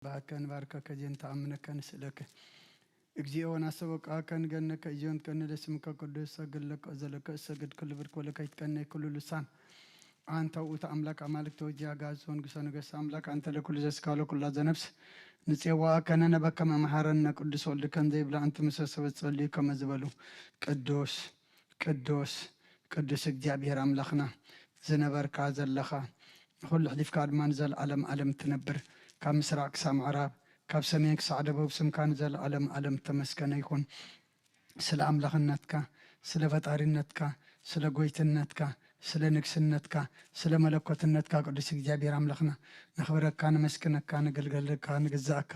ባከ ንባርከከ ዜንተ ኣምነከ ንስእለከ። እግዚኦ ወናሰበቃከ ንገነከ እዚዮን ከነ ለስምከ ቅዱስ ሰግድ ለከ ዘለከ እሰግድ ክልብር ኮለከ ይትቀነ ኩሉ ልሳን። አንተ ውእቱ አምላክ አማልክት ወእግዚአ አጋእዝት ወንጉሰ ነገስት አምላክ አንተ ለኩሉ ዘስጋሎ ኩላ ዘነፍስ። ንጼዋከነ ነበከ መምሃረነ ቅዱስ ወልድ ከም ዘይብላ አንተ ምሰ ሰበት ጸልዩ ከመ ዝበሉ። ቅዱስ ቅዱስ ቅዱስ እግዚኣብሔር ኣምላኽና ዝነበርካ ዘለኻ ንኹሉ ኣሕሊፍካ ድማ ንዘለዓለም ዓለም እትነብር ካብ ምስራቕ ክሳብ ምዕራብ ካብ ሰሜን ክሳዕ ደቡብ ስምካ ንዘለዓለም ዓለም እተመስገነ ይኹን። ስለ ኣምላኽነትካ ስለ ፈጣሪነትካ ስለ ጎይትነትካ ስለ ንግስነትካ ስለ መለኮትነትካ ቅዱስ እግዚኣብሔር ኣምላኽና ነኽብረካ ነመስግነካ ንግልገለካ ንግዛእካ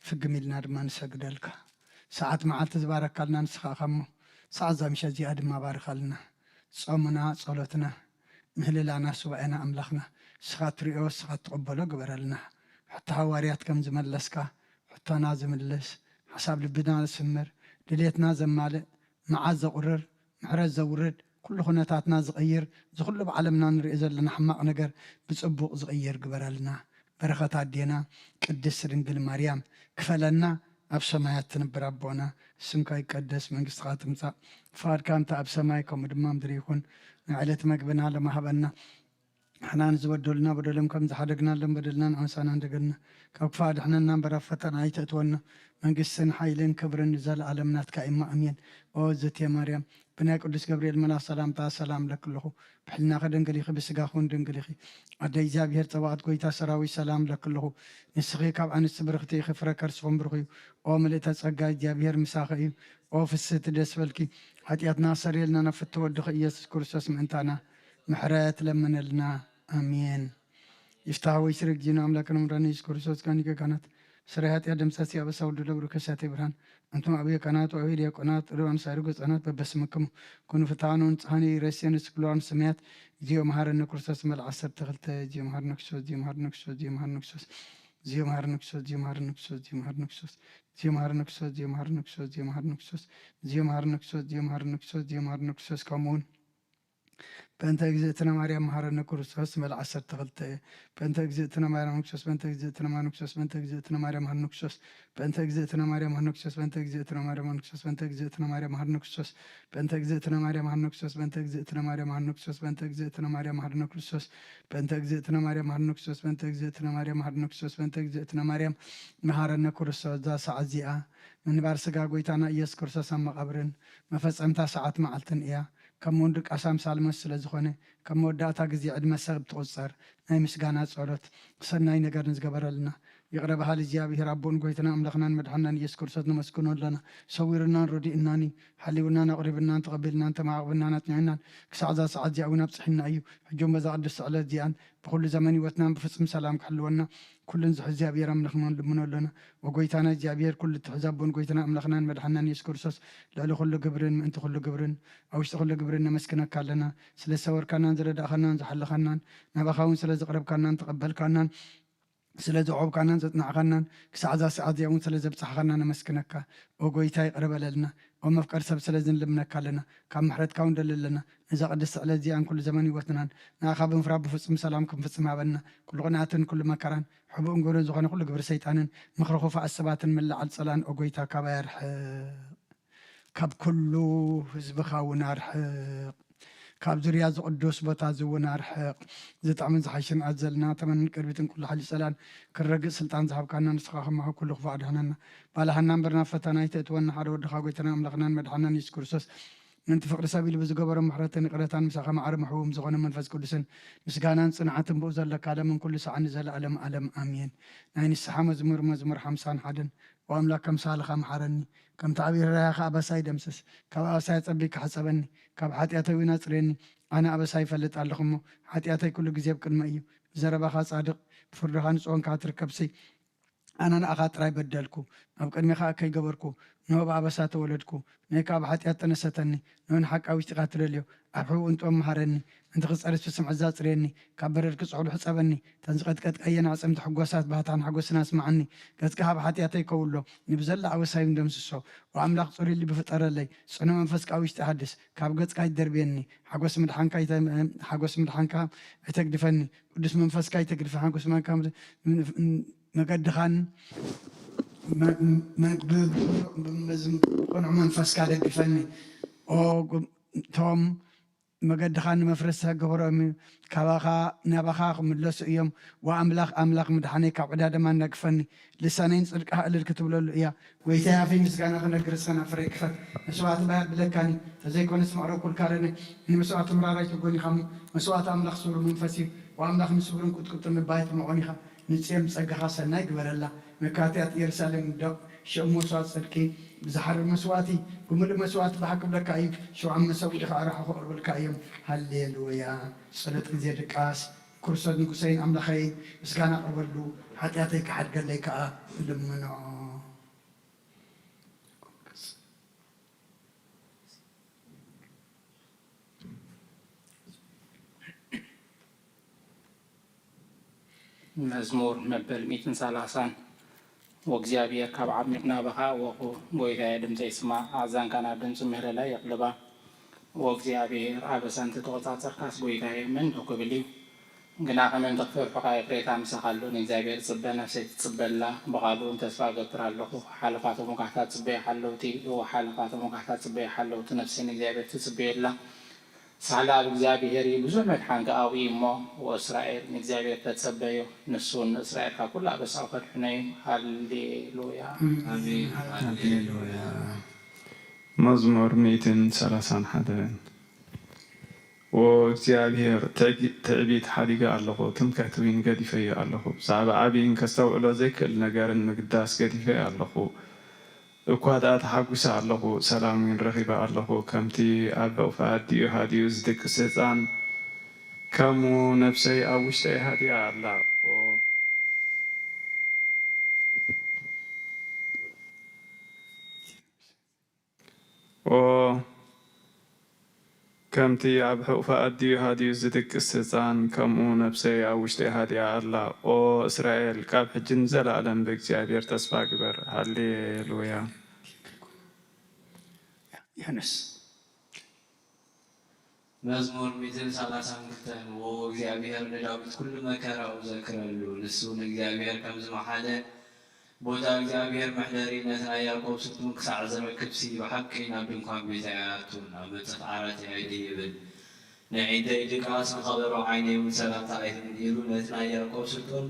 ፍግም ኢልና ድማ ንሰግደልካ። ሰዓት መዓልቲ ዝባረካልና ንስኻ ኢኻ እሞ ሰዓት እዛ ምሸት እዚኣ ድማ ባርኻልና። ጾምና ጸሎትና ምህልላና ሱባኤና ኣምላኽና ንስኻ ትሪኦ ንስኻ ትቕበሎ ግበረልና። ሕቶ ሃዋርያት ከም ዝመለስካ ሕቶና ዝምልስ ሓሳብ ልብና ዝስምር ድሌትና ዘማልእ መዓት ዘቑርር ምሕረት ዘውርድ ኩሉ ኩነታትና ዝቕይር እዚ ኩሉ ኣብ ዓለምና ንሪኦ ዘለና ሕማቕ ነገር ብጽቡቕ ዝቕይር ግበረልና። በረኸት ኣዴና ቅድስት ድንግል ማርያም ክፈለና። ኣብ ሰማያት ትንብር ኣቦና ስምካ ይቀደስ መንግስትኻ ትምጻእ ፍቓድካ እንተ ኣብ ሰማይ ከምኡ ድማ ምድሪ ይኹን። ናይ ዕለት መግብና ሎሚ ሃበና። ንሕና ንዝበደሉና በደሎም ከም ዝሓደግናሎም በደልና ንኣንሳና እንደገልና ካብ ክፋ ድሕነና እምበር ኣብ ፈተና ኣይተእትወና። መንግስትን ሓይልን ክብርን ንዘለኣለም ናትካ እማ ኣሜን። ኦ ዘቴ ማርያም ብናይ ቅዱስ ገብርኤል መልኣኽ ሰላምታ ሰላም ለክልኹ ብሕልናኺ ድንግል ኢኺ ብስጋኹን ድንግል ኢኺ። ኣደ እግዚኣብሔር ጸባኦት ጎይታ ሰራዊት ሰላም ለክልኹ ንስኺ ካብ ኣንስቲ ብርኽቲ ኢኺ ፍረ ከርስኹም ብሩኽ እዩ። ኦ ምልእተ ጸጋ እግዚኣብሔር ምሳኺ እዩ። ኦ ፍስህቲ ደስ በልኪ ሓጢኣትና ኣሰርየልና ናብ ፍትወ ወድኺ ኢየሱስ ክርስቶስ ምእንታና ምሕረት ለምነልና። ኣሜን። ይፍታህ ወይ ስርግ ዚና ኣምላክ ነምራን ኢየሱስ ክርስቶስ ካኒከ ካህናት ስራይ ኃጢአት ደምሳሲ አበሳ ወልድ ለብሩ ከሳቴ ብርሃን። አንቱም አብየ ካህናት ወአብየ ዲያቆናት ርባን ሳይርጎ ህጻናት በበስምክሙ ኩኑ ፍትሐኑ ንጽሐኒ ረሴን ስክሎን ስሜያት። እግዚኦ መሐረነ ክርስቶስ መልዓ ዓሰርተ ክልተ። እግዚኦ መሐረነ ክርስቶስ። ከምኡውን በእንተ እግዝእትነ ማርያም መሐረነ ክርስቶስ መልዓ ዓሰርተ ክልተ። በእንተ እግዝእትነ ማርያም ክርስቶስ በእንተ እግዝእትነ ማርያም ክርስቶስ በእንተ እግዝእትነ ማርያም ክርስቶስ በእንተ እግዝእትነ ማርያም መሐረነ ክርስቶስ በእንተ እግዝእትነ ማርያም መሐረነ ክርስቶስ በእንተ እግዝእትነ ማርያም መሐረነ ክርስቶስ በእንተ እግዝእትነ ማርያም መሐረነ ክርስቶስ በእንተ እግዝእትነ ማርያም መሐረነ ክርስቶስ በእንተ እግዝእትነ ማርያም መሐረነ ክርስቶስ በእንተ እግዝእትነ ማርያም መሐረነ ክርስቶስ በእንተ እግዝእትነ ማርያም መሐረነ ክርስቶስ በእንተ እግዝእትነ ማርያም መሐረነ ክርስቶስ በእንተ እግዝእትነ ማርያም መሐረነ ክርስቶስ። እዛ ሰዓት እዚኣ ምንባር ስጋ ጎይታና ኢየሱስ ክርስቶስ ኣብ መቓብርን መፈጸምታ ሰዓት መዓልትን እያ። ከም ወንድቃስ ኣምሳል መስ ስለ ዝኾነ ከም መወዳእታ ግዜ ዕድመ ሰብ ትቑጸር። ናይ ምስጋና ጸሎት ሰናይ ነገር ንዝገበረልና ይቕረ በሃሊ እግዚኣብሔር ኣቦን ጎይትና ኣምላኽናን መድሓናን ኢየሱስ ክርስቶስ ነመስግኖ ኣለና። ሰዊሩናን ረዲእናን እዩ። ሓሊውናን ኣቕሪብናን ተቐቢልናን ተማዕቕብናን ኣጽኒዕናን ክሳዕ እዛ ሰዓት እዚኣ እውን ኣብጽሒና እዩ። ሕጂ እውን በዛ ቅድስቲ ዕለት እዚኣን ብኹሉ ዘመን ህይወትናን ብፍጹም ሰላም ክሕልወና ኩሉን ዝሕዚ እግዚኣብሔር ኣምላኽና ንልምኖ ኣለና። ወጎይታና እግዚኣብሔር ኩሉ እትሕዝ ኣቦን ጎይታና ኣምላኽናን መድሓናን ኢየሱስ ክርስቶስ ልዕሊ ኩሉ ግብርን ምእንቲ ኩሉ ግብርን ኣብ ውሽጢ ኩሉ ግብርን ነመስግነካ ኣለና። ስለ ዝሰወርካናን ዝረዳእኻናን ዝሓለኻናን ናባኻ እውን ስለ ዝቕረብካናን ተቐበልካናን ስለ ዘዕቆብካናን ዘጽናዕኻናን ክሳዕ እዛ ሰዓት እዚኣ እውን ስለ ዘብጽሓኻና ነመስግነካ። ኦ ጎይታ ይቕረ በለልና። ኦ መፍቀሪ ሰብ ስለ ዝንልምነካ ኣለና። ካብ ምሕረትካ እውን ደሊ ኣለና። ነዛ ቅድስቲ ዕለት እዚኣን ኩሉ ዘመን ህይወትናን ንኣኻ ብምፍራህ ብፍጹም ሰላም ክንፍጽም ሃበና። ኩሉ ቅንኣትን ኩሉ መከራን ሕቡእን ግብርን ዝኾነ ኩሉ ግብሪ ሰይጣንን ምኽሪ ኹፋኣት ሰባትን ምልዓል ጸላን ኦ ጎይታ ካባይ ኣርሕቕ። ካብ ኩሉ ህዝብኻ እውን ኣርሕቕ። ካብ ዙርያ እዚ ቅዱስ ቦታ እዚ እውን ኣርሕቕ። ዝጥዕምን ዝሓሽን ኣዘልና ተመንን ቅርቢትን ኩሉ ሓይሊ ጸላን ክረግእ ስልጣን ዝሃብካና ንስኻ ከማኻ ኩሉ ክፉእ ኣድሕነና። ባልሃና እምበር ናብ ፈተና ኣይተእትወና ሓደ ወድኻ ጎይታና ኣምላኽናን መድሓናን የሱስ ክርስቶስ ምእንቲ ፍቕሪ ሰብ ኢሉ ብዝገበሮ ምሕረትን ይቕረታን ምሳኻ ማዕረ ምሕቡም ዝኾነ መንፈስ ቅዱስን ምስጋናን ጽንዓትን ብኡ ዘለካ ለምን ኩሉ ሰዓን ንዘለኣለም ኣለም ኣሜን። ናይ ንስሓ መዝሙር መዝሙር ሓምሳን ሓደን። ኦ ኣምላክ ከም ሳልኻ መሓረኒ፣ ከምቲ ዓብዪ ርህራሄኻ ኣበሳይ ደምስስ። ካብ ኣበሳይ ኣጸቢካ ሕጸበኒ፣ ካብ ሓጢኣተይ እውን ኣጽርየኒ። ኣነ ኣበሳይ ይፈልጥ ኣለኹ እሞ፣ ሓጢኣተይ ኩሉ ግዜ ኣብ ቅድመይ እዩ። ብዘረባኻ ጻድቕ፣ ብፍርድኻ ንጹህ ኮንካ ትርከብሲ። ኣነ ንኣኻ ጥራይ በደልኩ፣ ኣብ ቅድሜኻ እከይ ገበርኩ። እንሆ ብኣበሳ ተወለድኩ፣ ንእካ ብሓጢኣት ጠነሰተኒ። ንሆ ንሓቂ ኣብ ውሽጢኻ ትደልዮ፣ ኣብ ሕቡእ እንጥበብ መሃረኒ። ምእንቲ ክጸርስ ብስም ዕዛ ኣጽርየኒ፣ ካብ በረድ ክጽሕሉ ሕጸበኒ። እተን ዝቐጥቀጥካየን ኣዕጽምቲ ሕጎሳት ባህታን ሓጎስን ኣስምዓኒ። ገጽካ ካብ ሓጢኣተይ ከውሎ፣ ንብዘላ ኣበሳይ እውን ደምስሶ። ኦ ኣምላኽ ጽሩይ ልቢ ፍጠረለይ፣ ጽኑዕ መንፈስካ ኣብ ውሽጢ ሓድስ። ካብ ገጽካ ኣይትደርብየኒ፣ ሓጎስ ምድሓንካ ኣይተ-፣ ሓጎስ ምድሓንካ ኣይተግድፈኒ። ቅዱስ መንፈስካ ኣይተግድፈ፣ ሓጎስ ምድሓንካ መገድኻን መ- መ- ብ- ብ- ብዝም- ብቕኑዕ መንፈስካ ደግፈኒ። ኦ ቶም መገድኻ ንመፍረሲ ግበሮም እዩ። ካባኻ ናባኻ ክምለሱ እዮም። ወኣምላኽ ኣምላኽ ምድሓነይ ካብ ዕዳ ደማ ነግፈኒ። ልሳነይን ጽድቅኻ እልል ክትብለሉ እያ። ጎይታይ ኣፈይ ምስጋና ክነግር እስኻ ናብ ፍረይ ክፈት። መስዋእቲ ባይ ኣብለካኒ ተዘይኮነስ መቕረብ ኩልካ ረነ። ንመስዋእቲ ምራራይ ትጎኒኻ እሞ መስዋእቲ ኣምላኽ ስውር መንፈስ እዩ። ወኣምላኽ ንስውርን ቁጥቁጥን ንባይ ትመቖኒኻ። ንጽየም ጸጋኻ ሰናይ ግበረላ። መካትያት ኢየሩሳሌም ደቕ ሽዑ መስዋእቲ ጽድቂ ብዝሓርር መስዋእቲ ብምሉእ መስዋእቲ ብሓቂ ብለካ እዩ። ሽውዓም መሰውኢ ኸኣ ራሑ ከቕርብልካ እዮም። ሃሌሉያ። ጸሎት ግዜ ድቃስ። ክርስቶስ ንጉሰይን ኣምላኸይን ምስጋና ኣቕርበሉ። ሓጢኣተይ ክሓድገለይ ከኣ እልምኖ። መዝሙር መበል ሚእትን ሰላሳን። ወእግዚኣብሔር ካብ ዓሚቕ ናባኻ ኣወኹ፣ ጎይታየ ድምፀይ ስማዕ፣ ኣእዛንካ ናብ ድምፂ ምህለላ የቕልባ። ወእግዚኣብሔር ኣበሳ እንተተቖጻጸርካስ ጎይታየ መን ዶ ክብል እዩ? ግናኸ ምእንቲ ክፈርሑኻ ይቕሬታ ምሳኻ ኣሎ፣ ንእግዚኣብሔር እጽበ፣ ነፍሰይ ትጽበ ኣላ፣ ብቓሉ እውን ተስፋ እገብር ኣለኹ። ሓለፋቶም ወጋሕታ ትጽበዮ ሓለውቲ፣ እወ ሓለፋቶም ወጋሕታ ትጽበዮ ሓለውቲ፣ ነፍሰይ ንእግዚኣብሔር ትጽበዮ ኣላ። ሳህለ ኣብ እግዚኣብሔር እዩ፣ ብዙሕ መድሓን ከኣ ኣብኡ እዩ እሞ፣ ወእስራኤል ንእግዚኣብሔር ተጸበዮ፣ ንሱ እውን ንእስራኤል ካብ ኩሉ ኣበሳኡ ከድሕኖ እዩ። ሃሌሉያ። ኣሜን። ሃሌሉያ። መዝሙር ሚእትን ሰላሳን ሓደን። ወእግዚኣብሔር ትዕጊ-፣ ትዕቢት ሓዲገ ኣለኹ፣ ትምክሕቲ እውን ገዲፈዮ ኣለኹ። ብዛዕባ ዓብይን ከስተውዕሎ ዘይክእል ነገርን ምግዳስ ገዲፈዮ ኣለኹ። እኳ ደኣ ተሓጒሰ ኣለኹ፣ ሰላም እውን ረኺበ ኣለኹ። ከምቲ ኣብ ሕቑፊ ኣዲኡ ሃዲኡ ዝድቅስ ህጻን፣ ከምኡ ነፍሰይ ኣብ ውሽጠይ ሃዲኣ ኣላ። ኦ፣ ኦ፣ ከምቲ ኣብ ሕቑፊ ኣዲኡ ሃዲኡ ዝድቅስ ህጻን፣ ከምኡ ነፍሰይ ኣብ ውሽጠይ ሃዲኣ ኣላ። ኦ እስራኤል፣ ካብ ሕጂ ንዘለኣለም ብእግዚኣብሔር ተስፋ ግበር። ሃሌሉያ። ዮሐንስ። መዝሙር ሚእትን ሰላሳን ክልተን። ዎ እግዚኣብሔር ንዳዊት ኩሉ መከራኡ ዘክረሉ፣ ንሱ ንእግዚኣብሔር ከም ዝመሓለ፣ ቦታ እግዚኣብሔር መሕደሪ ነቲ ናይ ያዕቆብ ስጡም ክሳዕ ዝረክብሲ፣ ብሓቂ ናብ ድንኳን ቤተይ ኣይኣቱን፣ ኣብ መንጸፍ ዓራተይ ኣይድይብን። ንዒንተይ ድቃስ፣ ንኸበሮ ዓይነይ እውን ሰላምታ ኣይህብን ኢሉ ነቲ ናይ ያዕቆብ ስጡም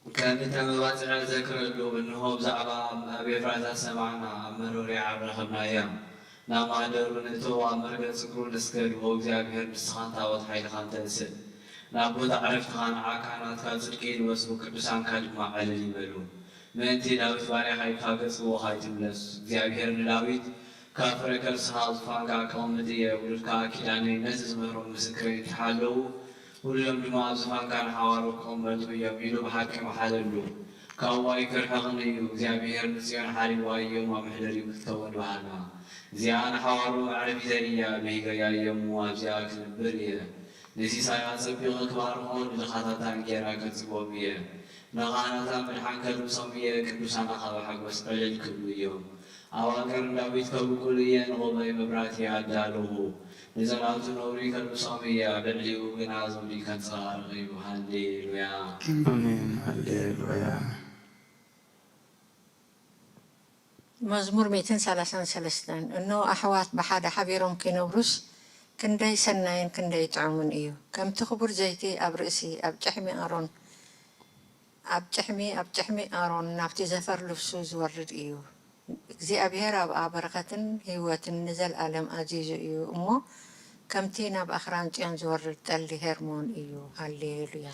ከም እተመባጽዐ ዘክረሉ። እንሆ፣ ብዛዕባ ኣብ ኤፍራታ ሰማዕና፣ ኣብ መሮርያ ዓር ረኸብናያ። ናብ ማህደሩ ንእቶ፣ ኣብ መርገጽ እግሩ ንስገድ። ዎ እግዚኣብሔር፣ ንስኻን ታቦት ሓይልኻን ተንስእ። ናብ ቦታ ዕረፍትኻ ንዓካ፣ ናትካ ጽድቂ ይልበሱ፣ ቅዱሳንካ ድማ ዕልል ይበሉ። ምእንቲ ዳዊት ባርያኻ ኢድካ ገጽ ብኡ ኸይትምለስ። እግዚኣብሔር ንዳዊት፣ ካብ ፍረ ከርስኻ ኣብ ዙፋንካ ከቐምጥ እየ፣ ውሉድካ ኪዳነይ ነቲ ዝምህሮም ምስክረይ እንተሓለዉ፣ ውሉዶም ድማ ኣብ ዙፋንካ ንሓዋሩ ክቕመጡ እዮም ኢሉ ብሓቂ መሓለሉ። ካብኡ ኣይክርሕቕን እዩ። እግዚኣብሔር ንጽዮን ሓሪምዋ እዮማ መሕደሪኡ ክትከውን በሃላ። እዚኣ ንሓዋሩ መዕረፊተይ እያ፣ ብሂገያ እዮሞ ኣብዚኣ ክነብር እየ። ንሲሳያ ኣጸቢቐ ክባርኾ፣ ንድኻታታ እንጌራ ከጽግቦም እየ። ንኻህናታ ምድሓን ከልብሶም እየ፣ ቅዱሳና ኻብ ሓጎስ ዕልል ክብሉ እዮም። ኣዋግር ንዳዊት ከብቁል እየ፣ ንቑመይ መብራህቲ ኣዳለኹ። ንጸላእቱ ነውሪ ከልብሶም እየ፣ ኣብ ልዕሊኡ ግና ዘውዲ ከንጸባርቕ እዩ። ሃሌሉያ። ኣሜን። ሃሌሉያ። መዝሙር ሚእትን ሰላሳን ሰለስተን። እንሆ፣ ኣሕዋት ብሓደ ሓቢሮም ኪነብሩስ፣ ክንደይ ሰናይን ክንደይ ጥዑምን እዩ! ከምቲ ክቡር ዘይቲ ኣብ ርእሲ፣ ኣብ ጭሕሚ ኣሮን፣ ኣብ ጭሕሚ፣ ኣብ ጭሕሚ ኣሮን ናብቲ ዘፈር ልብሱ ዝወርድ እዩ። እግዚኣብሔር ኣብኣ በረኸትን ህይወትን ንዘለኣለም ኣዚዙ እዩ እሞ፣ ከምቲ ናብ ኣኽራን ጽዮን ዝወርድ ጠሊ ሄርሞን እዩ። ሃሌሉያ።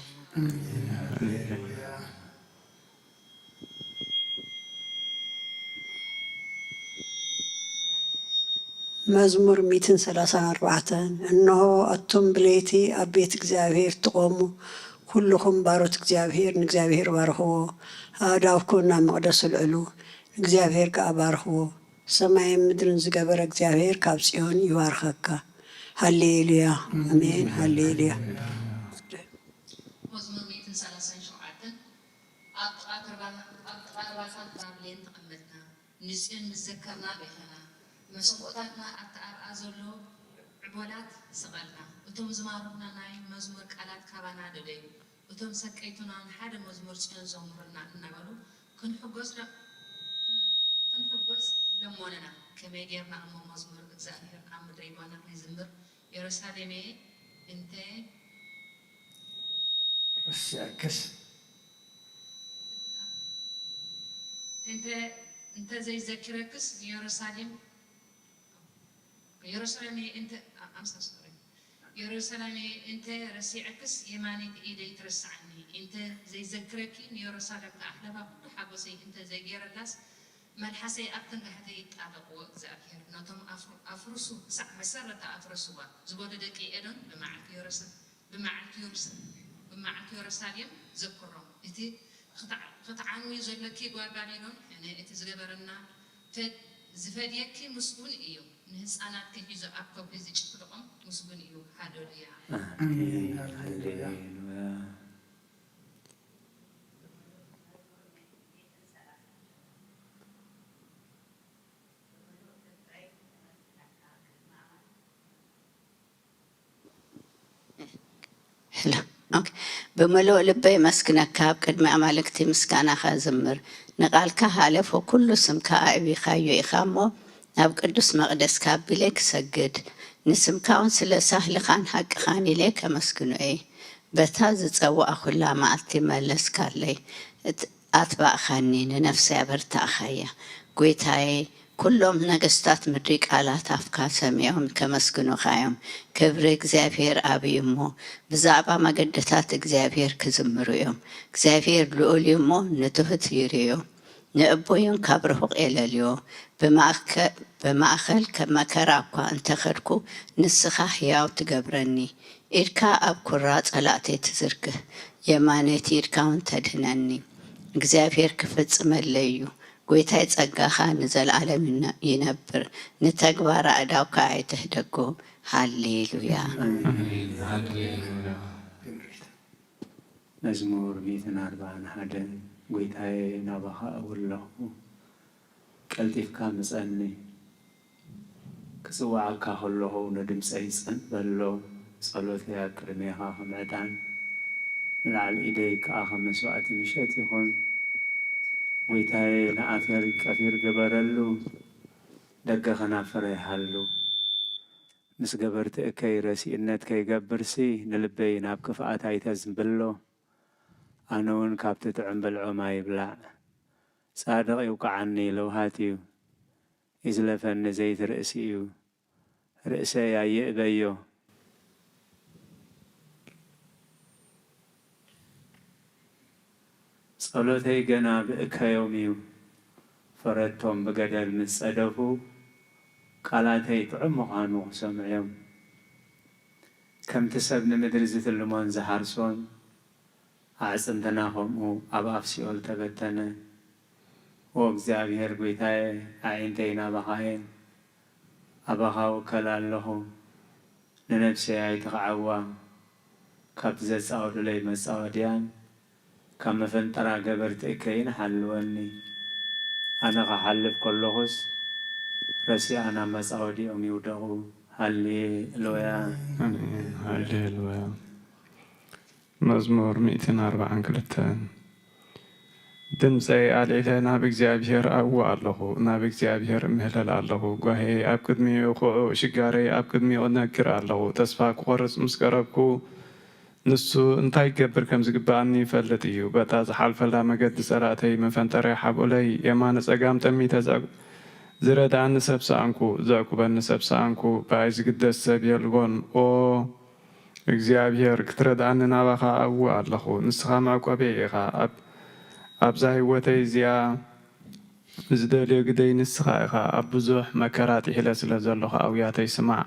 መዝሙር ሚእትን ሰላሳን ኣርባዕተን። እንሆ፣ ኣቱም ብለይቲ ኣብ ቤት እግዚኣብሔር ትቖሙ፣ ኩልኹም ባሮት እግዚኣብሔር ንእግዚኣብሔር ባርኽዎ። ኣእዳውኩም ናብ መቕደስ ኣልዕሉ፣ ንእግዚኣብሔር ከኣ ባርኽዎ። ሰማይን ምድርን ዝገበረ እግዚኣብሔር ካብ ጽዮን ይባርኸካ። ሃሌሉያ፣ ኣሜን፣ ሃሌሉያ። መዝሙር ሚእትን ሰላሳን ሸውዓተን። ኣብ ጥቓ ርባታት ባብሌን ተቐመጥና፣ ንጽዮን ምስ ዘከርና በኸና፣ መሰንቆታትና ኣብቲ ኣብኣ ዘሎ ዕቦላት ሰቐልና። እቶም ዝማረኹና ናይ መዝሙር ቃላት ካባና ደለዩ፣ እቶም ሰቀይቱና ንሓደ መዝሙር ጽዮን ዘምሩልና እናበሉ ክንሕጎስ ለ-፣ ክንሕጎስ ለሞኑና። ከመይ ጌርና እሞ መዝሙር እግዚኣብሔር ኣብ ምድረ ይጓና ክንዝምር? የሩሳሌመየ እንተ ረሲዐክስ እንተ፣ እንተ ዘይዘኪረክስ ንየሩሳሌም የሩሳሌም እንተ፣ I'm so sorry። የሩሳሌም እንተ ረሲዐክስ የማነይቲ ኢደይ ትረስዓኒ። እንተ ዘይዘክረኪ ንየሩሳሌም ከኣ ለባ ኩሉ ሓጎሰይ እንተ ዘይገይረላስ መልሓሰይ ኣብ ትንጋሕተይ ይጣበቕዎ እግዚኣብሔር። ነቶም ኣፍሩ-፣ ኣፍርሱ ክሳዕ መሰረታ ኣፍርስዋ ዝበሉ ደቂ ኤዶም ብመዓልቲ የሩሳ-፣ ብመዓልቲ የሩሳ-፣ ብመዓልቲ የሩሳሌም ዘክሮም። እቲ ክትዓ-፣ ክትዓንዊ ዘለኪ ጓል ባቢሎን፣ ሕነ እቲ ዝገበረና ፈድ-፣ ዝፈድየኪ ምስጉን እዩ። ንህፃናትኪ ሒዙ ኣብ ከብዲ ዝጭፍልቖም ምስጉን እዩ። ሃሌሉያ። ኣሜን። ሃሌሉያ። ሃሌሉያ። ሄሎ። ኦኬ። ብምሉእ ልበይ መስግነካ፣ ኣብ ቅድሚ ኣማልክቲ ምስጋናኻ ዝምር። ንቓልካ ሃለፎ ኩሉ ስምካ ኣዕቢኻዮ ኢኻ እሞ፣ ናብ ቅዱስ መቕደስካ ኣቢለ ክሰግድ፣ ንስምካ እውን ስለ ሳህልኻን ሃቅኻን ኢለ ከመስግኖ እየ። በታ ዝጸዋዕኩላ መዓልቲ መለስካለይ፣ እት-፣ ኣትባእኻኒ፣ ንነፍሰይ ኣበርታእኻያ። ጐይታየ፣ ኩሎም ነገስታት ምድሪ ቃላት ኣፍካ ሰሚዖም ከመስግኑኻ እዮም። ክብሪ እግዚኣብሔር ዓብዪ እሞ፣ ብዛዕባ መገድታት እግዚኣብሔር ክዝምሩ እዮም። እግዚኣብሔር ልዑል እዩ እሞ፣ ንትሑት ይርእዮ። ንእቡይን ካብ ርሑቕ የለልዮ። ብማእከ-፣ ብማእከል ከ-፣ መከራ እኳ እንተ ኸድኩ፣ ንስኻ ህያው ትገብረኒ። ኢድካ ኣብ ኩራ ጸላእተይ ትዝርግህ፣ የማነይቲ ኢድካ እውን ተድህነኒ። እግዚኣብሔር ክፍጽመለይ እዩ። ጐይታይ ጸጋኻ ንዘለዓለም ይነ-፣ ይነብር፣ ንተግባር ኣእዳውካ ኣይትህደጎ። ሃሌሉያ። ኣሜን። ሃሌሉያ። መዝሙር ሚእትን ኣርባዓን ሓደን። ጐይታየ፣ ናባኻ እውለኹ፣ ቀልጢፍካ ምጸኒ። ክጽውዓካ ከለኹ ንድምጸይ ጽን በሎ። ጸሎተይ ኣብ ቅድሜኻ ከም ዕጣን፣ ንላዕሊ ኢደይ ከኣ ከም መስዋእቲ ምሸት ይኹን። ጐይታየ፣ ንኣፌር ቀፊር ግበረሉ፣ ደገ ከናፍረይ ሃሉ። ምስ ገበርቲ እከይ ረሲእነት ከይገብርሲ፣ ንልበይ ናብ ክፍኣት ኣይተዝንብሎ። ኣነ እውን ካብቲ ጥዑም ብልዖም ኣይብላዕ። ጻድቕ ይውቅዓኒ፣ ለውሃት እዩ። ይዝለፈኒ፣ ዘይትርእሲ እዩ። ርእሰይ ኣየእበዮ። ጸሎተይ ገና ብእከዮም እዩ። ፈረድቶም ብገደል ምስ ጸደፉ፣ ቃላተይ ጥዑም ምዃኑ ክሰምዑ እዮም። ከምቲ ሰብ ንምድሪ ዝትልሞን ዝሓርሶን፣ ኣዕጽምትና ኸምኡ ኣብ ኣፍ ሲኦል ተበተነ። ኦ እግዚኣብሔር ጐይታየ፣ ኣዒንተይ ናባኻ እየን። ኣባኻ እውከል ኣለኹ፣ ንነፍሰይ ኣይትኽዓዋ። ካብቲ ዘጻወዱለይ መጻወድያን ካብ መፈንጠራ ገበርቲ እከይን ሓልወኒ። ኣነ ኽሓልፍ ከለኹስ፣ ረሲኣ ናብ መጻወዲኦም ይውደቑ። ሃሌሉያ። ኣሜን። ሃሌሉያ። መዝሙር ሚእትን ኣርባዓን ክልተን። ድምፀይ ኣልዒለ ናብ እግዚኣብሔር ኣብኡ ኣለኹ፣ ናብ እግዚኣብሔር እምህለል ኣለኹ። ጓሄይ ኣብ ቅድሚኡ ክዑ፣ ሽጋረይ ኣብ ቅድሚኡ እነግር ኣለኹ። ተስፋ ክቖርጽ ምስ ቀረብኩ፣ ንሱ እንታይ ክገብር ከም ዝግብኣኒ ይፈልጥ እዩ። በታ ዝሓልፈላ መገዲ ጸላእተይ መፈንጠርያ ሓብኡለይ፣ የማነ ጸጋም ጠሚተ ዘዕ-፣ ዝረድኣኒ ሰብ ሰኣንኩ፣ ዘዕቁበኒ ሰብ ሰኣንኩ። ብኣይ ዝግደስ ሰብ የልቦን። ኦ እግዚኣብሔር፣ ክትረድኣኒ ናባኻ ኣብኡ ኣለኹ። ንስኻ መዕቆቢየይ ኢኻ። ኣብ-፣ ኣብዛ ህይወተይ እዚኣ ዝደልዮ ግደይ ንስኻ ኢኻ። ኣብ ብዙሕ መከራ ጥሒለ ስለ ዘለኹ ኣውያተይ ስማዕ።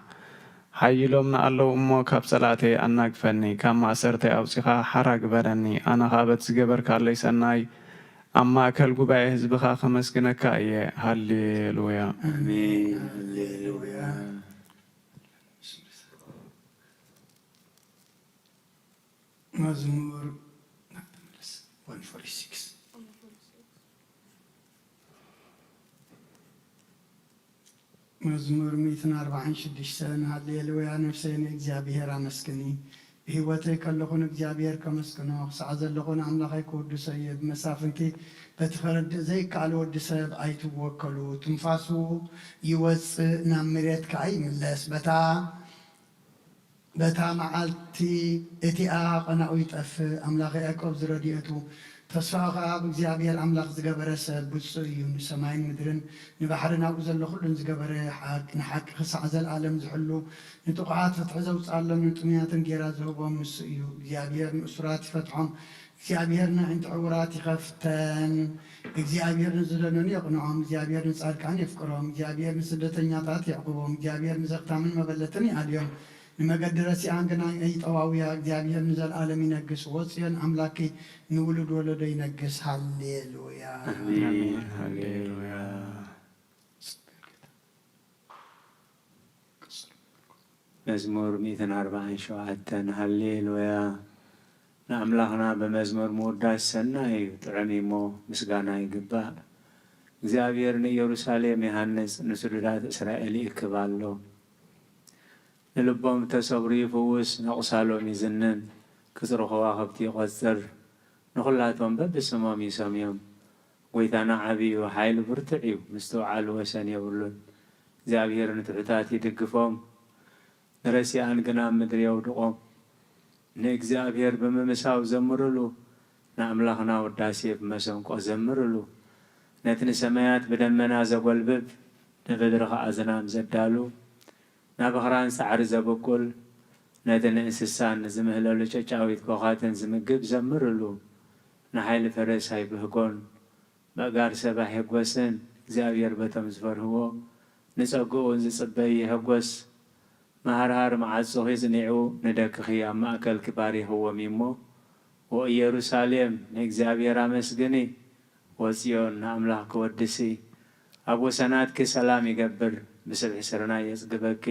ሓይሎም ንኣለዉ እሞ ካብ ጸላእተይ ኣናግፈኒ፣ ካብ ማእሰርተይ ኣውጺኻ ሓራ ግበረኒ። ኣነ ኸኣ በቲ ዝገበርካለይ ሰናይ ኣብ ማእከል ጉባኤ ህዝብኻ ከመስግነካ እየ። ሃሌሉያ። ኣሜን። ሃሌሉያ። መዝሙር፣ ናብቲ መለስ፣ one forty-six። መዝሙር ሚእትን ኣርባዓን ሽዱሽተን። ሃሌሉያ፣ ነፍሰይ ንእግዚኣብሔር ኣመስግኒ፣ ብህይወተይ ከለኹ ንእግዚኣብሔር ከመስግኖ፣ ክሳዕ ዘለኹ ንኣምላኸይ ክውድሶ እየ። ብመሳፍንቲ በቲ ከረድእ ዘይከኣል ወዲ ሰብ ኣይትወከሉ። ትንፋሱ ይወጽእ፣ ናብ መሬት ከኣ ይምለስ። በታ በታ መዓልቲ እቲኣ ቐናኡ ይጠፍእ። ኣምላኽ ያዕቆብ ዝረድኤቱ፣ ተስፋኡ ኸኣ ኣብ እግዚኣብሔር ኣምላኽ ዝገበረ ሰብ ብጹእ እዩ። ንሰማይን ምድርን ንባሕርን ኣብኡ ዘሎ ኹሉን ዝገበረ፣ ሓቅ ንሓቂ ክሳዕ ዘለኣለም ዝሕሉ፣ ንጥቑዓት ፍትሒ ዘውጽኣሎም፣ ንጥሙያትን ጌራ ዝህቦም ንሱ እዩ። እግዚኣብሔር ንእሱራት ይፈትሖም፣ እግዚኣብሔር ንኣዒንቲ ዕዉራት ይኸፍተን። እግዚኣብሔር ንዝደነኑ የቕንዖም፣ እግዚኣብሔር ንጻድቃን የፍቅሮም፣ እግዚኣብሔር ንስደተኛታት የዕቁቦም፣ እግዚኣብሔር ንዘኽታምን መበለትን ይኣልዮም። ንመገዲ ረሲኣን ግና ይጠዋውያ። እግዚኣብሔር ንዘለኣለም ይነግስ። ኦ ጽዮን ኣምላኪ ንውሉድ ወለዶ ይነግስ። ሃሌሉያ። ኣሜን። ሃሌሉያ። መዝሙር ሚእትን ኣርባዓን ሸውዓተን። ሃሌሉያ። ንኣምላኽና ብመዝሙር ምውዳስ ሰናይ እዩ፣ ጥዑም እዩ እሞ ምስጋና ይግባእ። እግዚኣብሔር ንኢየሩሳሌም ይሃንጽ፣ ንስዱዳት እስራኤል ይእክብ ኣሎ። ንልቦም እተሰብሩ ይፍውስ፣ ነቑሳሎም ይዝንን፣ ቅጽሪ ከዋኽብቲ ይቖጽር፣ ንኹላቶም በብስሞም ይሰምዮም። ጐይታና ዓቢ እዩ፣ ሓይሉ ብርቱዕ እዩ፣ ምስትውዓሉ ወሰን የብሉን። እግዚኣብሔር ንትሑታት ይድግፎም፣ ንረሲኣን ግና ኣብ ምድሪ የውድቖም። ንእግዚኣብሔር ብምምሳው ዘምርሉ፣ ንኣምላኽና ውዳሴ ብመሰንቆ ዘምርሉ። ነቲ ንሰማያት ብደመና ዘጐልብብ፣ ንምድሪ ኸኣ ዝናም ዘዳሉ፣ ናብ ኣኽራን ሳዕሪ ዘብቁል፣ ነቲ ንእንስሳን ንዝምህለሉ ጨጫዊት ጓዃትን ዝምግብ ዘምርሉ። ንሓይሊ ፈረስ ኣይብህጎን፣ በእጋር ሰብ ኣይሕጎስን። እግዚኣብሔር በቶም ዝፈርህዎ፣ ንጸግኡ ዝጽበይ ይሕጎስ። መሃርሃር መዓጹኺ ጽኒዑ፣ ንደቅኺ ኣብ ማእከልኪ ባሪኽዎም እዩ እሞ። ወኢየሩሳሌም ንእግዚኣብሔር ኣመስግኒ፣ ወጽዮን ንኣምላኽኪ ወድሲ። ኣብ ወሰናትኪ ሰላም ይገብር፣ ብስብሒ ስርናይ የጽግበኪ።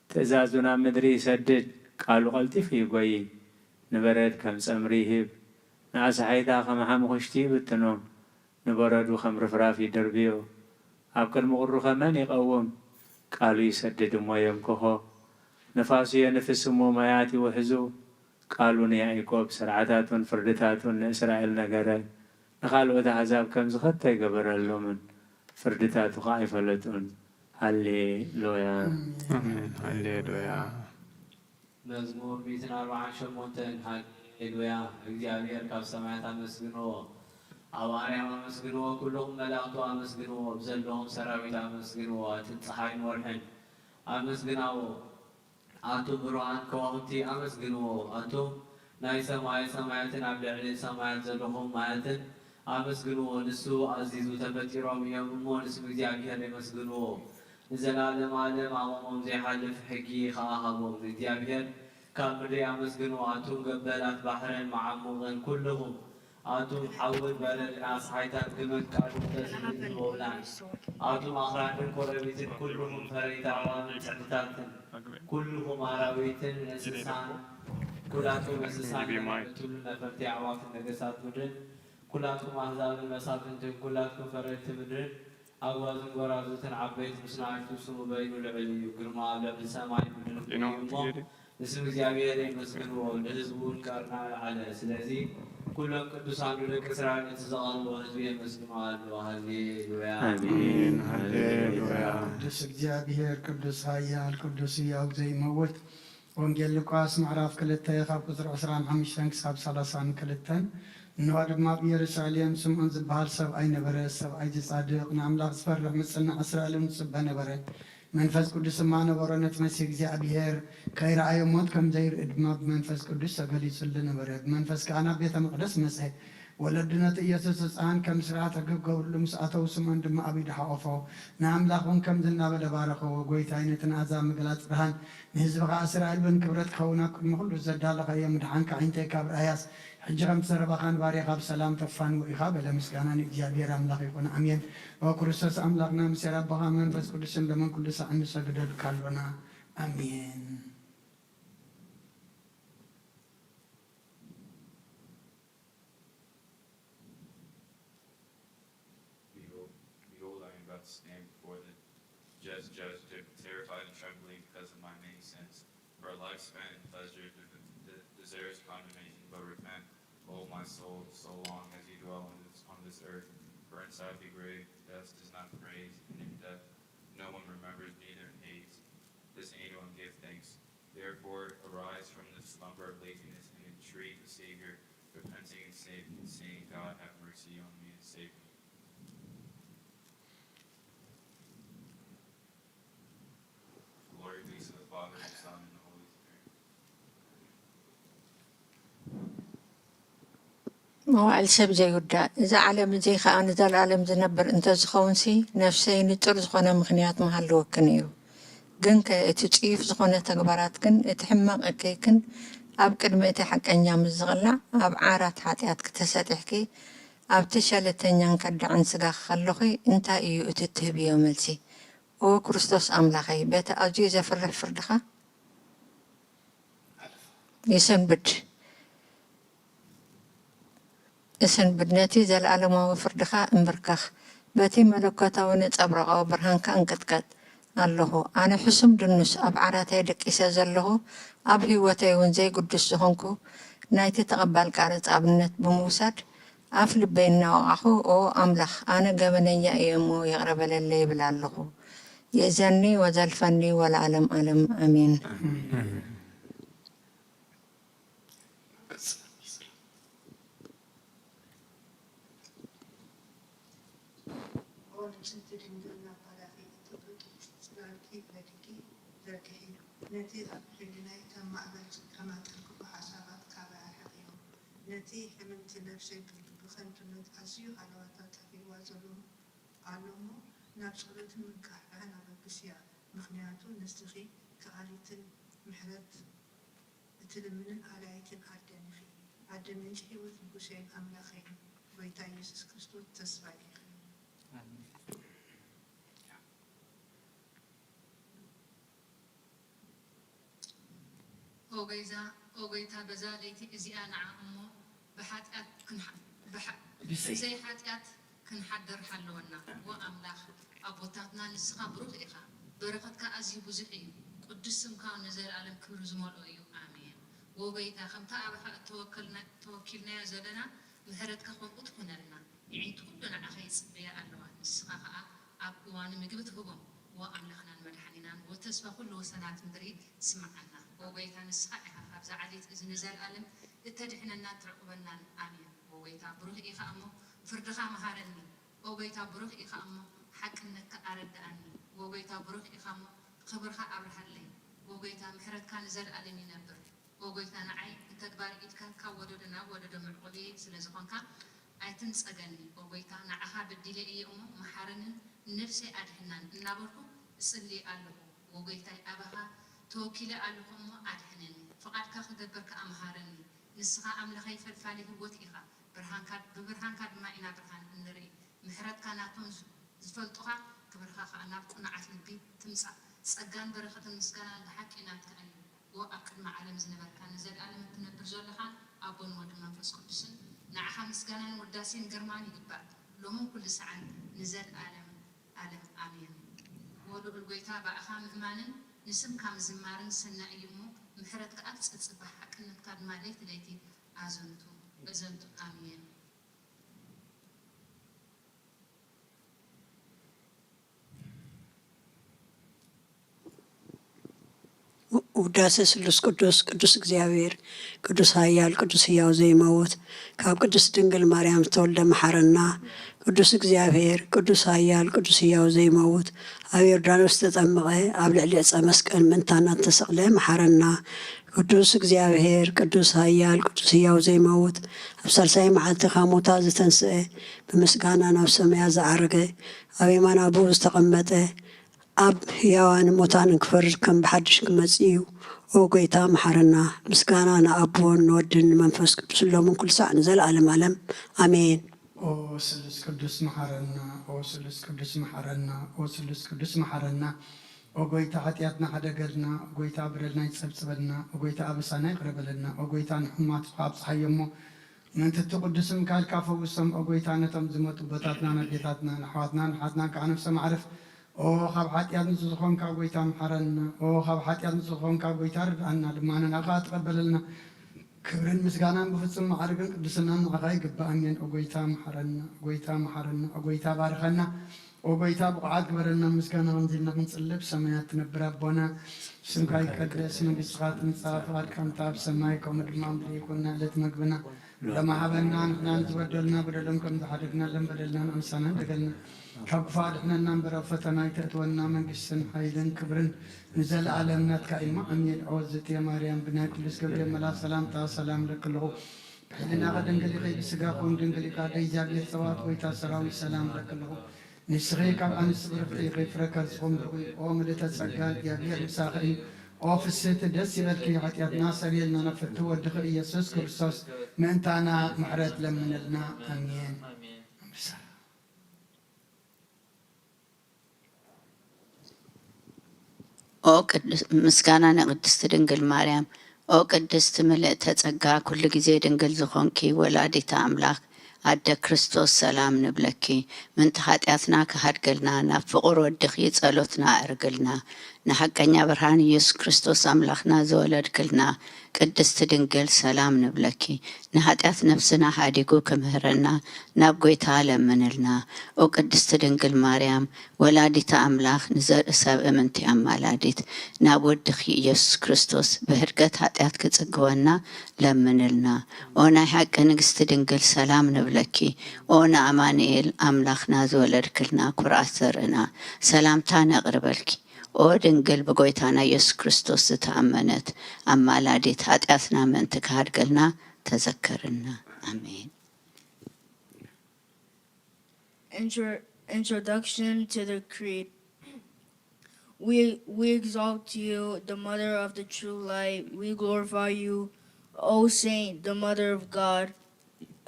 ትእዛዙ ናብ ምድሪ ይሰድድ፣ ቃሉ ቀልጢፉ ይጎዪ። ንበረድ ከም ጸምሪ ይህብ፣ ንኣስሓይታ ከም ሓሙኽሽቲ ይብትኖም። ንበረዱ ከም ርፍራፍ ይድርብዮ። ኣብ ቅድሚ ቁሩኸ መን ይቐውም? ቃሉ ይሰድድ እሞ የንክኾ። ንፋሱ የንፍስ እሞ ማያት ይውሕዙ። ቃሉ ንያዕቆብ ስርዓታቱን ፍርድታቱን ንእስራኤል ነገረ። ንኻልኦት ኣሕዛብ ከም ዝኸተ ኣይገበረሎምን፣ ፍርድታቱ ኸኣ ኣይፈለጡን። ሃሌሉያ። ኣሜን። ሃሌሉያ። መዝሙር ሚእትን ኣርባዓን ሸሞንተን። ሃሌሉያ። እግዚኣብሔር ካብ ሰማያት ኣመስግንዎ፣ ኣብ ኣርያም ኣመስግንዎ፣ ኩልኹም መላእኽቱ ኣመስግንዎ፣ ኣብ ዘለዎም ሰራዊት ኣመስግንዎ፣ ኣትን ጸሓይን ወርሕን ኣመስግናዎ፣ ኣቱም ብሩሃን ከዋኽብቲ ኣመስግንዎ፣ ኣቱም ናይ ሰማየ ሰማያትን ኣብ ልዕሊ ሰማያት ዘለኹም ማያትን ኣመስግንዎ። ንሱ ኣዚዙ፣ ተፈጢሮም እዮም እሞ ንስም እግዚኣብሔር የመስግንዎ። ንዘለዓለመ ዓለም ኣቕሞም ዘይሓልፍ ሕጊ ኸኣ ሃቦም። ንእግዚኣብሔር ካብ ምድሪ ኣመስግንዎ፣ ኣቱም ገበላት ባሕርን መዓሙቕን ኩልኹም፣ ኣቱም ሓውን በረድን ኣስሓይታን ግመን ቃሉ ተስብእትን ወብላን፣ ኣቱም ኣኽራንን ኮረቢትን ኩልኹም ፈረይቲ ኣዕዋፍን ጽዕድታትን፣ ኩልኹም ኣራዊትን እንስሳን፣ ኩላትኩም እንስሳን መናብርትን ነፈርቲ ኣዕዋፍን ነገሳት ምድርን፣ ኩላትኩም ኣህዛብን መሳፍንትን፣ ኩላትኩም ፈረድቲ ምድርን፣ ኣግባዝን ጐራዙትን ዓበይትን ምስ ንኣሽቱ ስሙ በይኑ ልዑል እዩ። ግርማ ኣብ ልዕሊ ሰማይን ምድርን እዩ እሞ፣ ንስም እግዚኣብሔር የመስግንዎ፣ ንህዝቡ እውን ቀርና ኣልዓለ። ስለዚ ኩሎም ቅዱሳኑ ደቂ እስራኤል ነቲ ዘቐርብዎ ህዝቢ የመስግንዎ ኣለዉ። ሃሌሉያ። ኣሜን። ሃሌሉያ። ቅዱስ እግዚኣብሔር፣ ቅዱስ ኃያል፣ ቅዱስ ሕያው ዘይመውት። ወንጌል ሉቃስ ምዕራፍ ክልተ ካብ ቁጽሪ ዕስራን ሓሙሽተን ክሳብ ሰላሳን ክልተን። እንሆ ድማ ኣብ ኢየሩሳሌም ስምዖን ዝበሃል ሰብኣይ ነበረ። ሰብኣይ እዚ ጻድቕ፣ ንኣምላኽ ዝፈርሕ፣ ምጽናዕ እስራኤል እውን ዝጽበ ነበረ። መንፈስ ቅዱስ ድማ ነበሮ። ነቲ መሲህ እግዚኣብሔር ከይረኣዮ ሞት ከም ዘይርኢ ድማ ብመንፈስ ቅዱስ ተገሊጹሉ ነበረ። ብመንፈስ ከኣ ናብ ቤተ መቕደስ መጸ። ወለዱ ነቲ ኢየሱስ ህጻን ከም ስርዓት ሕጊ ክገብርሉ ምስ ኣተዉ፣ ስምዖን ድማ ኣብ ኢዱ ሓቖፎ፣ ንኣምላኽ እውን ከምዚ እናበለ ባረኸዎ፣ ጐይታይ፣ ነቲ ንኣሕዛብ ምግላጽ ብርሃን፣ ንህዝብኻ እስራኤል እውን ክብረት ክኸውን ኣብ ቅድሚ ኵሉ ዘዳለኻዮ ምድሓንካ ኣዒንተይ ካብ ረኣያስ፣ ሕጂ ከምቲ ዘረባኻ ንባርያኻ ብሰላም ተፋንዎ ኢኻ በለ። ምስጋና ንእግዚኣብሔር ኣምላኽ ይኹን፣ ኣሜን። ኦ ክርስቶስ ኣምላኽና፣ ምስጢር ኣቦኻ መንፈስ ቅዱስን ሎምን ኩሉ ሳዕ ንሰግደልካ ኣሎና። ኣሜን። Behold, behold, I am about to stand before the just judge, ter- terrified and trembling because of my many sins. For a lifespan in pleasure, the, the, There is condemnation, but repent, O my soul, so long as you dwell on this, on this earth. For inside the grave, death does not praise, and in death no one remembers, neither hates. This angel and give thanks. Therefore, arise from this slumber of laziness and entreat the Savior, repenting and saving, saying, God, have mercy on me and save me. Glory be to the Father, the Son, and the Holy Spirit. መዋዕል ሰብ ዘይውዳእ፣ እዚ ዓለም እዚ ኸኣ ንዘለኣለም ዝነብር እንተዝኸውንሲ፣ ነፍሰይ ንጹር ዝኾነ ምኽንያት ምሃለወክን እዩ። ግንከ እቲ ጽዩፍ ዝኾነ ተግባራትክን እቲ ሕማቕ እከይክን ኣብ ቅድሚ እቲ ሓቀኛ ምስ ዝቕላዕ፣ ኣብ ዓራት ሓጢኣትኪ ተሰጢሕኪ፣ ኣብቲ ሸለልተኛን ከዳዕን ስጋኺ ከለኺ፣ እንታይ እዩ እቲ ትህብዮ መልሲ? ኦ ክርስቶስ ኣምላኸይ፣ በቲ ኣዝዩ ዘፍርሕ ፍርድኻ ይሰንብድ። እሰንብድ፣ ነቲ ዘለኣለማዊ ፍርድኻ እንብርከኽ፣ በቲ መለኮታዊ ነጸብራቓዊ ብርሃንካ እንቅጥቀጥ ኣለኹ። ኣነ ሕሱም ድኑስ ኣብ ዓራተይ ደቂሰ ዘለኹ፣ ኣብ ህይወተይ እውን ዘይግዱስ ዝኾንኩ፣ ናይቲ ተቐባል ቃርጽ ኣብነት ብምውሳድ፣ ኣፍ ልበይ እናወቓኹ፣ ኦ ኣምላኽ፣ ኣነ ገበነኛ እየ እሞ ይቕረ በለለይ ይብል ኣለኹ። ይእዘኒ ወዘልፈኒ ወለዓለም ዓለም ኣሜን። ኦ ንጽህቲ ድንግል ናባላኺ እትብርቂ ጽላልኪ ረዲኪ ዘርግሒ፣ ነቲ ኣብ ሕልናይ ከም ማዕበል ዝቀማጠል ክፉ ሓሳባት ካባይ ኣርሕቕዮ። ነቲ ሕምምቲ ነፍሰይ ብኸንቱነት ኣዝዩ ሃለዋታ ጠፊእዋ ዘሎ ኣሎ እሞ ናብ ጸሎትን ምንቃሕቃሕን ኣበግስያ፣ ምኽንያቱ ንስኺ ከኣሊትን ምሕረት እትልምንን ኣላይትን ኣደን ኢኺ። ኣደ ምንጪ ህይወት ንጉሰይን ኣምላኸይን ጐይታ ኢየሱስ ክርስቶስ ተስፋይ ኢኺ። ኦ ገይዛ ኦ ጎይታ በዛ ለይቲ እዚኣ ንዓ እሞ ብሓጢኣት ክንሓ ብሓ ብዘይ ሓጢኣት ክንሓድር ሓለወና። ዎ ኣምላኽ ኣቦታትና ንስኻ ብሩኽ ኢኻ፣ በረኸትካ ኣዝዩ ብዙሕ እዩ፣ ቅዱስ ስምካ ንዘለኣለም ክብሪ ዝመልኦ እዩ። ኣሜን። ዎ ጎይታ ከምታ ኣባኻ እተወከልና እተወኪልናዮ ዘለና ምሕረትካ ከምኡ ትኹነልና። የዒንቲ ኩሉ ንዓኻ ይጽበያ ኣለዋ፣ ንስኻ ኸኣ ኣብ እዋኑ ምግቢ ትህቦም። ዎ ኣምላኽናን መድሓኒናን ዎ ተስፋ ኩሉ ወሰናት ምድሪ ስምዓና። ዎ ጎይታ ንስኻ ኢኻ ካብዛ ዓሌት እዚ ንዘለኣለም እተድሕነናን ትዕቁበናን። ኣሜን። ዎ ጎይታ ብሩኽ ኢኻ እሞ ፍርድኻ መሃረኒ። ዎ ጎይታ ብሩኽ ኢኻ እሞ ሓቅነትካ ኣረድኣኒ። ዎ ጎይታ ብሩኽ ኢኻ እሞ ኽብርኻ ኣብርሃለይ። ዎ ጎይታ ምሕረትካ ንዘለኣለም ይነብር። ዎ ጎይታ ንዓይ ብተግባር ኢድካ ካብ ወለዶ ናብ ወለዶ መዕቆቢ ስለ ዝኾንካ ኣይትንጸገኒ። ዎ ጎይታ ንዓኻ በዲለ እየ እሞ መሓረንን ንነፍሰይ ኣድሕናን እናበልኩ እጽሊ ኣለኹ። ዎ ጎይታይ ኣባኻ ተወኪለ ኣለኹ እሞ ኣድሕነኒ። ፍቓድካ ክገብር ከኣ መሃረኒ። ንስኻ ኣምላኸይ ፈልፋሊ ህይወት ኢኻ። ብርሃንካ ብብርሃንካ ድማ ኢና ብርሃን እንርኢ። ምሕረትካ ናቶም ዝፈልጡኻ ክብርኻ ኸኣ ናብ ቅኑዓት ልቢ ትምጻእ። ጸጋን በረኸትን ምስጋናን ብሓቂ ናትካ እዩ። ዎ ኣብ ቅድሚ ዓለም ዝነበርካ ንዘልኣለም እትነብር ዘለኻን ኣቦን ወልድን መንፈስ ቅዱስን ንዓኻ ምስጋናን ውዳሴን ግርማን ይግባእ ሎምን ኩሉ ሰዓን ንዘልኣለም ኣለም ኣሜን። ዎ ልዑል ጐይታ ብኣኻ ምእማንን ንስምካ ምዝማርን ሰናይ እዩ እሞ ምሕረትካ ኣብ ጸጽባ ሓቅነትካ ድማ ለይቲ ለይቲ ኣዘንቱ በዘንቱ ኣሜን። ውዳሴ ስሉስ ቅዱስ ቅዱስ እግዚኣብሔር ቅዱስ ኃያል ቅዱስ ሕያው ዘይመውት ካብ ቅድስት ድንግል ማርያም ዝተወልደ መሓረና። ቅዱስ እግዚኣብሔር ቅዱስ ኃያል ቅዱስ ሕያው ዘይመውት ኣብ ዮርዳኖስ ዝተጠመቐ ኣብ ልዕሊ ዕፀ መስቀል ምእንታና ዝተሰቕለ መሓረና። ቅዱስ እግዚኣብሔር ቅዱስ ኃያል ቅዱስ ሕያው ዘይመውት ኣብ ሳልሳይ መዓልቲ ካብ ሙታ ዝተንስአ ብምስጋና ናብ ሰማያት ዝዓረገ ኣብ የማን ኣቦኡ ዝተቐመጠ ኣብ ህያዋንን ሙታንን ክፈርድ ከም ብሓድሽ ክመጽእ እዩ። ኦ ጐይታ መሓረና። ምስጋና ንኣቦን ንወድን ንመንፈስ ቅዱስን ሎምን ኩሉ ሳዕ ንዘለኣለም ኣለም ኣሜን። ኦ ስሉስ ቅዱስ መሓረና። ኦ ስሉስ ቅዱስ መሓረና። ኦ ስሉስ ቅዱስ መሓረና። ኦ ጐይታ ሓጢኣትና ሓደገልና። ኦ ጐይታ በደልና ይጸብጽበልና። ኦ ጐይታ ኣበሳና ይቕረ በለልና። ኦ ጐይታ ንሕሙማትኻ ኣብጽሓዮ እሞ ምእንቲ እቲ ቅዱስ ስምካ ኢልካ ፈውሶም። ኦ ጐይታ ነቶም ዝመጡ ኣቦታትና ነዴታትና ንኣሕዋትና ንሓትና ከኣ ነፍሰ ማዕርፍ ኦ ካብ ሓጢኣት ንጹህ ዝኾንካ ጐይታ ምሓረና። ኦ ካብ ሓጢኣት ንጹህ ዝኾንካ ጐይታ ርድኣና ድማ ንናኻ ተቐበለልና። ክብርን ምስጋናን ብፍጹም ማዕርግን ቅድስናን ንዓኻ ይግባእ። ኣሜን። ኦ ጎይታ መሓረና፣ ኦ ጎይታ መሓረና፣ ኦ ጎይታ ባርኸና፣ ኦ ጎይታ ብቑዓት ግበረና። ምስጋና ከምዚ ኢልና ክንጽልብ ሰማያት ትነብር ኣቦና፣ ስምካ ይቀደስ፣ መንግስትኻ ትምጻእ፣ ፍቓድካ ከምቲ ኣብ ሰማይ ከምኡ ድማ ኣብ ምድሪ ይኹን። ዕለት መግብና ሎሚ ሃበና፣ ንሕና ንዝበደሉና በደሎም ከም ዝሓደግናሎም በደልና ንኣምሳና ንደገልና፣ ካብ ክፉእ ኣድሕነና እምበር ኣብ ፈተና ኣይተእትወና፣ መንግስትን ሓይልን ክብርን ንዘለኣለም ናትካ እዩ። ኣሜን። ኦ ዝእቲ ማርያም ብናይ ቅዱስ ገብርኤል መልኣክ ሰላምታ ሰላም እለኪ ኣለኹ። ብሕልናኺ ድንግል ኢኺ፣ ብስጋኺ እውን ድንግል ኢኻ። ኣደ እግዚኣብሔር ጸባኦት፣ ጎይታ ሰራዊት ሰላም እለኪ ኣለኹ። ንስኺ ካብ ኣንስቲ ብርኽቲ ኢኺ፣ ፍረ ከርስኺ እውን ብሩኽ እዩ። ኦ ምልእተ ጸጋ፣ እግዚኣብሔር ምሳኺ እዩ። ኦ ፍስህቲ ደስ ይበልኪ፣ ሓጢኣትና ሰሪየልና፣ ናብ ፍትው ወድኺ ኢየሱስ ክርስቶስ ምእንታና ምሕረት ለምንልና። ኣሜን። ኣንበሳ። ኦ ቅድስ-፣ ምስጋና ንቅድስቲ ድንግል ማርያም። ኦ ቅድስቲ ምልእተ ጸጋ፣ ኩሉ ግዜ ድንግል ዝኾንኪ ወላዲተ ኣምላኽ ኣደ ክርስቶስ ሰላም ንብለኪ። ምንቲ ሓጢኣትና ክሃድገልና ናብ ፍቑር ወድኺ ጸሎትና ኣዕርግልና። ንሓቀኛ ብርሃን ኢየሱስ ክርስቶስ ኣምላኽና ዝወለድክልና ቅድስቲ ድንግል ሰላም ንብለኪ። ንሓጢኣት ነፍስና ሓዲጉ ክምህረና ናብ ጎይታ ለምንልና። ኦ ቅድስቲ ድንግል ማርያም ወላዲተ ኣምላኽ ንዘርኢ ሰብ እምንቲ ኣማላዲት ናብ ወድኺ ኢየሱስ ክርስቶስ ብህድገት ሓጢኣት ክጽግወና ለምንልና። ኦ ናይ ሓቂ ንግስቲ ድንግል ሰላም ንብለኪ። ኦ ንኣማኑኤል ኣምላኽና ዝወለድክልና ኩርዓት ዘርእና ሰላምታ ነቕርበልኪ። ኦ ድንግል ብጎይታና ኢየሱስ ክርስቶስ ዝተኣመነት ኣማላዲት ሓጢኣትና ምእንቲ ክሃድገልና ተዘከርና። ኣሜን። Intro- Introduction to the Creed. We, we exalt you, the Mother of the true light. We glorify you, O Saint, the Mother of God.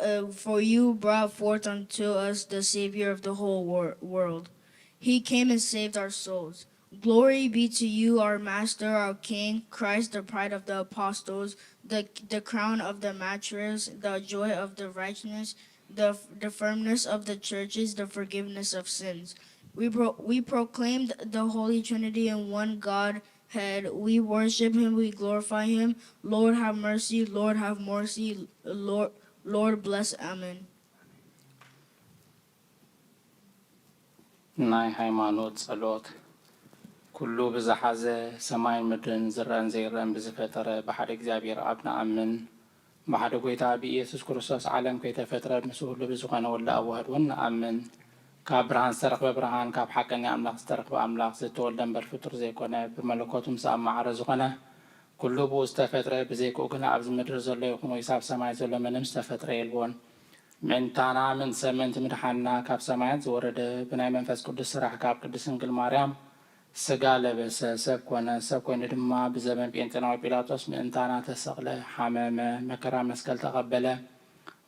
Uh, for you brought forth unto us the Savior of the whole wor- world. He came and saved our souls. Glory be to you, our Master, our King, Christ, the pride of the apostles, the, the crown of the martyrs, the joy of the righteous, the, the firmness of the churches, the forgiveness of sins. We, pro- we proclaimed the Holy Trinity in one Godhead. We worship him, we glorify him. Lord, have mercy, Lord, have mercy, Lord, Lord, bless. Amen. ናይ ሃይማኖት ጸሎት። ኩሉ ብዝሓዘ ሰማይን ምድርን ዝረአን ዘይረአን ብዝፈጠረ ብሓደ እግዚኣብሔር ኣብ ንኣምን። ብሓደ ጎይታ ብኢየሱስ ክርስቶስ ዓለም ከይተፈጥረ ምስኡ ህሉ ብዝኾነ ወልደ ኣዋህድ እውን ንኣምን። ካብ ብርሃን ዝተረኽበ ብርሃን፣ ካብ ሓቀኛ ኣምላኽ ዝተረኽበ ኣምላኽ፣ ዝተወልደ እምበር ፍጡር ዘይኮነ፣ ብመለኮቱ ምስ ኣብ ማዕረ ዝኾነ፣ ኩሉ ብኡ ዝተፈጥረ፣ ብዘይክኡ ግና ኣብዚ ምድሪ ዘሎ ይኹን ወይስ ኣብ ሰማይ ዘሎ ምንም ዝተፈጥረ የልቦን። ምእንታና፣ ምእንቲ ሰብ፣ ምእንቲ ምድሓንና ካብ ሰማያት ዝወረደ፣ ብናይ መንፈስ ቅዱስ ስራሕ ካብ ቅድስት ድንግል ማርያም ስጋ ለበሰ፣ ሰብ ኮነ። ሰብ ኮይኑ ድማ ብዘበን ጴንጤናዊ ጲላጦስ ምእንታና ተሰቕለ፣ ሓመመ፣ መከራ መስቀል ተቐበለ፣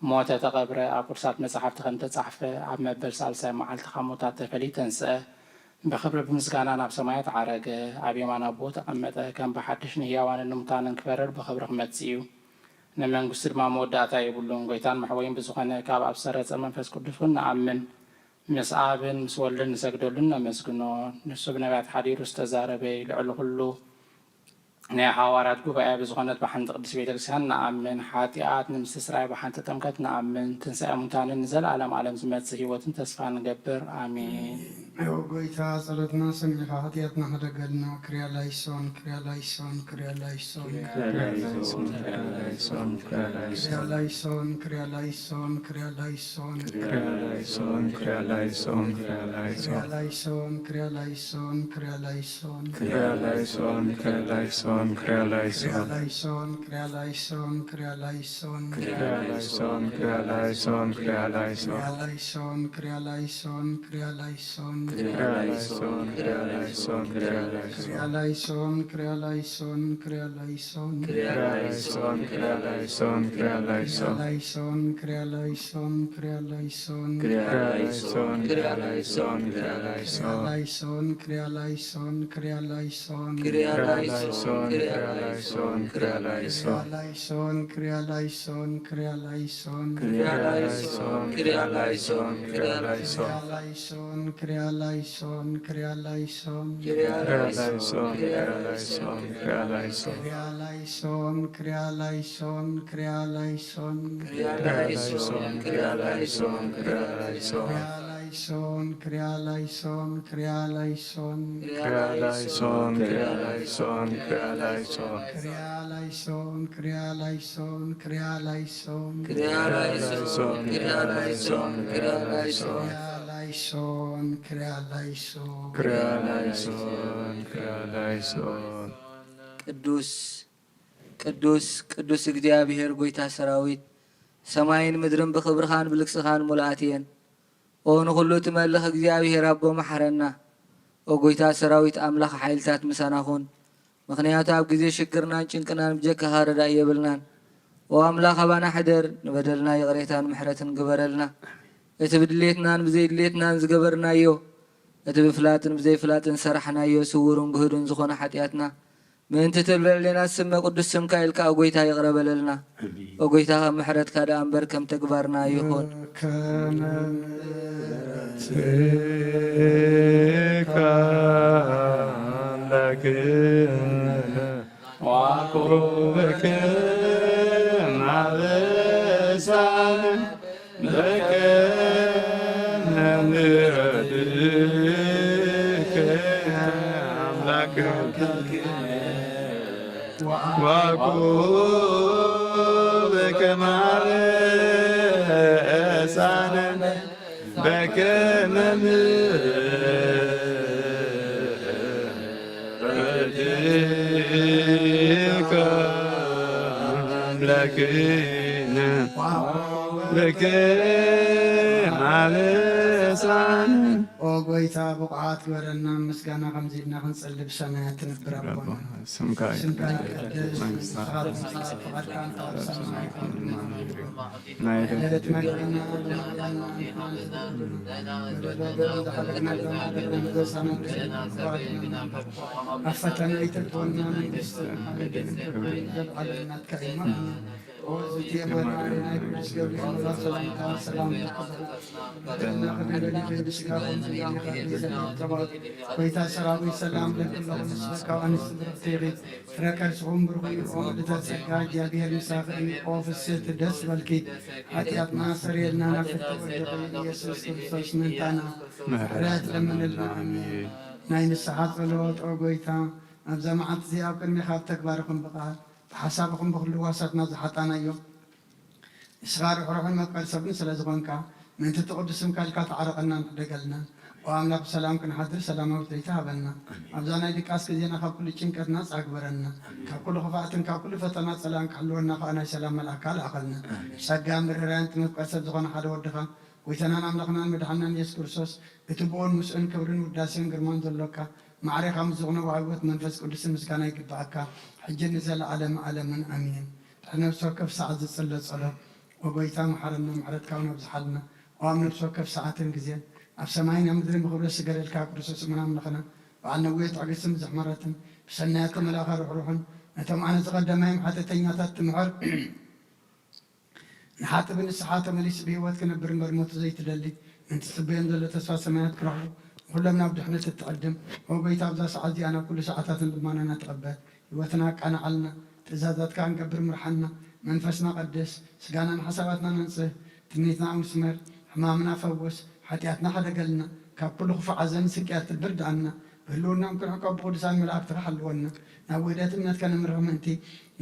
ሞተ፣ ተቐብረ። ኣብ ቅዱሳት መጻሕፍቲ ከም ተጻሕፈ፣ ኣብ መበል ሳልሳይ መዓልቲ ካብ ሙታት ተፈልዩ ተንስአ፣ ብኽብሪ ብምስጋና ናብ ሰማያት ዓረገ፣ ኣብ የማን ኣቦኡ ተቐመጠ። ከም ብሓድሽ ንህያዋንን ንሙታንን ክፈርድ ብኽብሪ ክመጽእ እዩ። ንመንግስቱ ድማ መወዳእታ የብሉን። ጎይታን መሕወይን ብዝኾነ ካብ ኣብ ሰረጸ መንፈስ ቅዱስ እውን ንኣምን። ምስ ኣብን ምስ ወልድን ንሰግደሉን ነመስግኖ። ንሱ ብነቢያት ሓዲሩ ዝተዛረበ እዩ። ልዕሊ ኩሉ ናይ ሓዋርያት ጉባኤ ብዝኾነት ብሓንቲ ቅድስት ቤተ ክርስቲያን ንኣምን። ሓጢኣት ንምስትስራይ ብሓንቲ ጥምቀት ንኣምን። ትንሳኤ ሙታንን ንዘለዓለም ዓለም ዝመጽእ ህይወትን ተስፋ ንገብር። ኣሜን። ኦ ጎይታ፣ ጸሎትና ሰሚዕኻ ሓጢኣትና ሕደገልና። ክርያ ላይሶን፣ ክርያ ላይሶን፣ ክርያ ላይሶን። ክርያ ላይሶን፣ ክርያ ላይሶን፣ ክርያ ላይሶን። ክርያ ላይሶን፣ ክርያ ላይሶን፣ ክርያ ላይሶን። ክርያ ላይሶን፣ ክርያ ላይሶን፣ ክርያ ላይሶን። ክርያ ላይሶን፣ ክርያ ላይሶን፣ ክርያ ላይሶን። ክርያ ላይሶን፣ ክርያ ላይሶን፣ ክርያ ላይሶን። ክርያ ላይሶን፣ ክርያ ላይሶን፣ ክርያ ላይሶን። ክርያ ላይሶን፣ ክርያ ላይሶን፣ ክርያ ላይሶን። ክርያ ላይሶን፣ ክርያ ላይሶን፣ ክርያ ላይሶን። ክርያ ላይሶን፣ ክርያ ላይሶን፣ ክርያ ላይሶን። ክርያ ላይሶን፣ ክርያ ላይሶን፣ ክርያ ላይሶን። ክርያ ላይሶን፣ ክርያ ላይሶን፣ ክርያ ላይሶን። ክርያ ላይሶን፣ ክርያ ላይሶን፣ ክርያ ላይሶን። ክርያ ላይሶን፣ ክርያ ላይሶን፣ ክርያ ላይሶን። ክርያ ላይሶን፣ ክርያ ላይሶን፣ ክርያ ላይሶን። ክርያ ላይሶን፣ ክሪያ ላይሶን፣ ክሪያ ላይሶን። ክሪያ ላይሶን፣ ክሪያ ላይሶን፣ ክሪያ ላይሶን። ክሪያ ላይሶን፣ ክሪያ ላይሶን፣ ክሪያ ላይሶን። ክሪያ ላይሶን፣ ክሪያ ላይሶን፣ ክሪያ ላይሶን። ክሪያ ላይሶን፣ ክሪያ ላይሶን፣ ክሪያ ላይሶን። ክሪያ ላይሶን፣ ክሪያ ላይሶን፣ ክሪያ ላይሶን። ክሪያ ላይሶን፣ ክሪያ ላይሶን፣ ክሪያ ላይሶን። ክሪያ ላይሶን፣ ክሪያ ላይሶን፣ ክሪያ ላይሶን። ክሪያ ላይሶን፣ ክሪያ ላይሶን፣ ክሪያ ላይሶን። ክሪያ ላይሶን፣ ክሪያ ላይሶን፣ ክሪያ ላይሶን። ክሪያ ላይሶን፣ ክሪያ ላይሶን፣ ክሪያ ላይሶን። ክሪያ ላይሶን፣ ክሪያ ላይሶን። ክሪያ ላይሶን፣ ክሪያ ላይሶን። ቅዱስ፣ ቅዱስ፣ ቅዱስ እግዚኣብሔር ጐይታ ሰራዊት፣ ሰማይን ምድርን ብኽብርኻን ብልግስኻን ምሉኣት እየን። ኦ ንኹሉ ትመልኽ እግዚኣብሔር ኣቦ፣ መሓረና። ኦ ጐይታ ሰራዊት ኣምላኽ ሓይልታት ምሳና ኹን። ምኽንያቱ ኣብ ግዜ ሽግርናን ጭንቅናን ብጀካኻ ረዳኢ የብልናን። ኦ ኣምላኽ ኣባና ሕደር፣ ንበደልና ይቕሬታን ምሕረትን ግበረልና። እቲ ብድሌትናን ብዘይድሌትናን ዝገበርናዮ፣ እቲ ብፍላጥን ብዘይፍላጥን ዝሰራሕናዮ ስውርን ግህዱን ዝኾነ ሓጢኣትና፣ ምእንቲ ትብል ልዕሌና ስመ ቅዱስ ስምካ ኢልካ፣ ኦ ጐይታ፣ ይቕረ በለልና። ኣሜን። ኦ ጐይታ፣ ካብ ምሕረትካ ደኣ እምበር ከም ተግባርና ይኹን። ከመ ምሕረትካ ኣምላክነ ዋቁ በከመ አበሳነ በከመ ምሕረትከ አምላክነ ዋቁ በከመ አበሳነ በከመ ምሕረትከ አምላክነ በከመ አበሳነ። ኦ ጐይታ፣ ብቑዓት ግበረና። ምስጋና ከምዚ ኢልና ክንጽሊ ብሰማያት ትነብር ኣቦና። ስምካ ስምካ ይቀደስ፣ መንግስትኻ መንግስትኻ ትምጻእ፣ ትምጻእ፣ ፍቓድካ እንተ ኣብ ሰማይ ከምኡ ድማ ናይ ዕለት መግብና ኣብ ፈተና ኣይተእትወና፣ መንግስቲ ዘለዓለም ናትካ እዩ። ኦ ዝእቲ የማነ ናይ ቅዱስ ገብርኤል መልኣክ ሰላምታ ሰላም በደልና ክንደሊ ብስጋ ጐይታ ሰራዊት ሰላም ለኪ ኣለኹ፣ ንስኺ ካብ ኣንስቲ ብርኽቲ ኢኺ። ፍረ ከርስኹም ብሩኽ እዩ። ኦ ምልዕተ ጸጋ፣ እግዚኣብሔር ምሳኺ እዩ። ኦ ፍስሕቲ ደስ በልኪ፣ ሓጢኣትና ሰርየልና፣ ናብ ፍትሒ ወድኺ ኢየሱስ ክርስቶስ ምእንታና ምሕረት ለምንልና። ኣሜን። ናይ ንስሓ ጸሎት። ኦ ጐይታ፣ ኣብዛ መዓልቲ እዚኣ ኣብ ቅድሜኻ ኣብ ተግባርኹም ብቓል ብሓሳብኹም ብኹሉ ዋሳትና ዝሓጣናዮ ንስኻ ርሕሩሕን መፍቀሪ ሰብን ስለ ዝኾንካ፣ ምእንቲ እቲ ቅዱስ ስምካ ኢልካ ተዓረቐናን ሕደገልናን። ኦ ኣምላኽ፣ ብሰላም ክንሓድር ሰላማዊት ለይቲ ሃበና። ኣብዛ ናይ ድቃስ ግዜና ካብ ኩሉ ጭንቀት ናጻ ግበረና። ካብ ኩሉ ክፍኣትን ካብ ኩሉ ፈተና ጸላእን ክሕልወና ከኣ ናይ ሰላም መልኣካ ልኣኸልና። ጸጋ ምርራይን እቲ መፍቀሪ ሰብ ዝኾነ ሓደ ወድኻ፣ ጐይታናን ኣምላኽናን መድሓንናን የሱስ ክርስቶስ፣ እቲ ብኡን ምስኡን ክብርን ውዳሴን ግርማን ዘሎካ፣ ማዕሬኻ ምስ ዝኾነ ወሃቢ ህይወት መንፈስ ቅዱስን ምስጋና ይግብኣካ፣ ሕጂ ንዘለዓለም ዓለምን ኣሜን። ድሕሪ ነፍሲ ወከፍ ሰዓት ዝጽለ ጸሎት። ኦ ጐይታ፣ መሓረና፣ ምሕረትካ እውን ኣብዝሓልና። ኦ ኣብ ነፍሲ ወከፍ ሰዓትን ግዜን፣ ኣብ ሰማይን ኣብ ምድርን ብኽብረት ዝገደልካ ቅዱስ ስምና ኣምላኽና፣ በዓል ነዊሕ ትዕግስትን ብዙሕ ምሕረትን፣ ብሰናያት መልኣኸ ርሕሩሕን፣ ነቶም ኣነ ዝቐደማዮም ሓጢኣተኛታት ትምሕር፣ ንሓጥእ ብንስሓ ተመሊሱ ብህይወት ክነብር እምበር ሞቱ ዘይትደሊ፣ ምእንቲ ትጽበዮም ዘሎ ተስፋ ሰማያት ክረኽቡ፣ ንኹሎም ናብ ድሕነት እትዕድም፣ ኦ ጐይታ፣ ኣብዛ ሰዓት እዚኣ ናብ ኩሉ ሰዓታትን ልማናና ተቐበል። ህይወትና ኣቃንዓልና፣ ትእዛዛትካ ክንገብር ምርሓና፣ መንፈስና ቀድስ፣ ስጋናን ሓሳባትናን ኣንጽህ፣ ትምኒትና ኣውስመር፣ ሕማምና ፈውስ፣ ሓጢኣትና ሕደገልና፣ ካብ ኩሉ ክፉእ ሓዘን ስቅያት ትብርድኣና፣ ብህልውናን ክንሕቆ ብቕዱሳን መላእክትኻ ሓልወና፣ ናብ ውህደት እምነትካ ነምርሕ ምእንቲ፣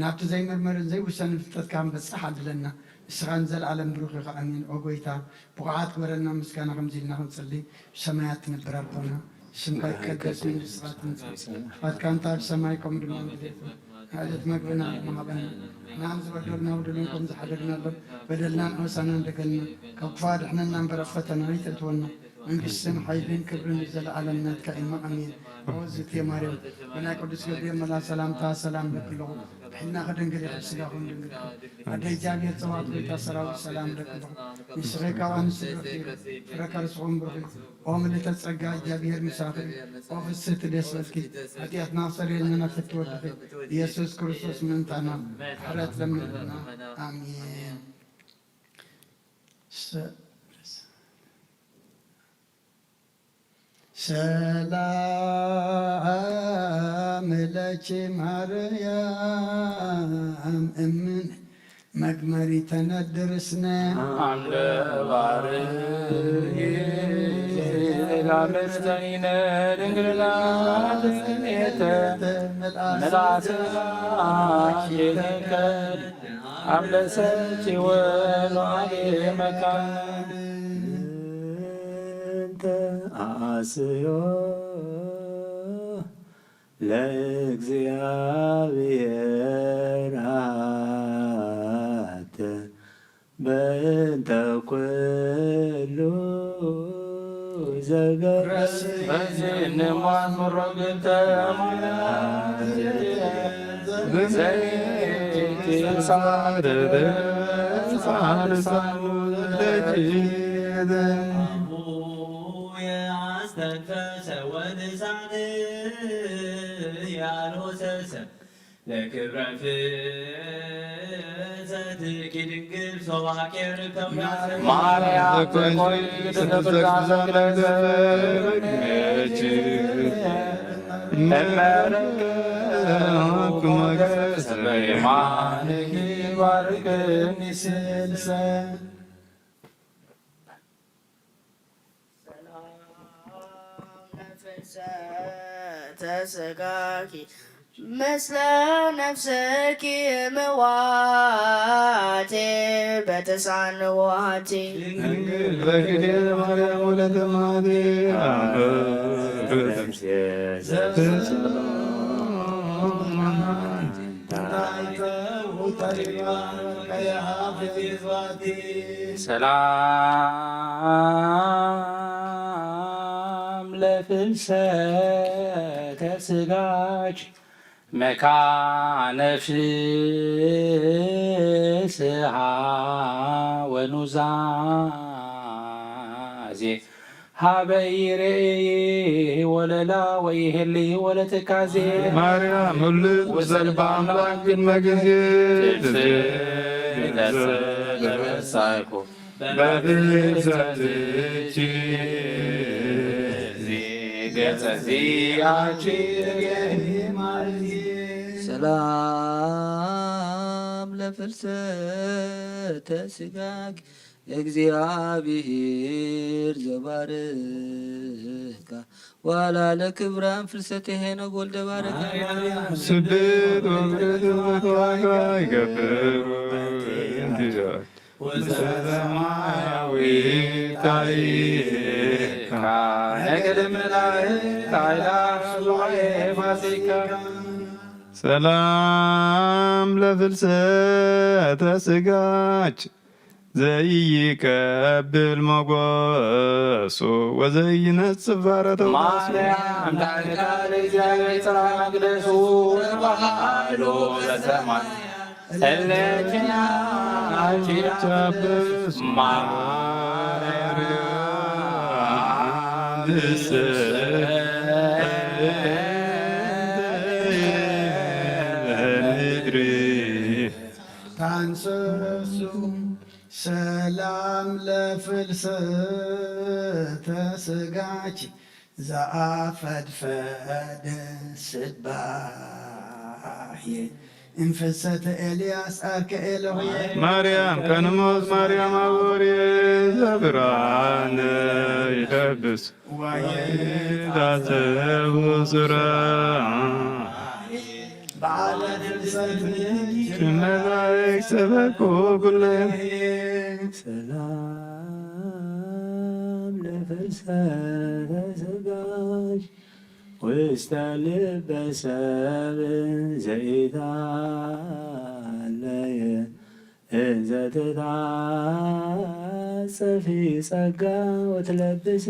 ናብቲ ዘይምርመርን ዘይውሰንን ፍልጠትካ ክንበጽሕ ዓድለና። ንስኻ ንዘለኣለም ብሩኽ ኢኻ። ኣሜን። ኦ ጐይታ፣ ብቑዓት ግበረና ምስጋና ከምዚ ኢልና ክንጽሊ፣ ብሰማያት ትነብር ኣቦና፣ ስምካ ይቀደስ፣ መንግስትኻ ትምጻእ፣ ፍቓድካ እንተ ኣብ ሰማይ ከምኡ ድማ ኣብ ምድሪ ትኹን። ንዕለት መግብና ሎሚ ሃበና፣ ንሕና ንዝበደሉና በደሎም ከም ዝሓደግናሎም በደልና ንኸሳና ንደገልና፣ ካብ ክፉእ ኣድሕነና እምበር ኣብ ፈተና ኣይተእትወና፣ መንግስትን ሓይልን ክብርን ንዘለኣለም ናትካ እዩ። ኣሜን። ኣወዝቲ ማርያም፣ ብናይ ቅዱስ ገብርኤል መልኣኽ ሰላምታ ሰላም እብለኪ ኣለኹ። ብሕልናኺ ድንግል ኢኺ፣ ብስጋኺ እውን ድንግል ኢኺ። ኣደ እግዚኣብሔር ጸባኦት፣ ጎይታ ሰራዊት፣ ሰላም እብለኪ ኣለኹ። ንስኺ ካብ ኣንስቲ ብርኽቲ ኢኺ፣ ፍረ ከርስኺ እውን ብሩኽ እዩ። ኦ ምልዕተ ጸጋ፣ እግዚኣብሔር ምሳኺ እዩ። ኦ ፍስሕቲ ደስ በልኪ፣ ሓጢኣትና ክሰርየልና ናብ ፍትወድኺ ኢየሱስ ክርስቶስ ምእንታና ምሕረት ለምንልና። ኣሜን። ሰ-፣ ሰላም ለኪ ማርያም እምን መግመሪ ተነድርስነ። አምደ ባርይ ላምስተይነ ድንግልና ትንኤተ መልአተ አኪለከ አምለሰኪ ወለዓሌ መካን። እንተ አስዮ ለእግዚአብሔር አተ በእንተ ኩሉ ዘገረስ በዝን ሟን ምሮ ግብተ ማርያም ብዘይቲ ሳደደ ሳልሳኑ ደጅ አስተንፈሰ ወልሳን ያልሆሰሰ ለክብረ ፍሰትኪ ድንግል ሶባኬ ርተው ማርያም ተቆይ ተዘግዘግለዘ እመረከ ሞገስ በየማንኪ ባርክኒ ስልሰ። ሰላም ለፍልሰተ ሥጋኪ ምስለ ነፍስኪ እምዋቴ በተሳንዋቲ። ድንግል በክልኤ ማርያም ወለተ ማቴ አመ በነፍሴ ዘተሰማ ሰላም ለፍልሰተ ሥጋኪ መካነ ፍስሓ ወኑዛዜ ሀበ ኢሬኢ ወለላ ወኢሄሊ ወለትካዜ። ማርያም ምልዕት ውሰድ በአምላክ ቅድመ ጊዜ ትፍስሒ ተበሳይኩ በፍልሰትኪ ገጸ ዚአኪ። ሰላም ለፍልሰተ ሥጋኪ እግዚአብሔር ዘባርካ ዋላ ለክብራን ፍልሰተ ሄኖክ ወልደ ባረከ። ስብእት ወምልዕት ውእቱ ዋጋ ይገብር ውእቱ ውስተ ሰማያዊ ታይካ ነግድ መላእክት አእላፍ ሱባኤ ፋሲካ። ሰላም ለፍልሰተ ሥጋኪ ዘይቀብል ሞገሱ ወዘይነጽፍ ባረተው ማርያም ታሪካ ለእግዚአብሔር ጽራ መቅደሱ ወበሃሎ በሰማይ እለኪና አኪ ቻብስ ማርያም ምስለ ምድሪ ታንሰሱ ሰላም ለፍልሰተ ሥጋኪ ዘአፈድፈደ ስባሄ እምፍልሰተ ኤልያስ አርከ ኤሎሄ። ማርያም ከንሞት ማርያም አቦሬ ዘብርሃነ ይለብስ ወይታሰቡ ዙራ በዓለ ፍልሰት መላእክት ሰበኩ ኩለ። ሰላም ለፍልሰተ ሥጋኪ ውስተ ልበ ሰብ ዘይታለየ እንዘ ትትዓጸፊ ጸጋ ወትለብስ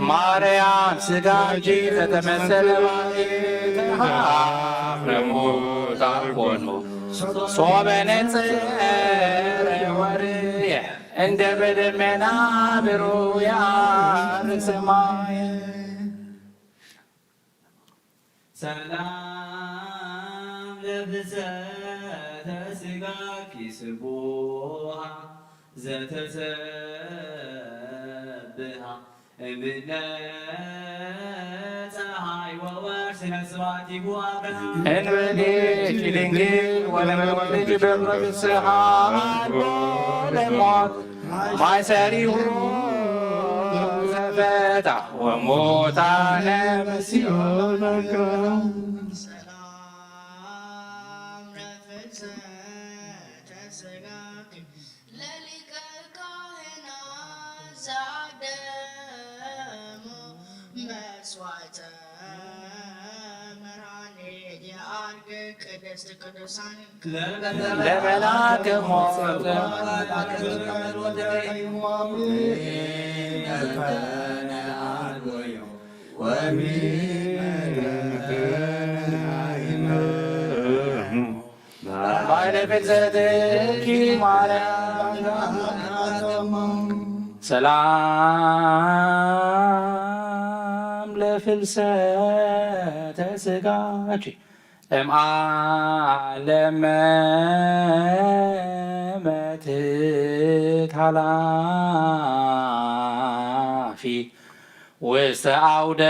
ማርያም ስጋኪ ዘተመሰለ ባሕሪ ተሃፍረ ሙታን ኮኑ። ሶበ ነጽረ ወርየ እንደ በደመና ብሩያ ርሰማየ። ሰላም ለፍሰተ ስጋኪ ስቡሃ ዘተሰብሃ እምነ ጸሃይ ወወር ስነ ስብሐቲሁ አብርሃም። እንበሌኪ ድንግል ወለመወልድ በኩረ ፍስሐ አልቦ ለሞት ማይ ሰሪሁ ዘፈታ ወሙታነ በሲኦል አጋም። ሰላም ለፍልሰተ ስጋኪ ለሊቀ ካህናት ዘአደሞ መስዋዕተ መርሃኔ የአርግ ቅድስት ቅዱሳን ለመላከ ሞት ባይለ ፍልሰትኪ ማርያም ሰላም ለፍልሰተ ስጋኪ እምዓለመ መትት ኃላፊ ውስተ አውደ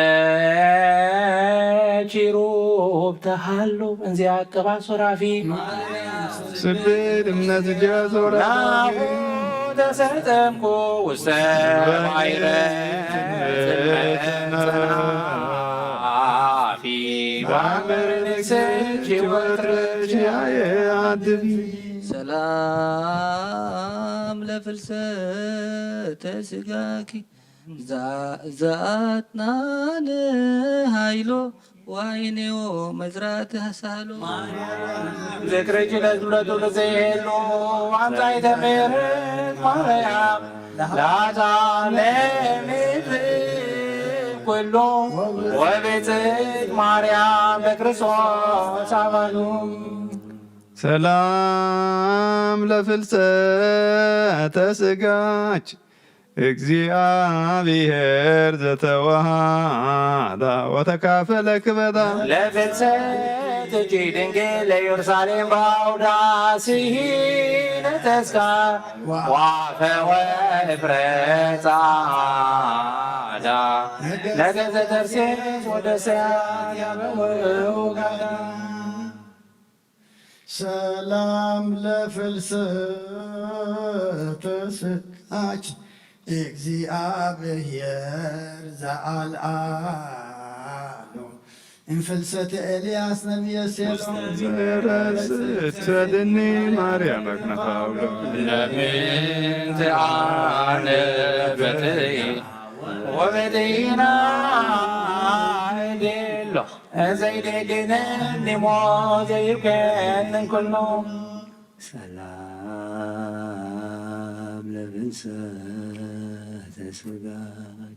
ኪሩብ ተሃሉ እንዚያ ቅባ ሱራፊ። ጽብድ እምነት እጃ ዞራ ናሁ ተሰጠምኩ ውስተ ባሕረ ጽልመት ጸናፊ በአንበረ ንግሥኪ ወትረኪ አየ አድቢ። ሰላም ለፍልሰተ ስጋኪ ዘአጥናነ ኃይሎ ወአይኔዎ መዝራእቲ ሐሳሎ። ዝክርኪ ለዝብለቱ ለዘይሄሉ አምጣይተ ምሕረት ማርያም ለአጣለ ምድር ኩሎ ወብፅዕት ማርያም በክርስቶስ አማኑ። ሰላም ለፍልሰተ ስጋች እግዚአብሔር ዘተዋሃዳ ወተካፈለ ክበዳ። ለፍልሰትኪ ድንግል ለኢየሩሳሌም በአውዳ ስሂነ ተስካር ዋፈወ እፍረ ጸዓዳ ነገዘ ተርሴስ ወደሰያት ያበወው ጋዳ። ሰላም ለፍልሰተ ስጋች እግዚአብሔር ዘአልዓሎ እምፍልሰተ ኤልያስ ነቢየ ሴሎ። ዘረስት ሰድኒ ማርያም አክነፋውሎ ለምንት አነ በትይ ወበትይና እዴሎ። ዘይደግነኒ ሞት ዘይብከንን ኩሉ። ሰላም ለፍልሰተ ስጋኪ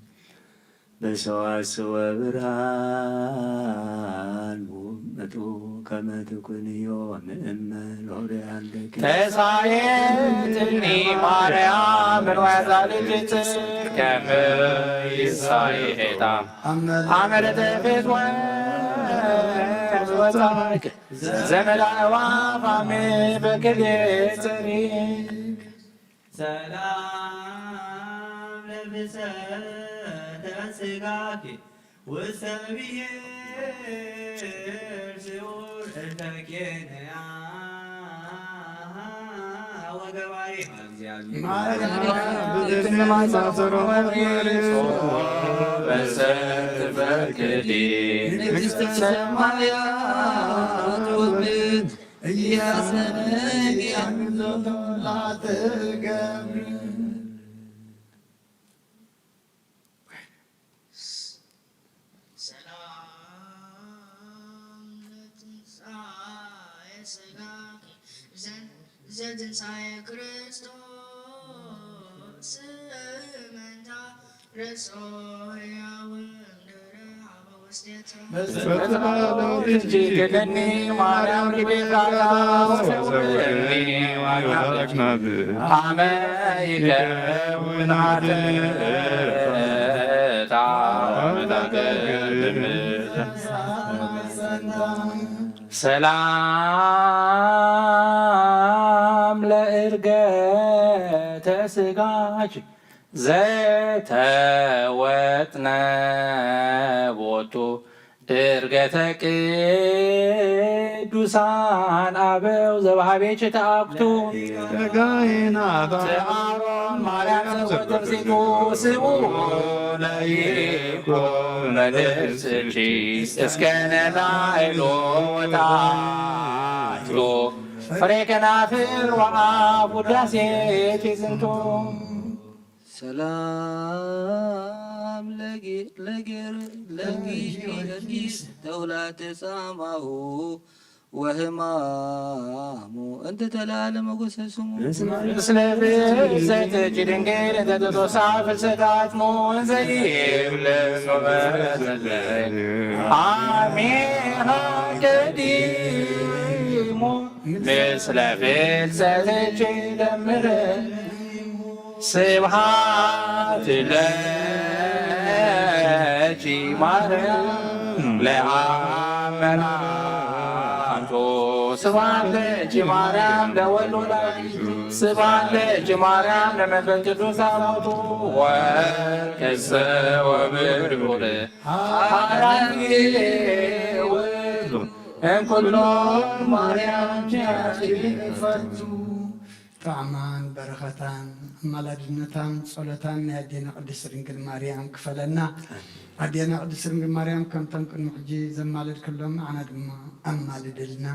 በሰዋስወ ብርሃን ውመጡ ከመ ትኩንዮ ምእመ ሎሬ አለኪ። ተሳየጥኒ ማርያም እንወዛ ልጅ ጽድቅ ከም ይሳይ ሄታ አመረ ተፌት ወወጻክ ዘመዳ ዋፋሜ በክሌ ጽሪክ። ሰላም ለፍልሰተ ስጋኪ ውስተ ብሔር ስዑር እንተ ኬንያ ወገባሪ። በሰንት ፈቅዲ ንግሥተ ሰማያት ውብን እያሰነቅ ያንዞ ላትገብር። ሰላም ለትንሣኤ ሥጋኪ ዘን ዘትንሳኤ ክርስቶስ ምእንታ ርእሶ ህያውን ድርሃበ ውስቴታ። በጸሎትኪ ክደኒ ማርያም ዲቤ ቃላ ወሰውርኒ ዋጋክናት አመ ይከውን ኃጢአታ ሰላም ለእርገተ ስጋች ዘተወጥነ ቦቱ እርገተ ቅዱሳን አበው ዘባሃቤች ተአኩቱ ተጋይናታ አሮን ማርያም ዘወትር ዜቱ ስቡ ለይኩ መልስቺ እስከ ነላይሎ ወታይሎ ፍሬ ከናፍር ወአፍ ውዳሴ ኪዝንቱ ሰላም ለጊ- ለጊር- ለጊ- ለጊስ ተውላተ ጻማሁ ወህማሙ እንተ ተላለ መጎሰ ስሙ ምስለ ብእሰይትኪ ድንግል እንተ ተጦሳ ፍልሰታት ሞን ዘይብለ ሶበ ዘለይ አሜሃ ቀዲሙ ምስለ ፍልሰትኪ ደምረ ስብሐት ለኪ ማርያም ለአብ መላእክቱ ስብሐት ለኪ ማርያም ለወልድ ወላዲቱ ስብሐት ለኪ ማርያም ለመንፈስ ቅዱስ አቦቱ ወከሰ ወብርሁል ሐራንጌ ውእቱ እምኩሎ ማርያም ኪያኪ ፈቱ ጣዕማን በረኸታን ኣማላድነታን ጸሎታን ናይ ኣዴና ቅድስት ድንግል ማርያም ክፈለና። ኣዴና ቅድስት ድንግል ማርያም ከምተን ቅድሚ ሕጂ ዘማለድክሎም ንዓና ድማ ኣማልደልና።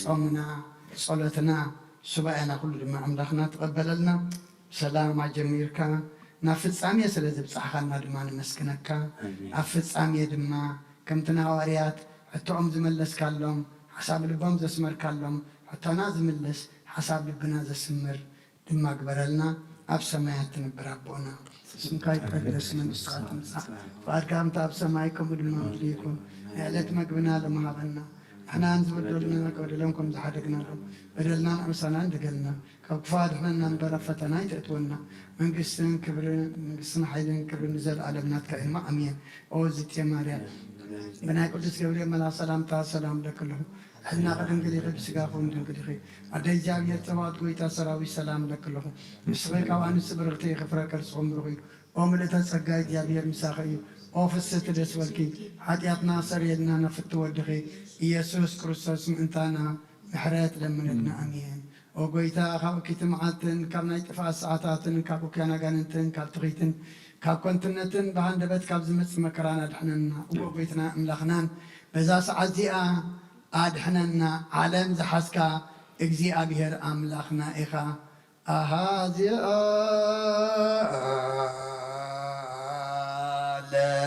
ጾምና፣ ጸሎትና፣ ሱባኤና ኩሉ ድማ ኣምላኽና ተቐበለልና። ብሰላም ኣጀሚርካ ናብ ፍጻሜ ስለ ዘብጻሕኻና ድማ ነመስግነካ። ኣብ ፍጻሜ ድማ ከምቲ ንሃዋርያት ሕቶኦም ዝመለስካሎም፣ ሓሳብ ልቦም ዘስመርካሎም፣ ሕቶና ዝምልስ ሓሳብ ልብና ዘስምር ድማ ግበረልና። ኣብ ሰማያት ትነብር ኣቦና፣ ስምካ ይትቀደስ፣ መንግስትኻ ትምጻእ፣ ፍቓድካ ከምቲ ኣብ ሰማይ ከምኡ ድማ ኣብ ምድሪ ይኹን። ናይ ዕለት መግብና ሎሚ ሃበና፣ ንሕና ንዝበደሉና በደሎም ከም ዝሓደግናሎም በደልና ንዕምሳና እንደገልና ካብ ክፉእ ኣድሕነና እምበር ኣብ ፈተና ኣይተእትወና። መንግስትን ክብርን መንግስትን ሓይልን ክብርን ንዘለኣለም ናትካ እዩ እሞ ኣሜን። ኦ ዝትየ ማርያም ብናይ ቅዱስ ገብርኤል መልኣኽ ሰላምታ ሰላም እለኪ ኣለኹ። ሕልናኺ ድንግል ኢኺ ብስጋኺ እውን ድንግል ኢኺ። ኣደ እግዚኣብሔር ጸባኦት ጐይታ ሰራዊት ሰላም እለኪ ኣለኹ። ንስኺ ካብ ኣንስቲ ብርኽቲ ኢኺ ፍረ ከርስኺ እውን ብሩኽ እዩ። ኦ ምልእተ ጸጋ እግዚኣብሔር ምሳኺ እዩ። ኦ ፍስሕቲ ደስ በልኪ ሓጢኣትና ሰርየልና ነፍቲ ወድኺ ኢየሱስ ክርስቶስ ምእንታና ምሕረት ለምነልና ኣሜን። ኦ ጐይታ ካብ እኪይቲ መዓልትን ካብ ናይ ጥፍኣት ሰዓታትን ካብ እኩያን ኣጋንንትን ካብ ትኺትን ካብ ከንቱነትን ብሃንደበት ካብ ዝመጽእ መከራን ኣድሕነና። እወ ጐይትናን ኣምላኽናን በዛ ሰዓት እዚኣ ኣድሕነና። ዓለም ዝሓዝካ እግዚኣብሔር ኣምላኽና ኢኻ። ኣሃዚ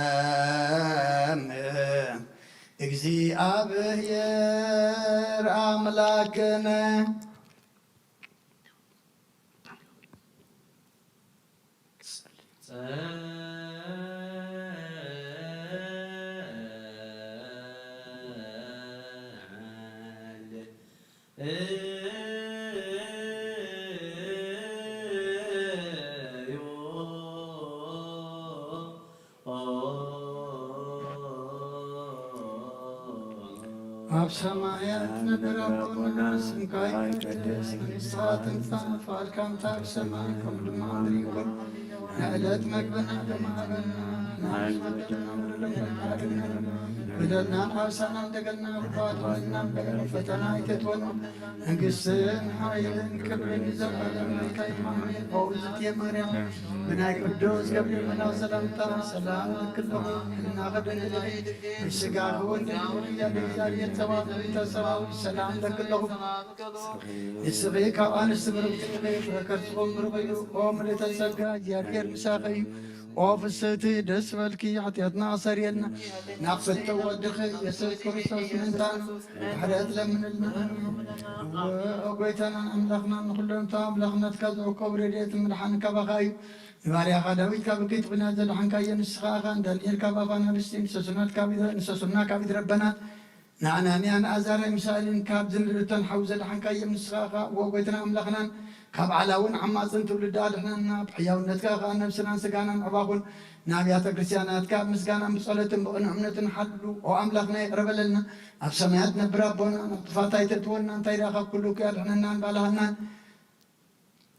ዓለም እግዚኣብሔር ኣምላክነ ኣብ ሰማያት ትነብር ኣቦና፣ ስምካ ይቀደስ፣ መንግስትኻ ትምጻእ፣ ፍቓድካ ከምቲ ኣብ ሰማይ ከምኡ ድማ ኣብ ምድሪ ይኹን። ንዕለት መግብና ሎሚ ሃበና፣ ንሕና ንበደልና በደልና ንሓድግና በደልና ሓብሳና እንደገልና ክፋት ወንና እምበር ፈተና ኣይተትወና። መንግስትን ሓይልን ክብርን ንዘለኣለም ናትካ እዩ። ኣሜን። ኦ እግዝእትየ ማርያም ብናይ ቅዱስ ገብርኤል መልኣኽ ሰላምታ ሰላም እልኪ ኣለኹ። ሕልናኺ ድንግል ኢኺ፣ ብስጋኺ እውን ድንግል ኢኺ። ኣደ እግዚኣብሔር ጸባኦት ጌታ ሰራዊት ሰላም እለኪ ኣለኹ። ንስኺ ካብ ኣንስቲ ብርኽቲ ኢኺ፣ ፍረ ከርስኺ እውን ብሩኽ እዩ። ኦ ምልእተ ጸጋ እግዚኣብሔር ምሳኺ እዩ። ኦ ፍስህቲ ደስ በልኪ፣ ሓጢኣትና ኣሰርየልና። ናብ ፍትው ወድኺ የሱስ ክርስቶስ ምእንታና ምሕረት ለምንልና። እወ፣ ኦ ጎይታናን ኣምላኽናን፣ ንኹሎም እቶም ኣምላኽነትካ ዝወከቡ ረድኤትን ምድሓንን ካባኻ እዩ። ንባርያኻ ዳዊት ካብ እከይቲ ኲናት ዘድሓንካዮ ንስኻ ኢኻ። ንዳንኤል ካብ ኣፍ ኣናብስቲ፣ ንሰሱናት ካብ ኢድ፣ ንሰሱና ካብ ኢድ ረበናት፣ ንኣናንያን ኣዛርያን ሚሳኤልን ካብ ዝንድርተን ሓዊ ዘድሓንካዮም ንስኻ ኢኻ። እወ ጎይታና ኣምላኽናን፣ ካብ ዓላውን ዓማጽን ትውልዲ ኣድሕነና። ብሕያውነትካ ኸኣ ነብስናን ስጋናን ኣዕባኹን። ንኣብያተ ክርስቲያናትካ ብምስጋናን ብጸሎትን ብቕኑዕ እምነትን ሓሉ። ኦ ኣምላኽና ይቕረ በለልና። ኣብ ሰማያት ነብር ኣቦና፣ ናብ ጥፋት ኣይተእትወና፣ እንታይ ደኣ ካብ ኩሉ እኩይ ኣድሕነናን ባልሃናን።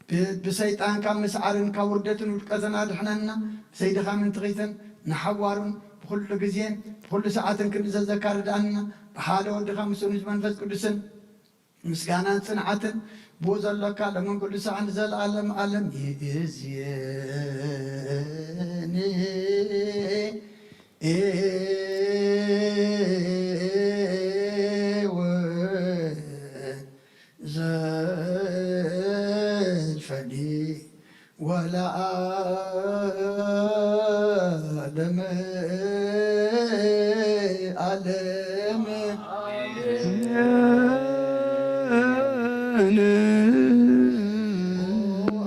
ብ-፣ ብሰይጣን ካብ ምስዓርን ካብ ውርደትን ውድቀትን ኣድሕነና። ብዘይድኻምን ትኽይትን ንሓዋሩን ብኹሉ ግዜን ብኹሉ ሰዓትን ክንእዘዘካ ርድኣና። ብሓደ ወድኻ ምስ እኑይ መንፈስ ቅዱስን ምስጋናን ጽንዓትን ብኡ ዘሎካ ሎምን ኩሉ ሰዓት ንዘለኣለም ዓለም ይእዝየኒ። ዘልፈኒ ወለዓለመ ዓለም።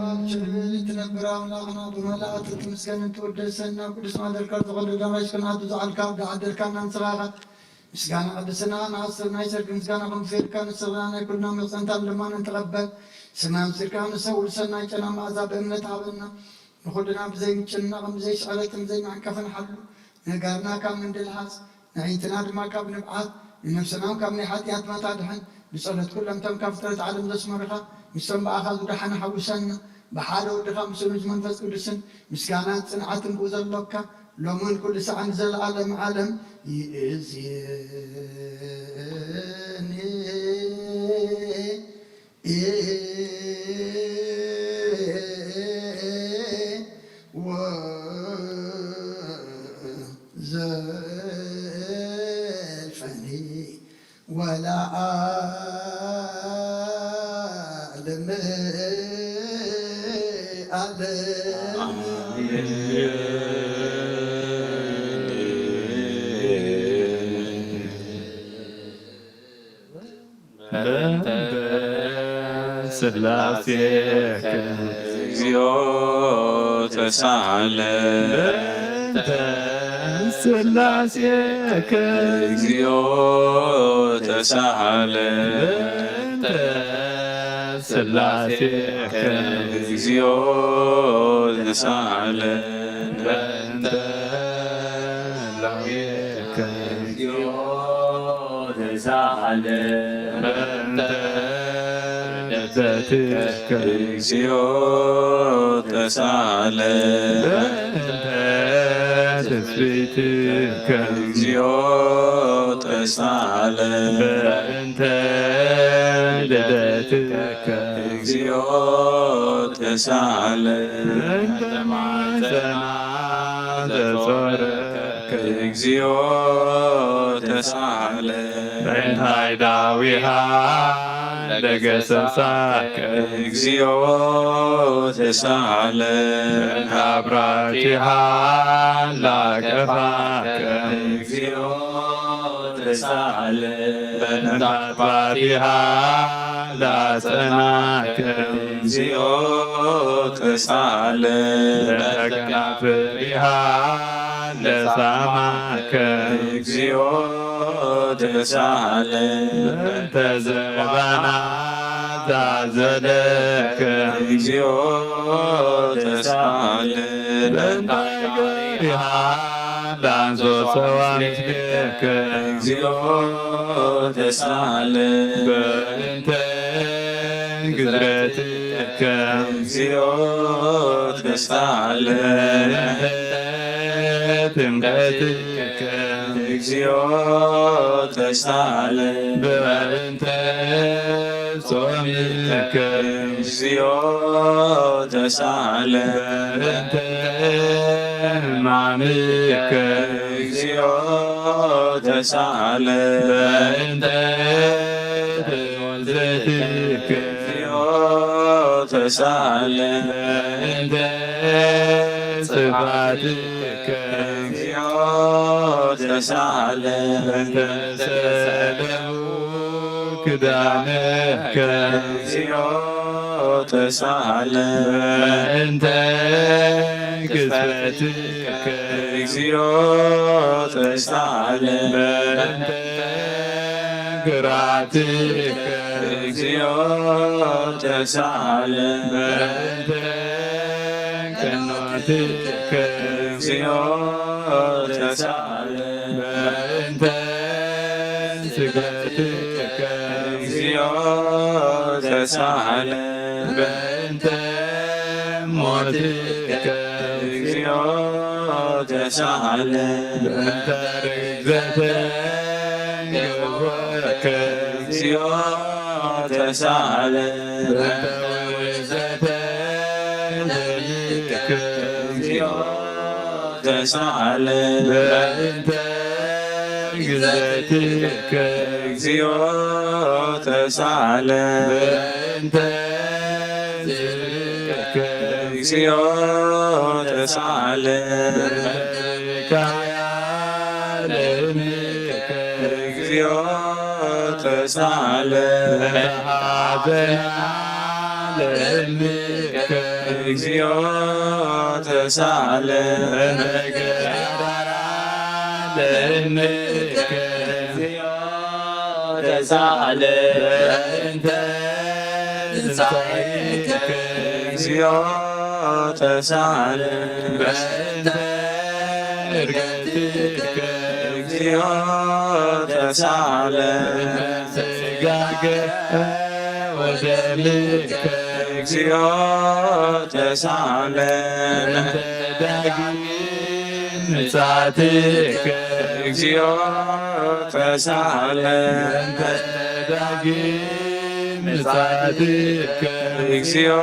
ኣብ ችግር ትነብር ኣምላኽና ብመላእክቲ ትምስገንን ትውደሰን። ናብ ቅዱስ ማደርካ ዝኾነ ኣዳራሽ ክንኣቱ ዝዓልካ ኣብ ዝዓደልካና ንስኻ ኢኻ። ምስጋና ቅድስና ንኣስር ናይ ሰርክ ምስጋና ከምዝፈልካ ንስኻ ናይ ኩልና መጸንታን ልማንን ተቐበል። ስና ምስርካ ንሰውር ሰናይ ጨና መኣዛ ብእምነት ሃበና። ንኹልና ብዘይ ምጭናቕን ብዘይ ሽቐለትን ብዘይ ማዕንቀፍን ሓሉ። ነጋርና ካብ ምንድልሃስ፣ ንዕይንትና ድማ ካብ ንብዓት፣ ንነብስና እውን ካብ ናይ ሓጢኣት ማት ኣድሕን። ብጸሎት ኩሎም እቶም ካብ ፍጥረት ዓለም ዘስመሩኻ፣ ምስቶም ብኣኻ ዝደሓኑ ሓውሰና። ብሓደ ወድኻ ምስ እኑይ መንፈስ ቅዱስን ምስጋናን ጽንዓትን ብኡ ዘሎካ፣ ሎምን ኩሉ ሰዓን ዘለዓለም ዓለም ይእዝየኒ። ወዘልፈኒ ወለዓለመ ዓለም። በእንተ ስላሴከ እግዚኦ ተሳሃለ። በእንተ ስላሴከ እግዚኦ ተሳሃለ። በእንተ ስላሴከ እግዚኦ ተሳሃለ። በእንተ ስላሴከ ተሳሃለ። በእንተ ልደትከ እግዚኦ ተሳሃለ። በእንተ ትስብእትከ እግዚኦ ተሳሃለ። በእንተ ልደትከ እግዚኦ ተሳሃለ። በእንተ ማሕፀና ዘጾረከ እግዚኦ ተሳሃለ። በእንተ አእዳዊሃ ለገሰሳከ እግዚኦ ተሳሃለ። በእንተ አብራቲሃ ላቀፋከ እግዚኦ ተሳሃለ። በእንተ አጥባቲሃ ላጸናከ እግዚኦ ተሳሃለ። በእንተ ከናፍሪሃ ለሳማከ እግዚኦ ተሳሃለ። በእንተ ዘባና ዛዘለከ እግዚኦ ተሳሃለ። በእንተ ገሪሃ ላንሶ ሰዋ ምስሌከ እግዚኦ ተሳሃለ። በእንተ ግዝረትከ እግዚኦ ተሳሃለ። በእንተ ጥምቀትከ እግዚኦ ተሳሃለ። በእንተ ጾምከ እግዚኦ ተሳሃለ። በእንተ ሕማምከ እግዚኦ ተሳሃለ። በእንተ ትእዛዝከ እግዚኦ ተሳሃለ። በእንተ ጽፋትከ እግዚኦ ተሳለ። እንተ ሰለቡ ክዳንከ እግዚኦ ተሳለ። እንተ ግዝፈትከ እግዚኦ ተሳለ። እንተ ግርዓትከ እግዚኦ ተሳለ። እንተ ቀኖትከ እግዚኦ ተሳለ። በእንተ ስግደትከ እግዚኦ ተሳለ። በእንተ ሞትከ እግዚኦ ተሳለ። በእንተ ርግዘተ ገቦከ እግዚኦ ተሳለ። በእንተ ውእዘተ ደምከ እግዚኦ ተሳለ። በእንተ ግዘትከ እግዚኦ ተሳለ። በእንተ ጽድቅከ እግዚኦ ተሳለ። በእንተ ብካያ ለእምከ እግዚኦ ተሳለ። በእንተ ሐዘና ለእምከ እግዚኦ ተሳለ። በእንተ ገዳራ ለእምከ እግዚኦ ተሳለ። በእንተ ትንሳኤከ እግዚኦ ተሳለ። በእንተ እርገትከ እግዚኦ ተሳለ። ስጋከ ወደምከ እግዚኦ ተሳለ። በእንተ ዳግም ምጽኣትከ እግዚኦ ተሳለ። በእንተ ዳግም ምጽኣትከ እግዚኦ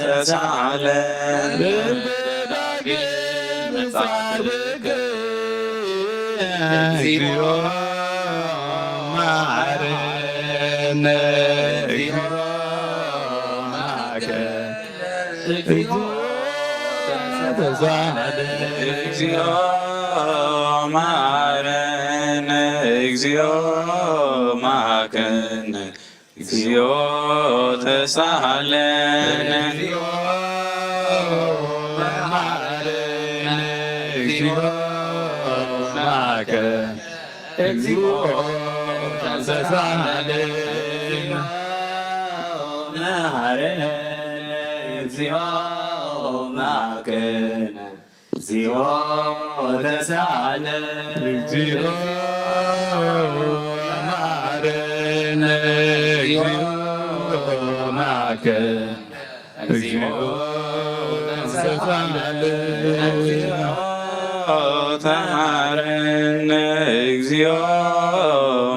ተሳለ። በእንተ ዳግም ምጽኣትከ እግዚኦ መሐረነ። እግዚኦ መሐረነ። ተሳለ። እግዚኦ መሐረነ። እግዚኦ መሐረነ። እግዚኦ ተሳሃለነ። እግዚኦ መሐረነ። እግዚኦ መሐረነ። እግዚኦ ተሳሃለነ። መሐረነ። እግዚኦ መሐረነ። እግዚኦ ተሳለ። እግዚኦ መሐረነ። እግዚኦ መሐረነ። እግዚኦ ተሳለ። እግዚኦ ተማረነ። እግዚኦ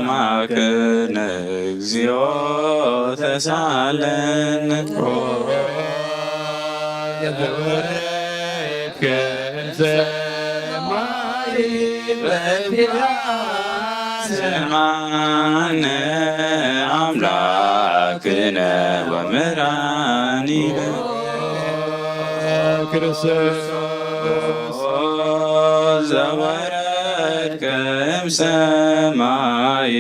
መሐረነ። እግዚኦ ተሳለን። ኦ ዘወረድከ እምሰማይ በእንቲአነ ስምዓነ አምላክነ ወመድኃኒነ ክርስቶስ ዘወረድከ እምሰማይ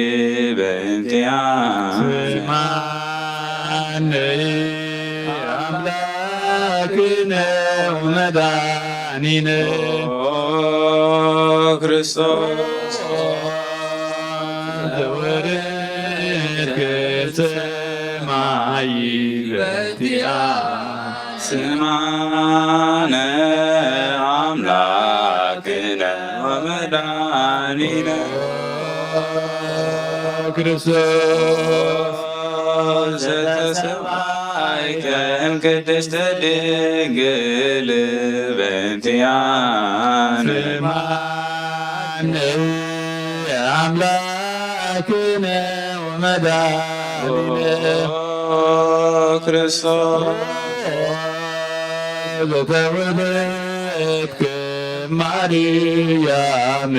በእንቲአነ ስምዓነ አምላክነ ወመድኃኒነ ኦ ክርስቶስ ዘወረድከ ሰማይ በእንቲአነ ስምዓነ አምላክነ ወመድኃኒነ ክርስቶስ ዘተሰማይከ እምቅድስት ድንግል በእንቲአነ ስምዓነ አምላክነ ወመድኃኒነ ክርስቶስ ዘተወለድከ ማርያም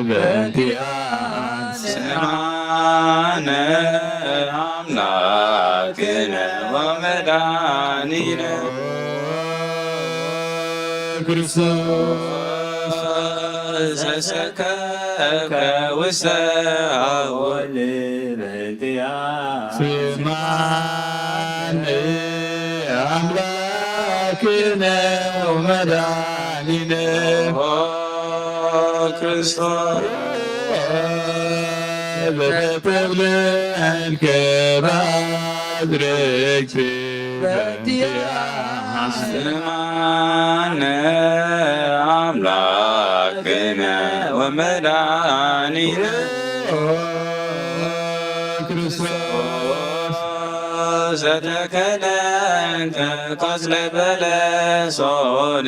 በእንቲአነ ስምዓነ አምላክነ ወመድኃኒነ ክርስቶስ ዘሰከብከ ውስተ ኣወል በእንቲኣ ስማን ኣምላክነ ወመድኃኒነ ኦ ክርስቶስ በተብለልከ ባድረግቲ በእንቲኣ ስማነ ኣምላክነ ወመድኃኒነ ክርስቶስ ዘተከለ እንተ ቆጽለ በለሶን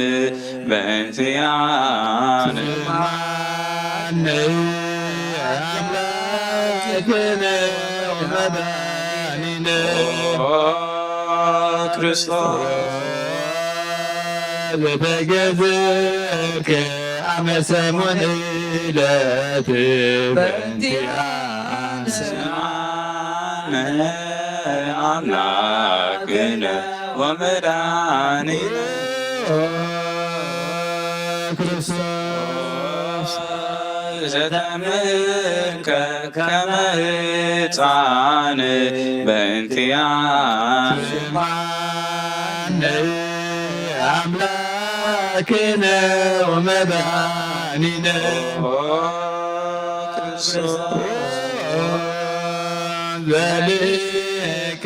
በእንቲኣነ ስማነ ኣምላክነ ወመድኃኒነ ኦ ክርስቶስ ዘተገዘእከ ኣመ ሰሙን ዕለት በእንቲኣነ ስማነ ኣምላክነ ወመድኃኒነ ክርስቶስ ዘተምህርከ ከመ ህፃን በእንቲኣነ ስማነ ኣምላክነ ወመድኃኒነ ኦ ክርስቶስ ዘልከ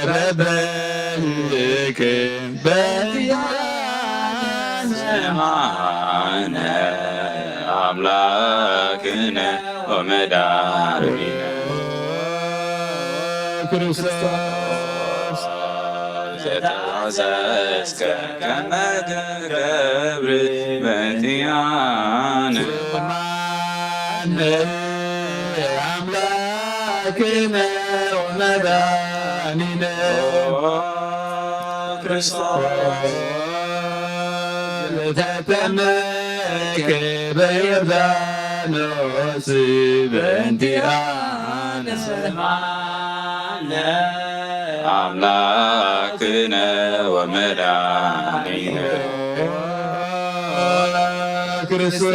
በበልክ በእንቲኣነ ስማነ ኣምላክነ ወመድኃኒነ ክርስቶስ ዘተኣዘዝከ ከመ ገብር በእንቲኣነ ስማነ ኣምላክነ ወመድኃኒነ ኦ ክርስቶስ ዘተጠመቀ በዮርዳኖስ በእንቲኣነ ስማነ ኣምላክነ ወመድኃኒነ ክርስቶስ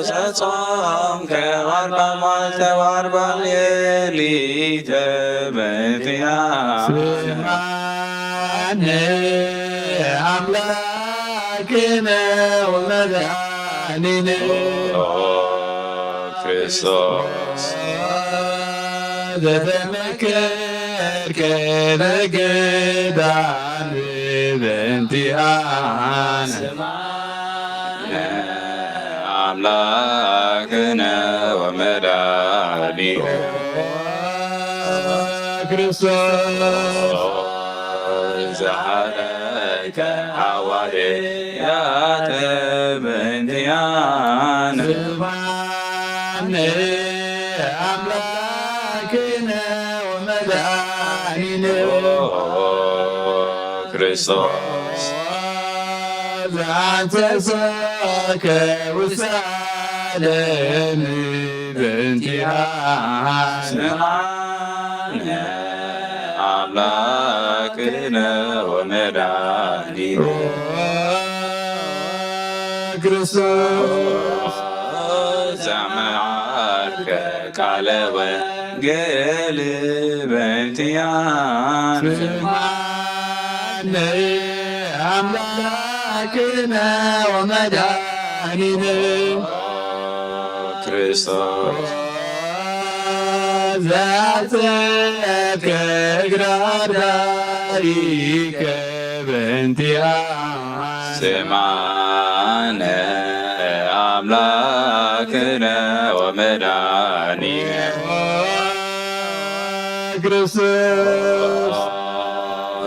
ዘጾምከ ኣርባ መዓልተ ወኣርባ ሌሊተ በእንቲኣነ ስማነ ኣምላክነ ወመድኃኒነ ክርስቶስ ዘተመከርከ በገዳም በእንቲኣነ ስማነ ኣምላክነ ወመድኃኒነ ክርስቶስ ዘሓለከ ሃዋርያተ በእንቲኣነ ስማነ ኣምላክነ ወመድኃኒነ ክርስቶስ ዘአንሰሶከ ውስተ ዓለም በእንቲኣነ ስማነ ኣምላክነ ወመድኃኒነ ክርስቶስ ዘመዓርከ ቃለ ወንጌል በእንቲኣነ ስማነ ኣምላክነ ወመድኃኒነ ክርስቶስ ዘአጽደቀ እግረ አርዳኢከ በእንቲኣነ ስማነ አምላክነ ወመድኃኒነ ክርስቶስ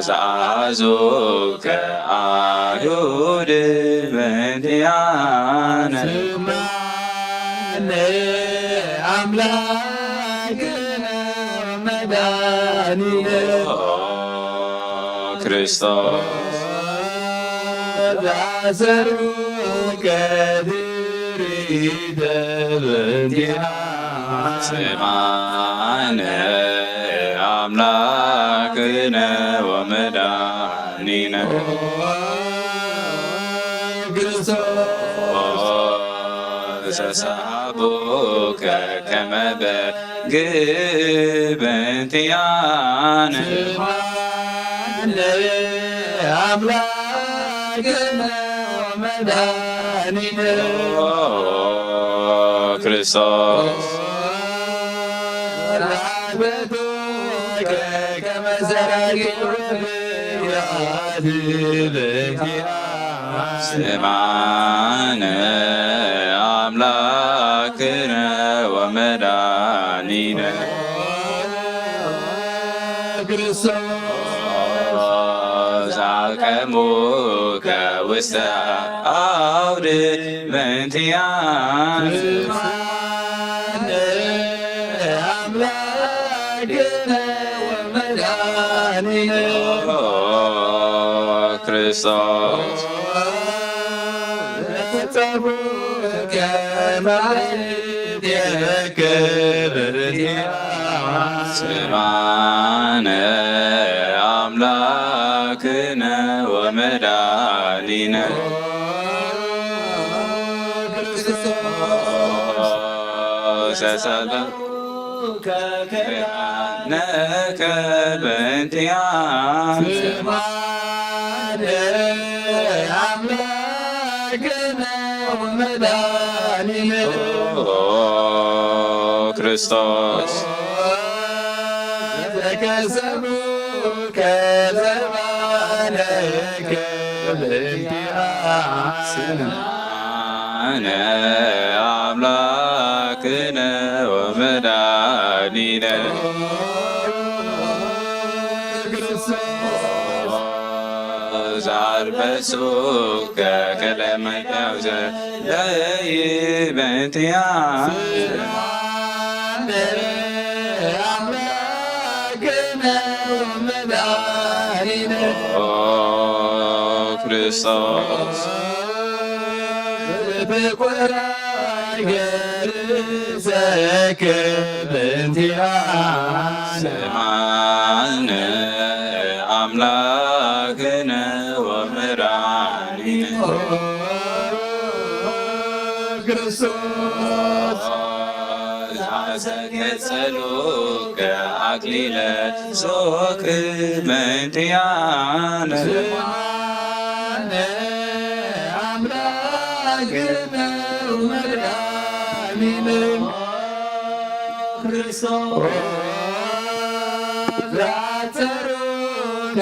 ዘአሐዙከ አይሁድ በእንቲኣነ ስማነ አምላክነ ወመድኃኒነ ክርስቶስ ዘአሰሩከ ድሪተ በእንቲኣነ ስማነ አምላክነ ወመድኃኒነ ዘሰሃቡከ ከመ በግ በእንቲኣነ። ስምዓነ አምላክነ ወመድኃኒነ። ኦ ክርስቶስ ራህበቱከ ከመ ሠራቂ ወፍርያት በእንቲኣነ። ስምዓነ አምላክነ ወመድኃኒነ። ክርስቶስ አቀሙከ ውስተ አውድ በእንቲኣነ። ስምዓነ አምላክነ ወመድኃኒነ። ክርስቶስ ጸቡከ ማዕድ የክብር። ስምዓነ አምላክነ ወመድኃኒነ። ክርስቶስ ሰላም ነከ በእንቲኣነ። ስምዓነ አምላክነ ወመድኃኒነ። ኦ ክርስቶስ ዘከሰቡከ ዘባነከ በእንቲኣነ። ስምዓነ አምላክነ ወመድኃኒነ። ክርስቶስ አልበሱከ ከለመዳው ዘለይ በእንቲኣነ። ስምዓነ አምላክነ ወመድኃኒነ። ኦ ክርስቶስ ፍቁር ገርሰከ በእንቲኣነ። ስምዓነ አምላክነ ወመድኃኒነ። ክርስቶስ አሰገጸሉከ አክሊለ ሶክ በእንቲኣነ። ስምዓነ አምላክነ ወመድኃኒነ። ክርስቶስ ዛተሩከ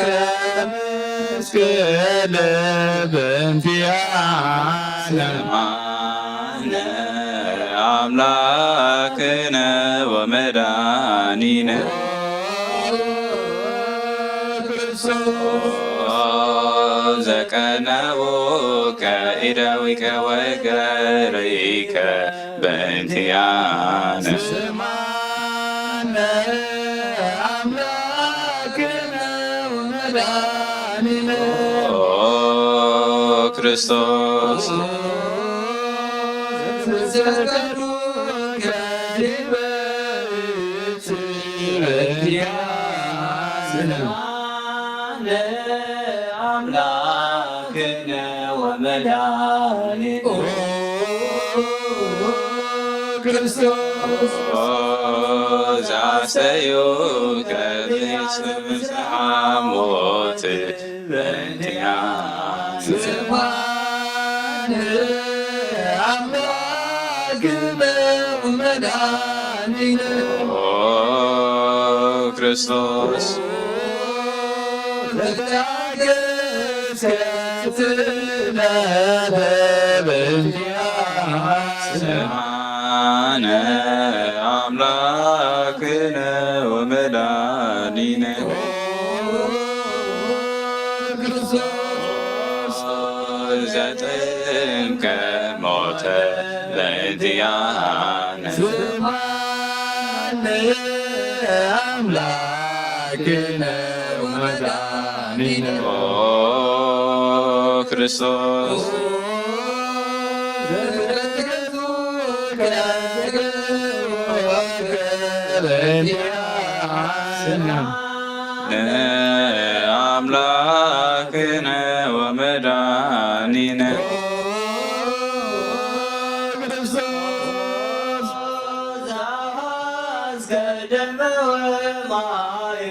ምስክለ በእንቲኣነ። ስምዓነ አምላክነ ወመድኃኒነ። ክርስቶስ ዘቀነውከ እደዊከ ወገርይከ በእንቲኣነ። ስምዓነ አምላክነ ወመድኃኒነ። ኦ ክርስቶስ ዘሰቀሉከ ዲበ ዕፅ በእንቲኣነ። ስምዓነ አምላክነ ወመድኃኒነ። ኦ ክርስቶስ ዘአስተዩከ ስም ፍስሓ ሞት በእንቲኣነ። ስምዓነ አምላክነ ወመድኃኒነ። ኦ ክርስቶስ ዘተአገስከ ስእለተ በእንቲኣነ። ስምዓነ አምላክነ ወመድኃኒነ። ክርስቶስ ዘጥምቀ ሞተ በእንቲኣነ። ስምዓነ አምላክነ ወመድኃኒነ። ኦ ክርስቶስ አምላክነ ወመድኃኒነ። ዘሐዝከ ደመ ወማይ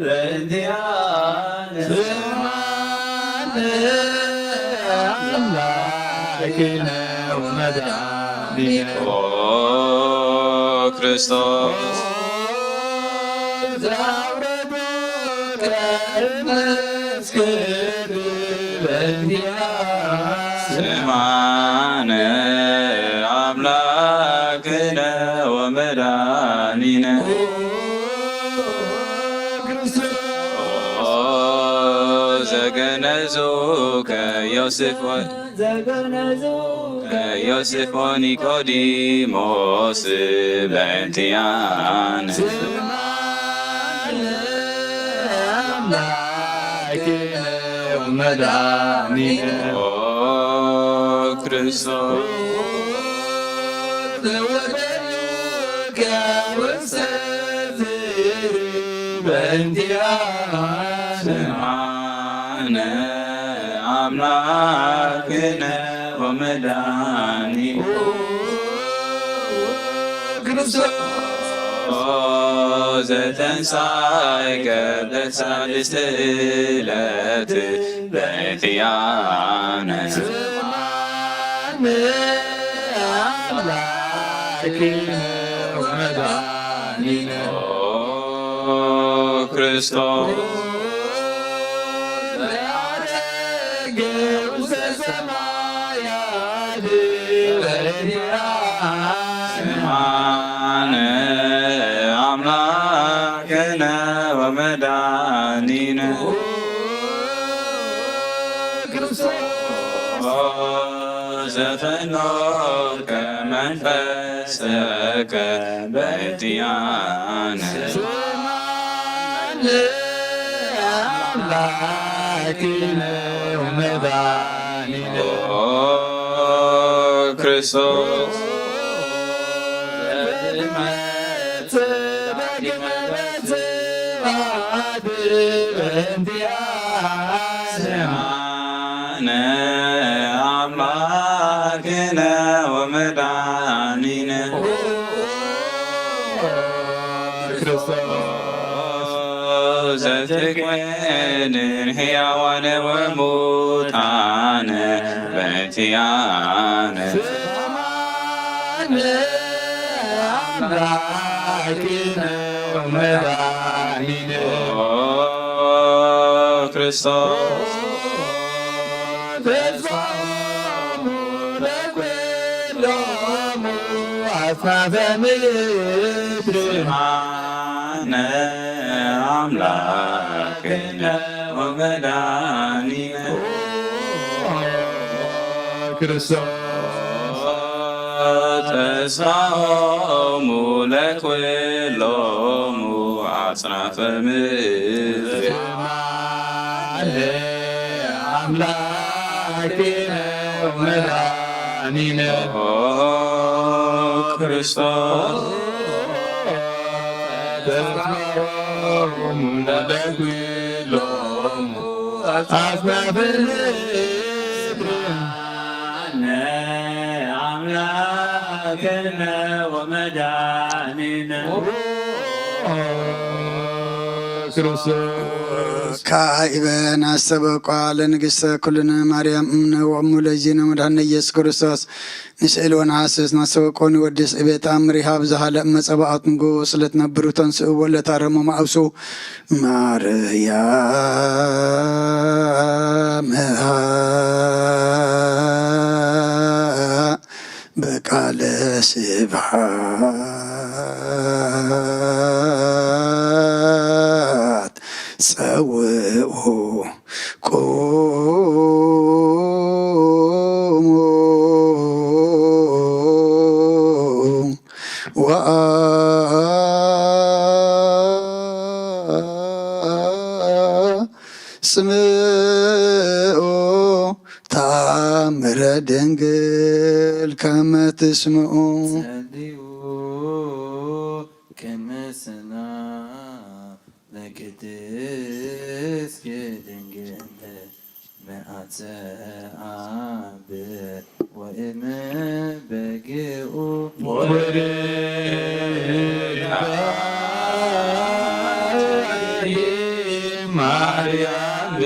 በእንቲኣነ ስምዓነ ኣምላክነ ወመድኃኒነ። ኦ ክርስቶስ ዘአውረድከ እምነ ስማነ አምላክነ ወመድኃኒነ። ኦ ዘገነዙ ከዮሴፍ ወ-፣ ዘገነዙ ከዮሴፍ ወኒቆዲሞስ በእንቲአነ። ስማነ አምላክነ ወመድኃኒነ። ኦ ክርስቶስ ዘወደሉከ ውሰት በእንቲአነ። ስምዓነ አምላክነ ወመድኃኒነ። ክርስቶስ ዘተንሳይከ በሳልስት ዕለት በእንቲአነ። ስምዓነ አምላክነ ወመድኃኒነ። ኦ ክርስቶስ ዘዐረገ ውስተ ሰማያት በእንቲአነ። ስምዓነ አምላክነ ወመድኃኒነ። ክርስቶስ ዘፈኖከ መንፈሰከ በእንቲአነ። ስምዓነ አምላክነ ወመድኃኒነ። ኦ ክርስቶስ ዘትመጽእ ዳግመ በስብሐት በእንቲአነ። ስምዓነ አምላክነ ወመድኃኒነ። ክርስቶስ ዘትኮንን ሕያዋነ ወሙታነ በእንቲአነ። ስምዓነ አምላክነ ወመድኃኒነ። ኦ ክርስቶስ ተስፋሆሙ ለኩሎሙ አጽናፈ ምድር። ስምዓነ አምላክነ ወመድኃኒነ። ክርስቶስ ተስፋሆሙ ለኩሎሙ አጽናፈ ምድር። ስምዓነ አምላክነ ወመድኃኒነ። ኦ ክርስቶስ ተስፋሆሙ ለኩሎሙ አጽናፈ ምድር። ስምዓነ አምላክነ ወመድኃኒነ። ክርስቶስ ካኢበ ናስተበቋ ለንግሥተ ኩልነ ማርያም እምነ ወእሙ ለእግዚእነ መድኃኒነ ኢየሱስ ክርስቶስ ንስእል ወነሐስስ ናስተበቆ ንወድስ እቤት አምር ይሃብ ዝሃለ መጸባኦት ንጉስ ለትነብሩ ተንስኡ ወለታረሙ ማእሱ ማርያም በቃለ ስብሐት ጸውዑ ቁሙ ወአስምዑ ተአምረ ድንግል ከመ ትስምዑ። ጸልዩ ቅድመ ሰና ለቅድስት ድንግል መአትአብ ወእም በግ ማርያም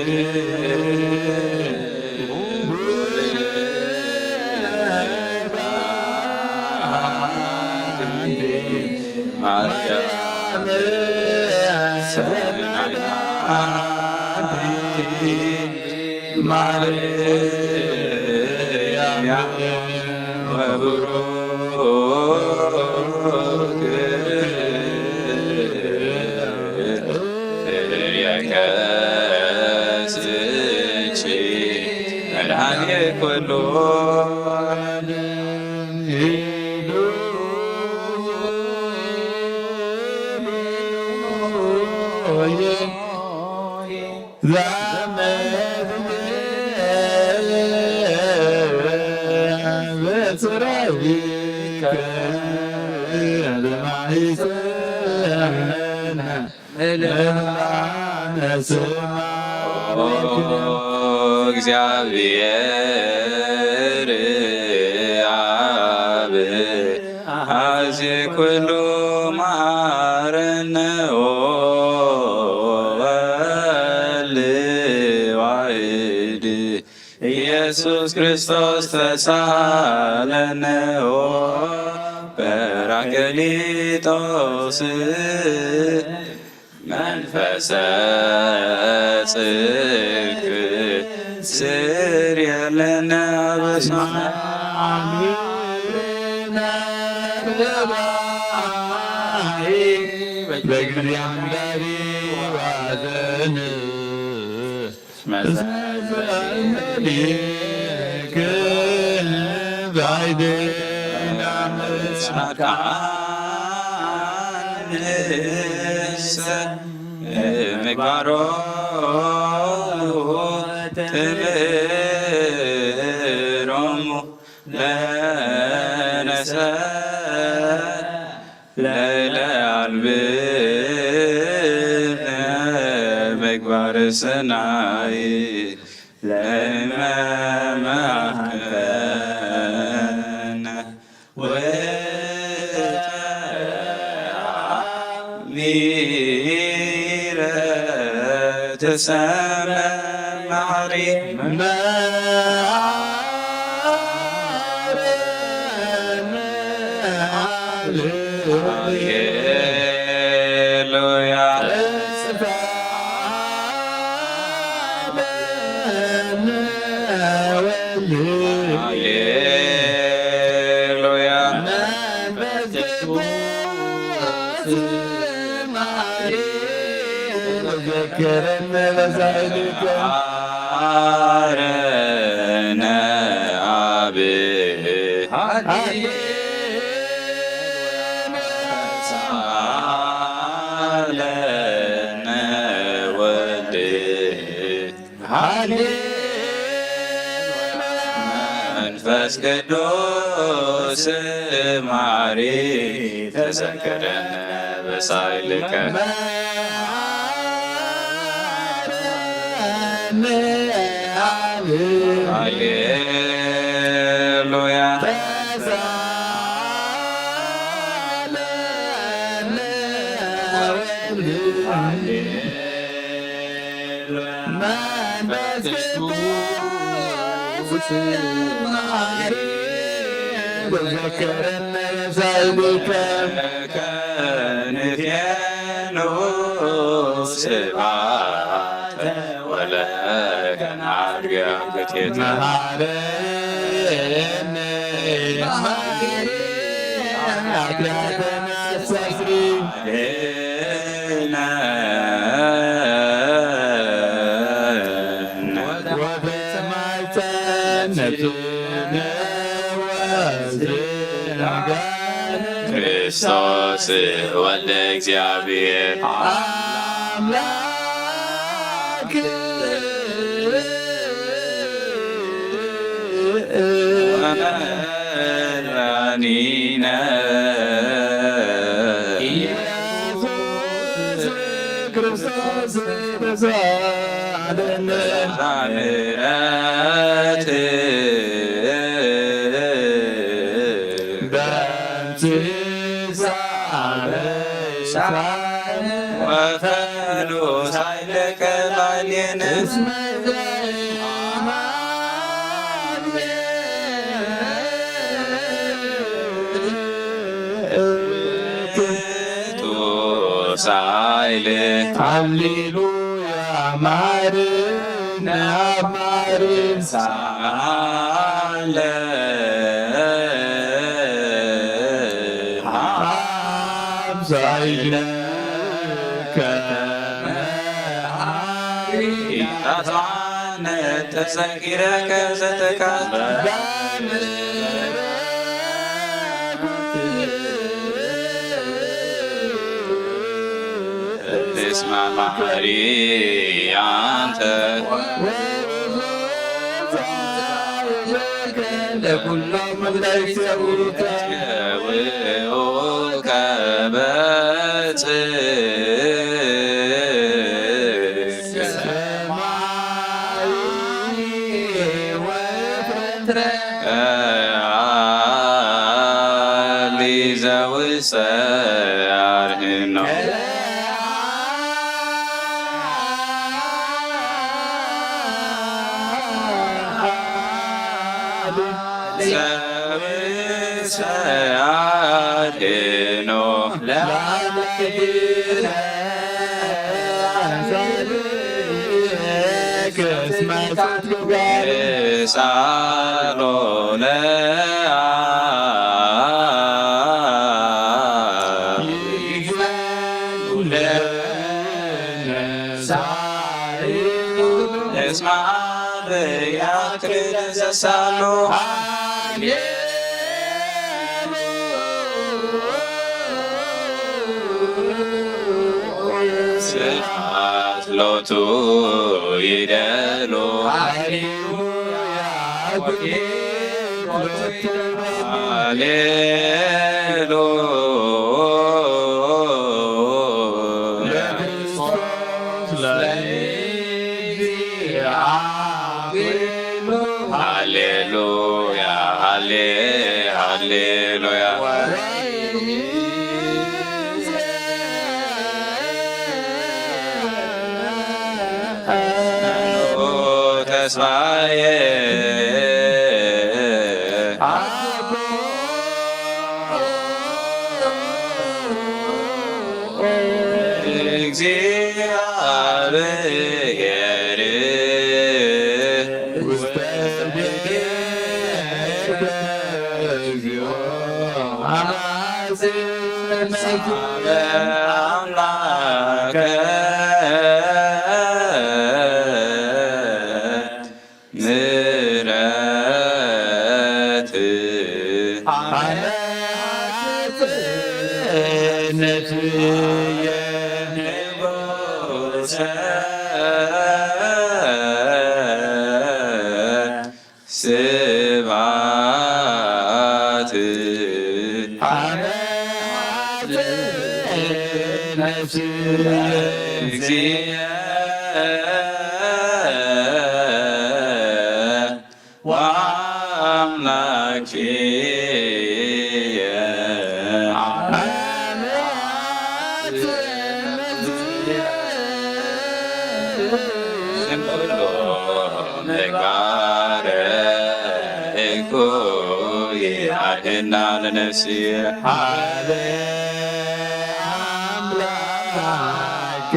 ማርያም ሰናይ ማርያም ወብሩክ ፍሬከ ስቺ መድኃኔ ኩሉ ዓለም። እግዚአብሔር አብ አዜ ኩሉ መሐረነ ወወልድ ዋሕድ ኢየሱስ ክርስቶስ ተሳለነ ጰራቅሊጦስ መንፈሰ ጽድቅ ስር የለነ በስመ አብ። በእግዚአብሔር ዋዘን መዘመሪክ ባይደና መጽናዕካ አንሰ ምግባሮ ትምህሮሙ ለነሰ ለይለ አልብነ ምግባር ሰናይ ለመማከነ ወተአሚረ ተሰመ ማሪ ሃሌሉያ። ሃሌሉያ። መንፈስ ቅዱስ ማሪ ዘከረነ በሳይልከ አረነ አብ ሳለነ ወልድ ሃሌ መንፈስ ቅዱስ ማሪ ተዘከረነ በሳይልከ ሃሌሉያ። መንፈስ ቅዱስ ማሪ ዘከረነ ሳይልከ ከንፌኑ ስብሐተ ወለከ ናርያ ገቴተ መሐረነ መሐረነ አክላተነ አስተስሪ ክርስቶስ ወልደ እግዚአብሔር አምላክ ወመድኃኒነ ኢየሱስ ክርስቶስ ተሳለነ ምሕረት ወፈኑ ሳይለከ ላዕሌነ እስመ ዘይሃቤ ውእቱ ሳይል። ሃሌሉያ ማርነ አብ ማርሳለ አምሳይለ ከመ አሪያታነ ተዘኪረከ ዘተካፈለ እስመ መሐሪ አንተ ለኩሎም መግዳይት የውኡከ በጽድቅ ሰማይ ወፍጥረት ቃሊ ዘውሰ አርህኖ ዘውሰ አድኖ ለአምላክነ አምሳልከ እስመ ሳሎ ለአብ ይግበሩ ለነ ሳይሉ እስመ አብ ያክል ዘሳሎ አሜን። ስብሐት ሎቱ ይደሉ ሃሌሉያ ለክርስቶስ ለእግዚአብሔር ሃሌሉያ ሃሌ ሃሌሉያ ተስፋዬ እግዚአብሔር ውስተ ቤትከ እግዚኦ አማስነኪ አምላከ ምሕረት አለ አጽንዕትየ ንጉሰ ስብሐት አለ አጽንዕትየ እግዚአ ወአምላክየ እምኩሉ ምግባረ እኩይ አድህና ለነፍስየ ሀበ አምላክ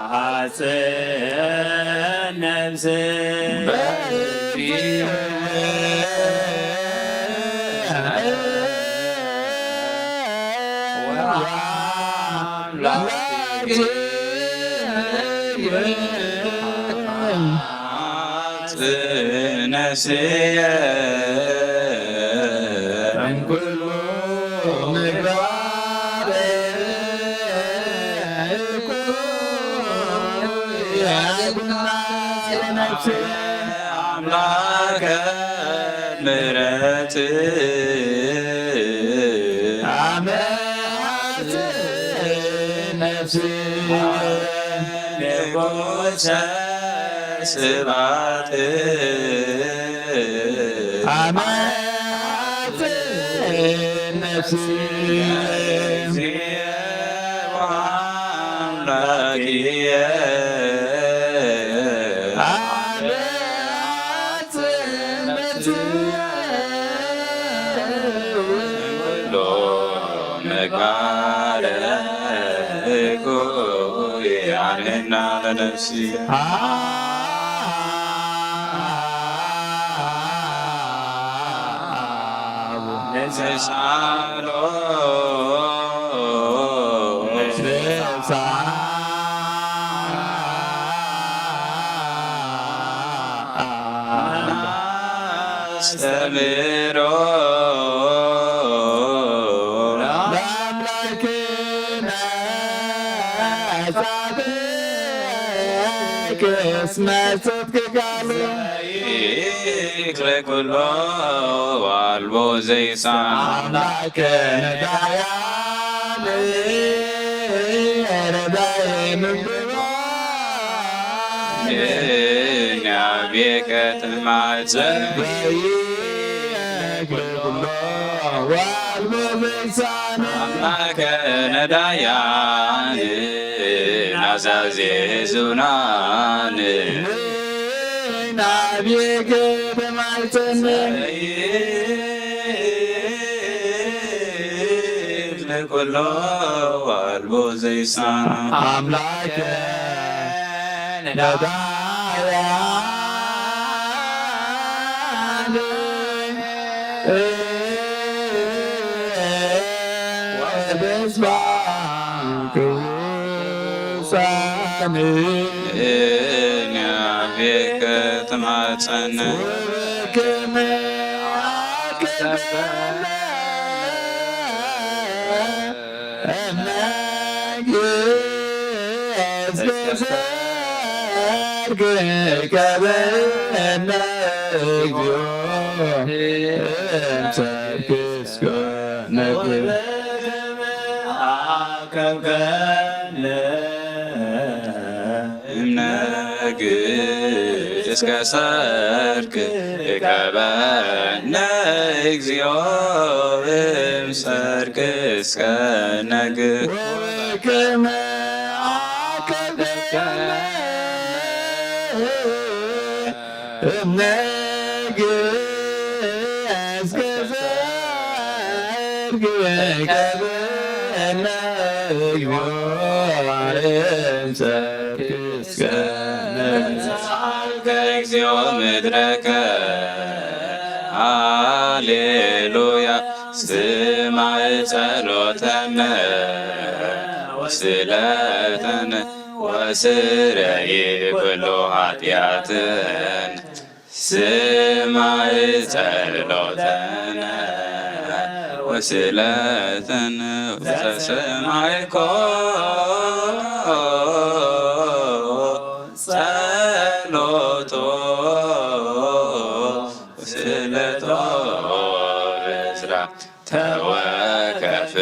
ስብሐት አጽ ነፍስ ነፍስየ እምኩሉ ምግባር ያድና ነፍስየ ኣምላከ ምሕረት ኣመ ነፍስየ ንጉሰ ስብሐት ኣመ ነፍስየ አምላክየ አመ ኩሎ ምግባረ እኩይ ያንህና ለነፍሲ ንስሳሎ ንስሳ አስተምህሮ ለአምላክነ ጻድቅ እስመ ጽድቅ ቃሉ ይክለ ኩሎ አልቦ ዘይሳን አምላክነ ዳያን ረዳየ ምግቦ እኛ ቤከ ትማጸን አምላከ ነዳያን ናዛዜ ዙናን ናብየ ከተማይተን ለኩሎ አልቦ ዘይሳን አምላከ ነዳያን ወበስባን ቅዱሳን እኛ ቤከ ትማጸን ወክመ አከበነ እምነግህ እስከ ሰርክ ከበነ እግዚኦ እምሰርክ እስከ ነግህ አከብከነ እምነግህ እስከ ሰርክ ከበነ እግዚኦ እምሰርክ እስከ ነግህ ወከመ አከብከነ እምነግህ እስከ ሰርክ ከበነ እግዚኦ እምሰርክ እስከ ነግህ ሰአልከ እግዚኦ ምድረከ ሃሌሉያ ስማዕ ጸሎተነ ወስእለተነ ወስረይ ኩሉ ኃጢአትን ስማዕ ጸሎተነ ወስእለተነ ወዘሰማዕኮ ጸሎቶ ወስእለቶ ዕዝራ ተወከፍ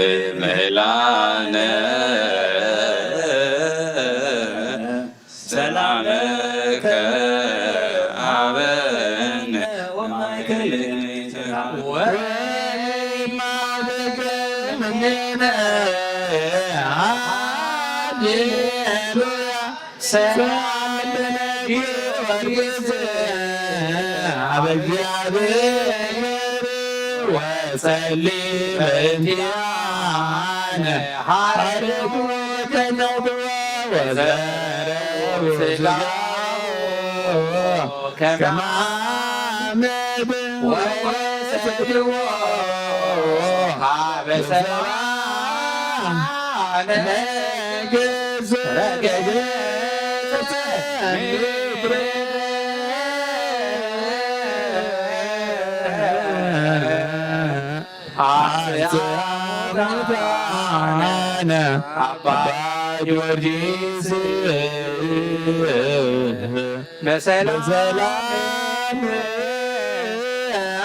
ምህላነ ሰላምከ ሀበነ ወማእከለ ቤትከ ወማእከለ እምኔነ። ሃሌሉያ ሰላም ለነ ጊዮርጊስ አብ እግዚአብሔር ወጸሊ በእንቲአነ ሐረቁ ከነውዶ ወዘረው ስጋው ከማመድ ወሰድዎ ሀበ ሰባ ነገስ ረገገ ኣነ ኣባ ጊዮርጊስ በሰላም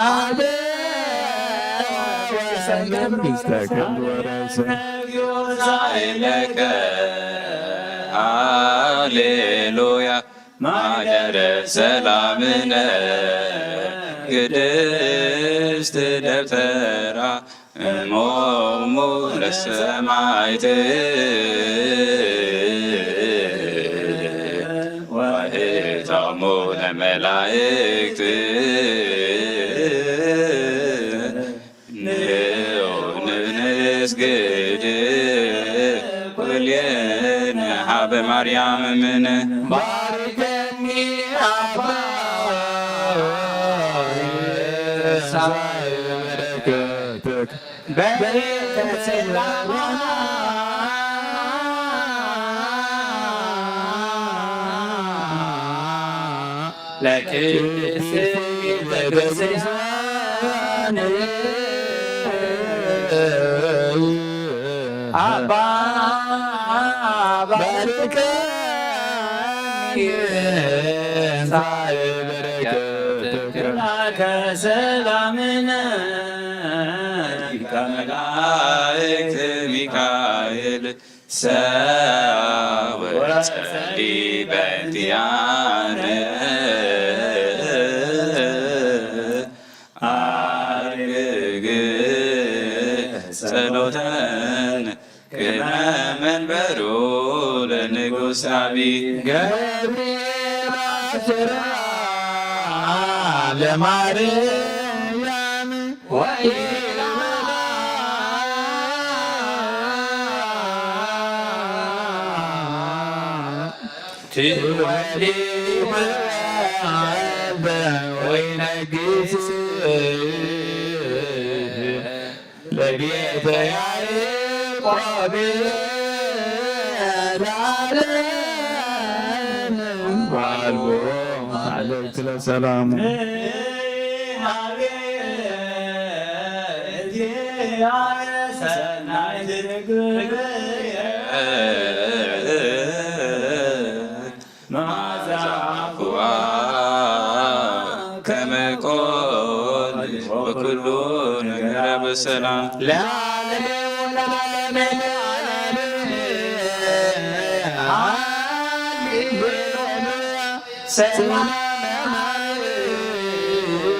ኣበ ወሰንገብር ወረሰ። ሳይለከ ሃሌሉያ ማደረ ሰላምነ ቅድስት ደብተራ እሞሙ ለሰማይት ወህቶሙ ለመላእክት ንዑ ንስግድ ኩልነ ሀበ ማርያም እምነ። ባርከኒ ኣባ ሳይ በረከትክ በረከት ሰላማ ለቅድስት ቤተ ክርስቲያን አባ ባርከኒ ሳይ በረከትከ ከሰላምነ ሊቀ መላእክት ሚካኤል ሰወጸሊ በእንቲአነ አርግ ጸሎተን ቅድመ መንበሩ ለንጉሥ አቢ ገብርኤል አስራ ለማርያም ወኢላ ትወልድ ወልደ ወይነግስ ለቤተ ያዕቆብ ለዓለም ወአልቦ ማዕለል ክለ ሰላሙ። መዓዛ አፉዋ ከመ ቆል ወኩሉ ነገራ በሰላም ለዓለመ ወለዓለመ ዓለም። ሃሌሉያ። ሰላም አብ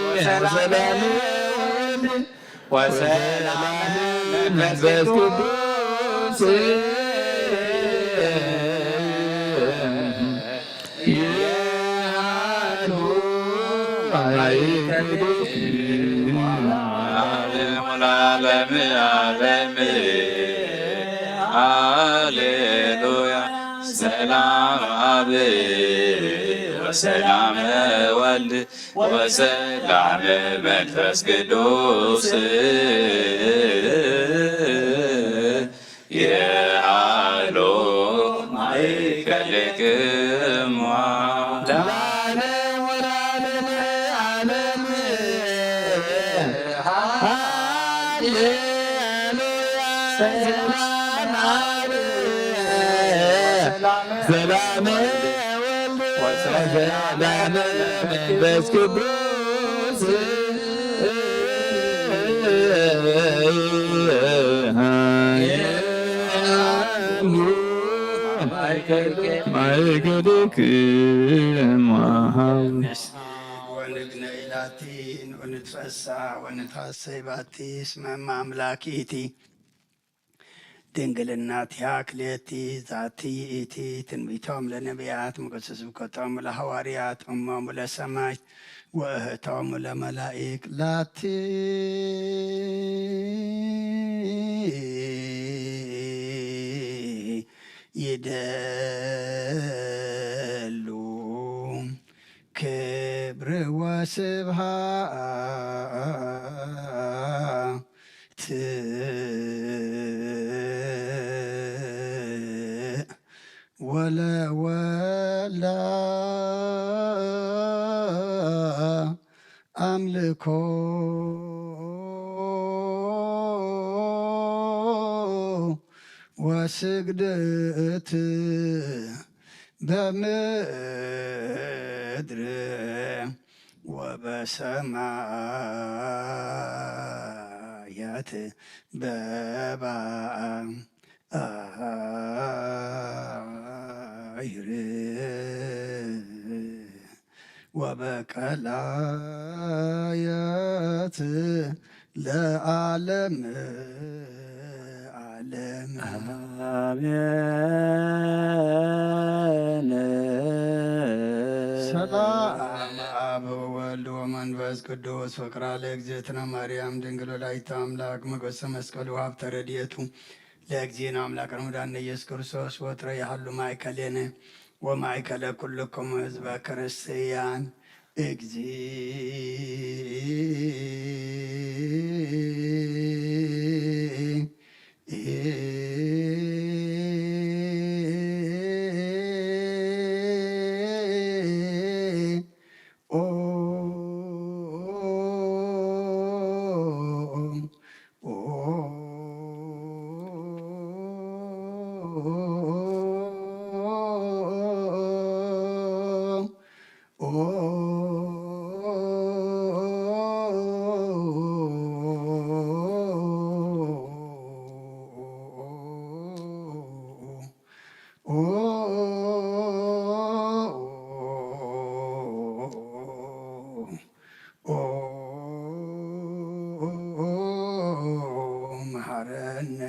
ወሰላም ወልድ ወሰላም መንፈስ ቅዱስ ይሃሉ ማእከልክሙ ለዓለመ ዓለም። ሃሌሉያ። ሰላም አብ ወሰላም ወልድ ወሰላም መንፈስ ቅዱስ ይሃሉ ማእከልክሙ ለዓለም ወለዓለመ ዓለም። ሃሌሉያ። ሰላም አብ ሰላም ወልድ ወሰላም መንፈስ ቅዱስ ማእከልክሙ። ወንግነ ኢላቲ ንትፈሳ ወንታሰይ ባቲ እስመ እመ አምላኪ እቲ ድንግልና ቲሃ ክልኤቲ ዛቲ ይእቲ ትንቢቶም ለነቢያት ምቅስ ስብከቶም ለሐዋርያት እሞሙ ለሰማይ ወእህቶም ለመላኢክ ላቲ ይደሉ ክብር ወስብሃት ወለወላ አምልኮ ወስግደት በምድር ወበሰማያት በባይር ወበቀላያት ለዓለም ዓለም። አሜን። ሰላም አብ ወወልድ ወመንፈስ ቅዱስ ፍቅራ ለእግዝእትነ ማርያም ድንግል ወላዲተ አምላክ ሞገሰ መስቀሉ ሀብተ ረድኤቱ ለእግዚእነ አምላክ ረሙዳነ ኢየሱስ ክርስቶስ ወትረ ያህሉ ማእከሌነ ወማእከለ ኩልክሙ ህዝበ ክርስቲያን። እግዚእ ኦ መሐረነ።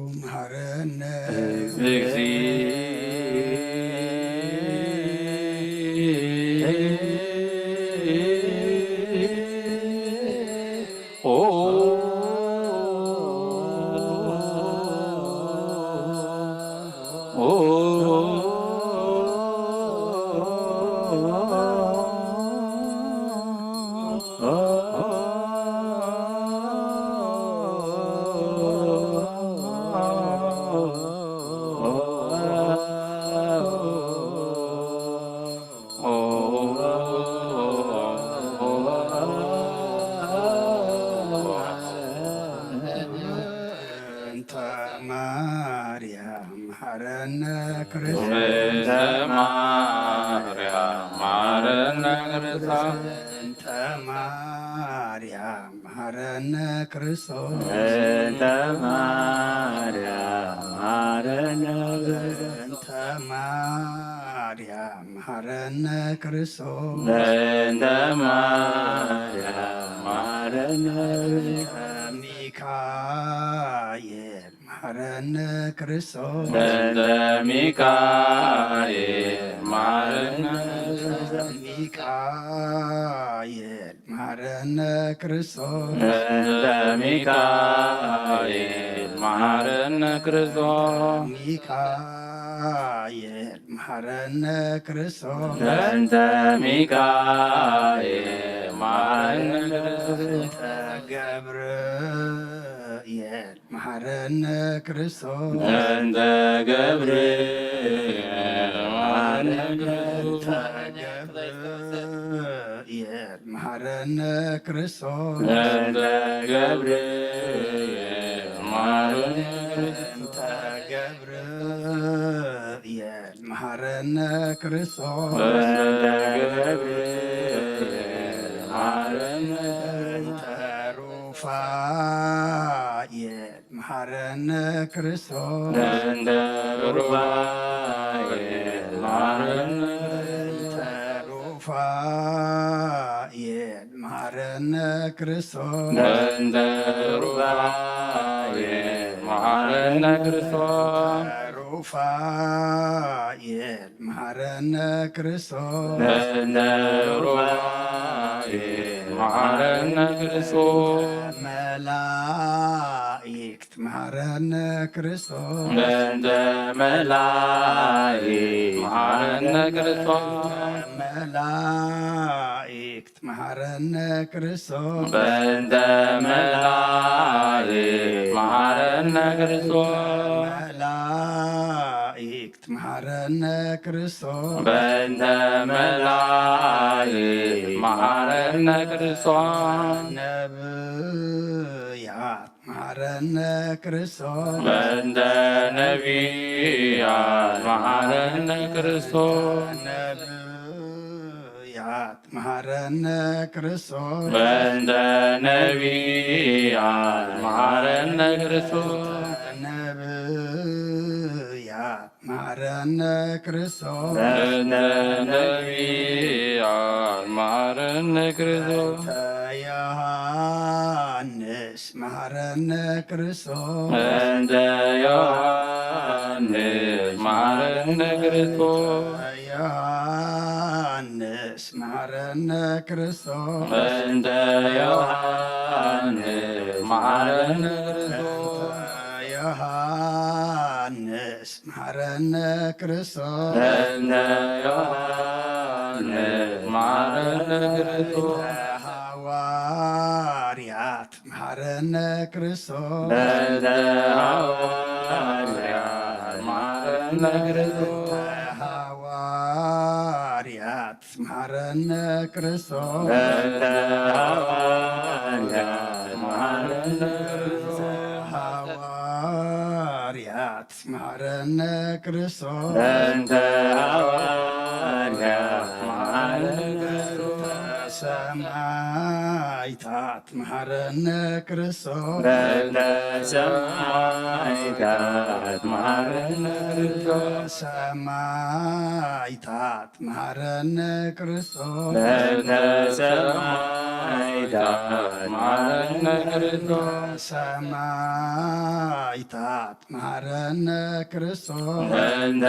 መሐረነ። ማርያም መሐረነ ክርስቶስ። በእንተ ማርያም መሐረነ ክርስቶስ። በእንተ ማርያም መሐረነ። በእንተ ማርያም መሐረነ ክርስቶስ። በእንተ ማርያም መሐረነ። በእንተ ሚካኤል መሐረነ ክርስቶስ። በእንተ ሚካኤል መሐረነ። በእንተ ሚካኤል መሐረነ ክርስቶስ። በእንተ ሚካኤል መሐረነ ክርስቶስ። ሚካኤል መሐረነ ክርስቶስ። በእንተ ሚካኤል መሐረነ ክርስቶስ። በእንተ ገብርኤል መሐረነ ክርስቶስ። በእንተ ገብርኤል መሐረነ ክርስቶስ። በእንተ ገብርኤል መሐረነ ክርስቶስ። በእንተ ገብርኤል መሐረነ። በእንተ ገብርኤል መሐረነ ክርስቶስ። በእንተ ገብርኤል መሐረነ። በእንተ ሩፋኤል መሐረነ ክርስቶስ። በእንተ ሩፋኤል መሐረነ። በእንተ ሩፋኤል መሐረነ ክርስቶስ። በእንተ ሩፋኤል መሐረነ ክርስቶስ። ሩፋኤል መሐረነ ክርስቶስ። በእንተ ሩፋኤል መሐረነ ክርስቶስ። መላእክት መሐረነ ክርስቶስ። በእንተ መላእክት መሐረነ ክርስቶስ። መላእክት መሐረነ ክርስቶስ። በእንተ መላእክት መሐረነ ክርስቶስ። መላእክት መሐረነ ክርስቶስ። በእንተ መላእክት መሐረነ ክርስቶስ። ነብያት መሐረነ ክርስቶስ። በእንተ ነቢያት መሐረነ ክርስቶስ። ነብያት መሐረነ ክርስቶስ። በእንተ ነቢያት መሐረነ ክርስቶስ። ነብያት መሐረነ ክርስቶስ። በእንተ ነቢያት መሐረነ ክርስቶስ። በእንተ ዮሐንስ መሐረነ ክርስቶስ። በእንተ ዮሐንስ መሐረነ ክርስቶስ። ዮሐንስ መሐረነ ክርስቶስ። በእንተ ዮሐንስ መሐረነ ክርስቶስ። ዮሐንስ መሐረነ ክርስቶስ። በእንተ ዮሐንስ መሐረነ ክርስቶስ። ሐዋርያት መሐረነ ክርስቶስ። በእንተ ሐዋርያት መሐረነ ክርስቶስ። ሐዋርያት መሐረነ ክርስቶስ። በእንተ ሐዋርያት መሐረነ ክርስቶስ። ሐዋርያት መሐረነ ክርስቶስ። በእንተ ሐዋርያት መሐረነ ክርስቶስ። ሰማዕታት መሐረነ ክርስቶስ። በእንተ ሰማዕታት መሐረነ ክርስቶስ። ሰማዕታት መሐረነ ክርስቶስ። በእንተ ሰማዕታት መሐረነ ክርስቶስ። ሰማዕታት መሐረነ ክርስቶስ። በእንተ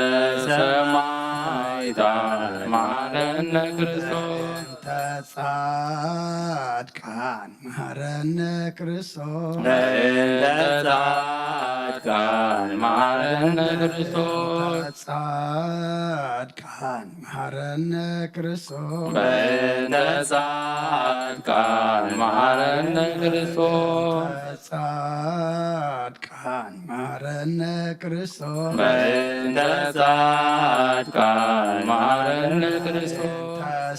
ሰማዕታት መሐረነ ክርስቶስ። በእንተ ጻድቃን መሐረነ ክርስቶስ። በእንተ ጻድቃን መሐረነ ክርስቶስ። ጻድቃን መሐረነ ክርስቶስ። በእንተ ጻድቃን መሐረነ ክርስቶስ። ጻድቃን መሐረነ ክርስቶስ። በእንተ ጻድቃን መሐረነ ክርስቶስ።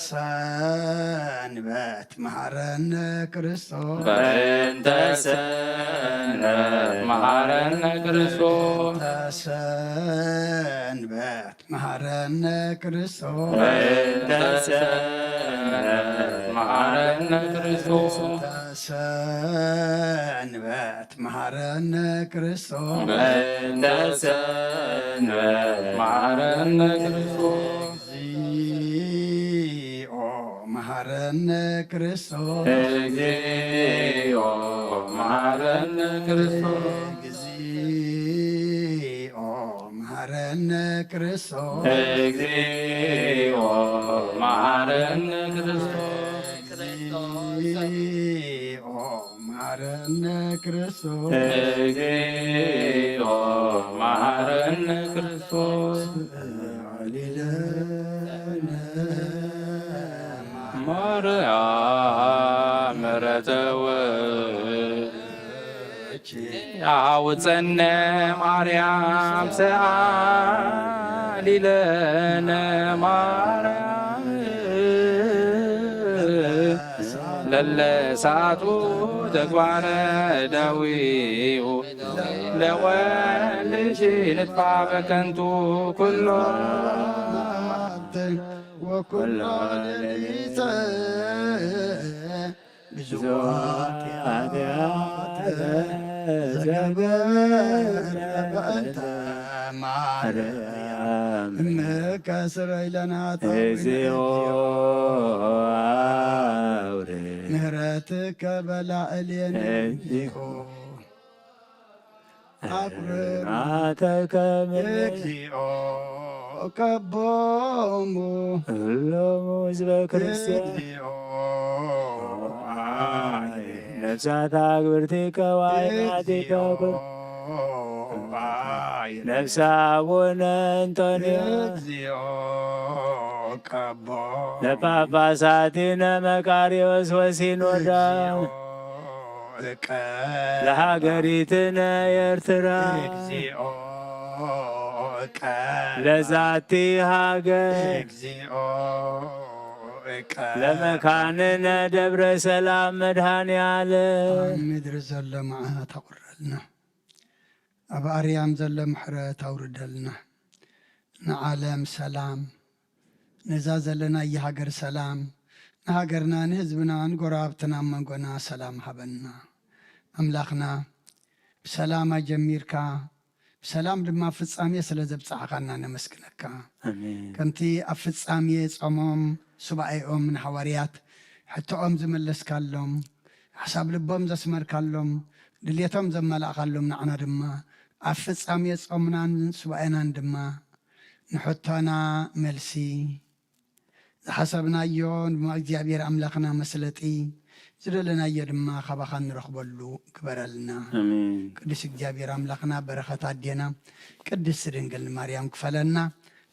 ሰንበት መሐረነ ክርስቶስ። በእንተ ሰንበት መሐረነ ክርስቶስ። ሰንበት ሰንበት መሐረነ ክርስቶስ። በእንተ ሰንበት መሐረነ ክርስቶስ። ሰንበት መሐረነ ክርስቶስ። በእንተ ሰንበት መሐረነ ክርስቶስ። እግዚኦ መሐረነ ክርስቶስ። እግዚኦ መሐረነ ክርስቶስ። እግዚኦ መሐረነ ክርስቶስ። እግዚኦ መሐረነ ክርስቶስ። እግዚኦ መሐረነ ክርስቶስ። እግዚኦ መሐረነ ክርስቶስ። ማርያም ምሕረተ ወ- ያውፀነ ማርያም ሰአሊ ለነ ማርያም ለለሳቱ ተግባረ ደዊኡ ለወልድኪ ንጥፋ በከንቱ ኩሎ ወኩሎ ሌሊተ ብዙ ኃጢአተ ዘገበረ በእንተ ማርያም እምከ ስረይ ለነ ኃጣውኢነ እግዚኦ አውሬ ምሕረትከ በላዕሌነ እግዚኦ አቁርር አተከ እግዚኦ ቀቦሙ እሎሙ ህዝበ ክርስቲያን እግዚኦ ነፍሳት አግብርቲከ ዋይናቲከ እግዚኦ ነፍሳ አቡነ እንጦንዮስ እግዚኦ ቀቦ ለጳጳሳቲነ መቃርዮስ ወሲኖዳ ለሃገሪትነ ኤርትራ ለዛቲ ሃገር ለመካንነ ደብረ ሰላም መድኃኔ ዓለም ኣብ ምድሪ ዘሎ መዓት ኣቑረልና፣ ኣብ ኣርያም ዘሎ ምሕረት ኣውርደልና፣ ንዓለም ሰላም ነዛ ዘለናያ ሃገር ሰላም፣ ንሃገርና፣ ንህዝብና፣ ንጎረባብትና፣ ኣብ መንጎና ሰላም ሃበና። ኣምላኽና፣ ብሰላም ኣጀሚርካ፣ ብሰላም ድማ ኣብ ፍጻሜ ስለ ዘብጻሕኻና ነመስግነካ። ኣሜን። ከምቲ ኣብ ፍጻሜ ጾሞም ሱባኤኦም ንሃዋርያት ሕቶኦም ዝመለስካሎም፣ ሓሳብ ልቦም ዘስመርካሎም፣ ድሌቶም ዘመላእካሎም፣ ንዓና ድማ ኣብ ፍጻሜ ጾምናን ሱባኤናን ድማ ንሕቶና መልሲ፣ ዝሓሰብናዮ ድማ እግዚኣብሔር ኣምላኽና መስለጢ፣ ዝደለናዮ ድማ ካባኻ ንረኽበሉ ግበረልና። ኣሜን። ቅዱስ እግዚኣብሔር ኣምላኽና በረኸት ኣዴና ቅድስት ድንግል ማርያም ክፈለና።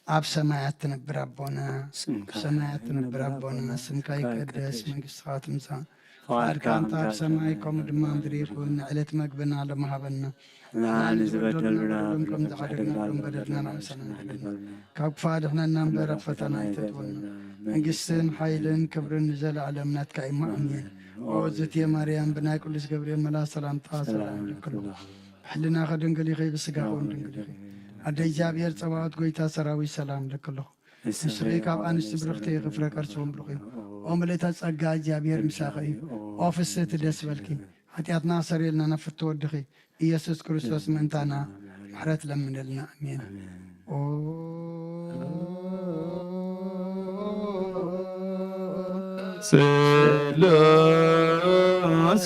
ኣብ ሰማያት ትነብር ኣቦና፣ ስምካ ሰማያት ትነብር ኣቦና፣ ስምካ ይቀደስ፣ መንግስትኻ ትምጻእ፣ ፍቓድካ እንተ ኣብ ሰማይ ከምኡ ድማ ምድሪ ይኹን። ንዕለት መግብና ሎሚ ሃበና። ንዓኒ ዝበደሉና በደሎም ከም ዝዓደግናሎም በደልና ንዓሰና ንዓደግና። ካብ ክፉእ ኣድሕነና እምበር ኣብ ፈተና ኣይተእትወና። መንግስትን ሓይልን ክብርን ንዘለኣለም ናትካ እዩ። ኣሜን። ኦ ዝትየ ማርያም ብናይ ቅዱስ ገብርኤል መልኣክ ሰላምታ ሰላም እልክልኹ። ብሕልናኺ ድንግል ኢኺ፣ ብስጋኺ እውን ድንግል ኢኺ። ኣደ እግዚኣብሔር ጸባኦት ጎይታ ሰራዊት ሰላም እልክልኹ። ንስኺ ካብ ኣንስቲ ብርኽቲ ኢኺ፣ ፍረ ከርስኺ እውን ብሩኽ እዩ። ኦ ምልእተ ጸጋ እግዚኣብሔር ምሳኺ እዩ። ኦ ፍስህቲ ደስ በልኪ፣ ሓጢኣትና ሰሪልና ናብ ፍትወ ወድኺ ኢየሱስ ክርስቶስ ምእንታና ምሕረት ለምንልና። ኣሜን። ኦ ስሉስ ቅዱስ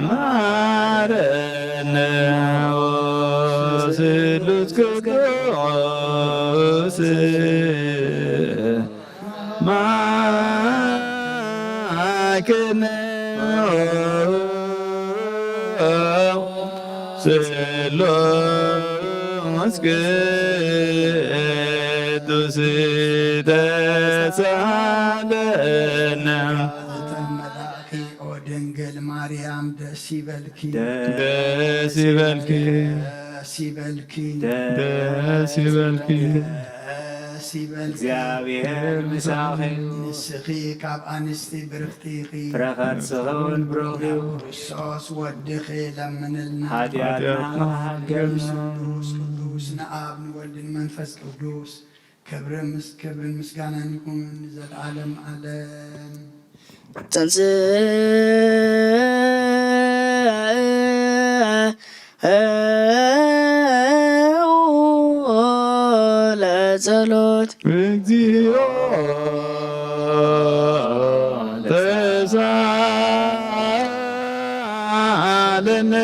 ማረነ፣ ኦ ስሉስ ቅዱስ ማይክነ ስሉስ ቅዱስ ተሳለነ። ተመላእኪ ኦ ድንግል ማርያም ደስ ይበልኪ። ደስ ይበልኪ። ደስ ይበልኪ። ደስ ይበልኪ። ደስ ይበልኪ። እግዚኣብሔር ምሳኺ እዩ። ንስኺ ካብ ኣንስቲ ብርኽቲ ኢኺ። ፍረ ከርስኺ እውን ብሩኽ እዩ። ናብ ክርስቶስ ወድኺ ለምንልና። ሓጢኣትና ሓጢኣትና ይሓልገልና። ቅዱስ ቅዱስ ንኣብ ንወልድን መንፈስ ቅዱስ ክብሪ ምስ-፣ ክብርን ምስጋናን ይኹን ንዘለዓለም ዓለም። ተንሥእ ለጸሎት። እግዚኦ ተሳለነ።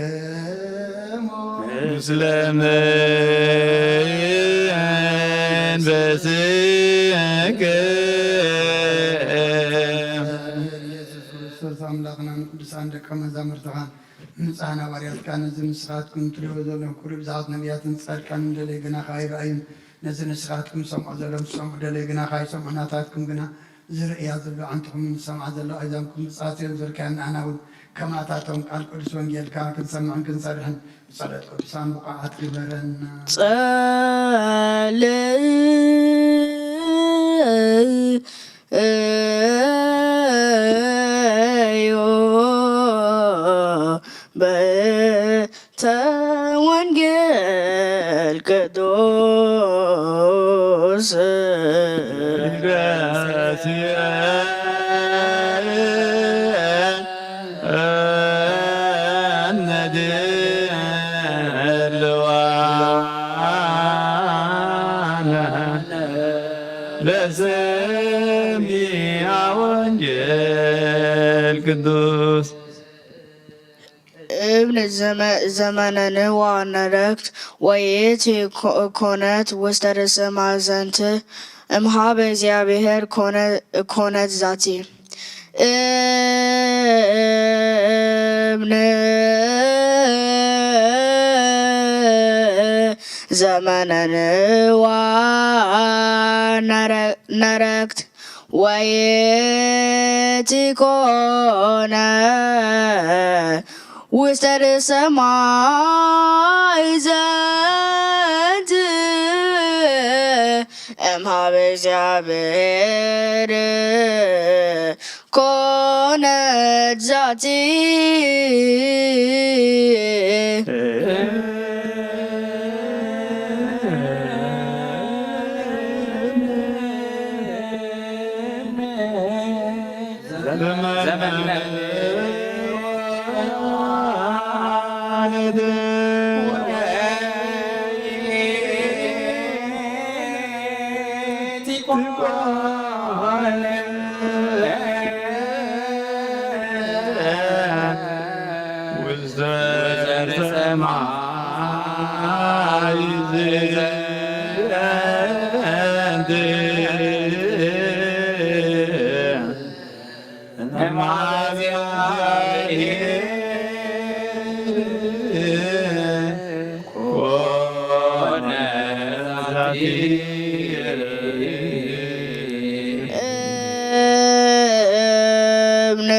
ለኩልክሙ ምስለ መንፈስከ። ኢየሱስ ክርስቶስ ኣምላኽናን ቅዱሳን ደቀ መዛሙርትኻን ንጻን ሃዋርያትካ ነዚ ንስኻትኩም ትሪእዎ ዘለኹም ኩሉ ብዛዕት ነቢያትን ጻድቃንን ደለይ ግናኻ ኣይረኣዩን። ነዚ ንስኻትኩም ሰምዖ ዘለኹም ዝሰምዑ ደለይ ግናኻ ኣይሰምዑ። ናታትኩም ግና ዝርእያ ዘሎ ኣዕንትኹምን ዝሰምዓ ዘለዋ ኣእዛንኩም ብጻት እዮም ዝርከያን። ንኣና እውን ከማታቶም ቃል ቅዱስ ወንጌልካ ክንሰምዕን ክንሰርሕን ብጸሎት ቅዱሳን ብቑዓት ግበረና። ጸልዩ በእንተ ወንጌል ቅዱስ። ለሰሚዐ ወንጌል ቅዱስ። እብን ዘመ-፣ ዘመነን ዋነረክት ወይት ኮ-፣ ኮነት ውስተ ርእሰ ማእዘንት እምሃበ እግዚኣብሔር ኮነ-፣ ኮነት ዛቲ። እብን ዘመነን ዋነረ-፣ ነረክት ወይት ኮነ ውስተ ርእሰ ማእዘንት እምሃበ እግዚኣብሔር ኮነት ዛቲ። እብን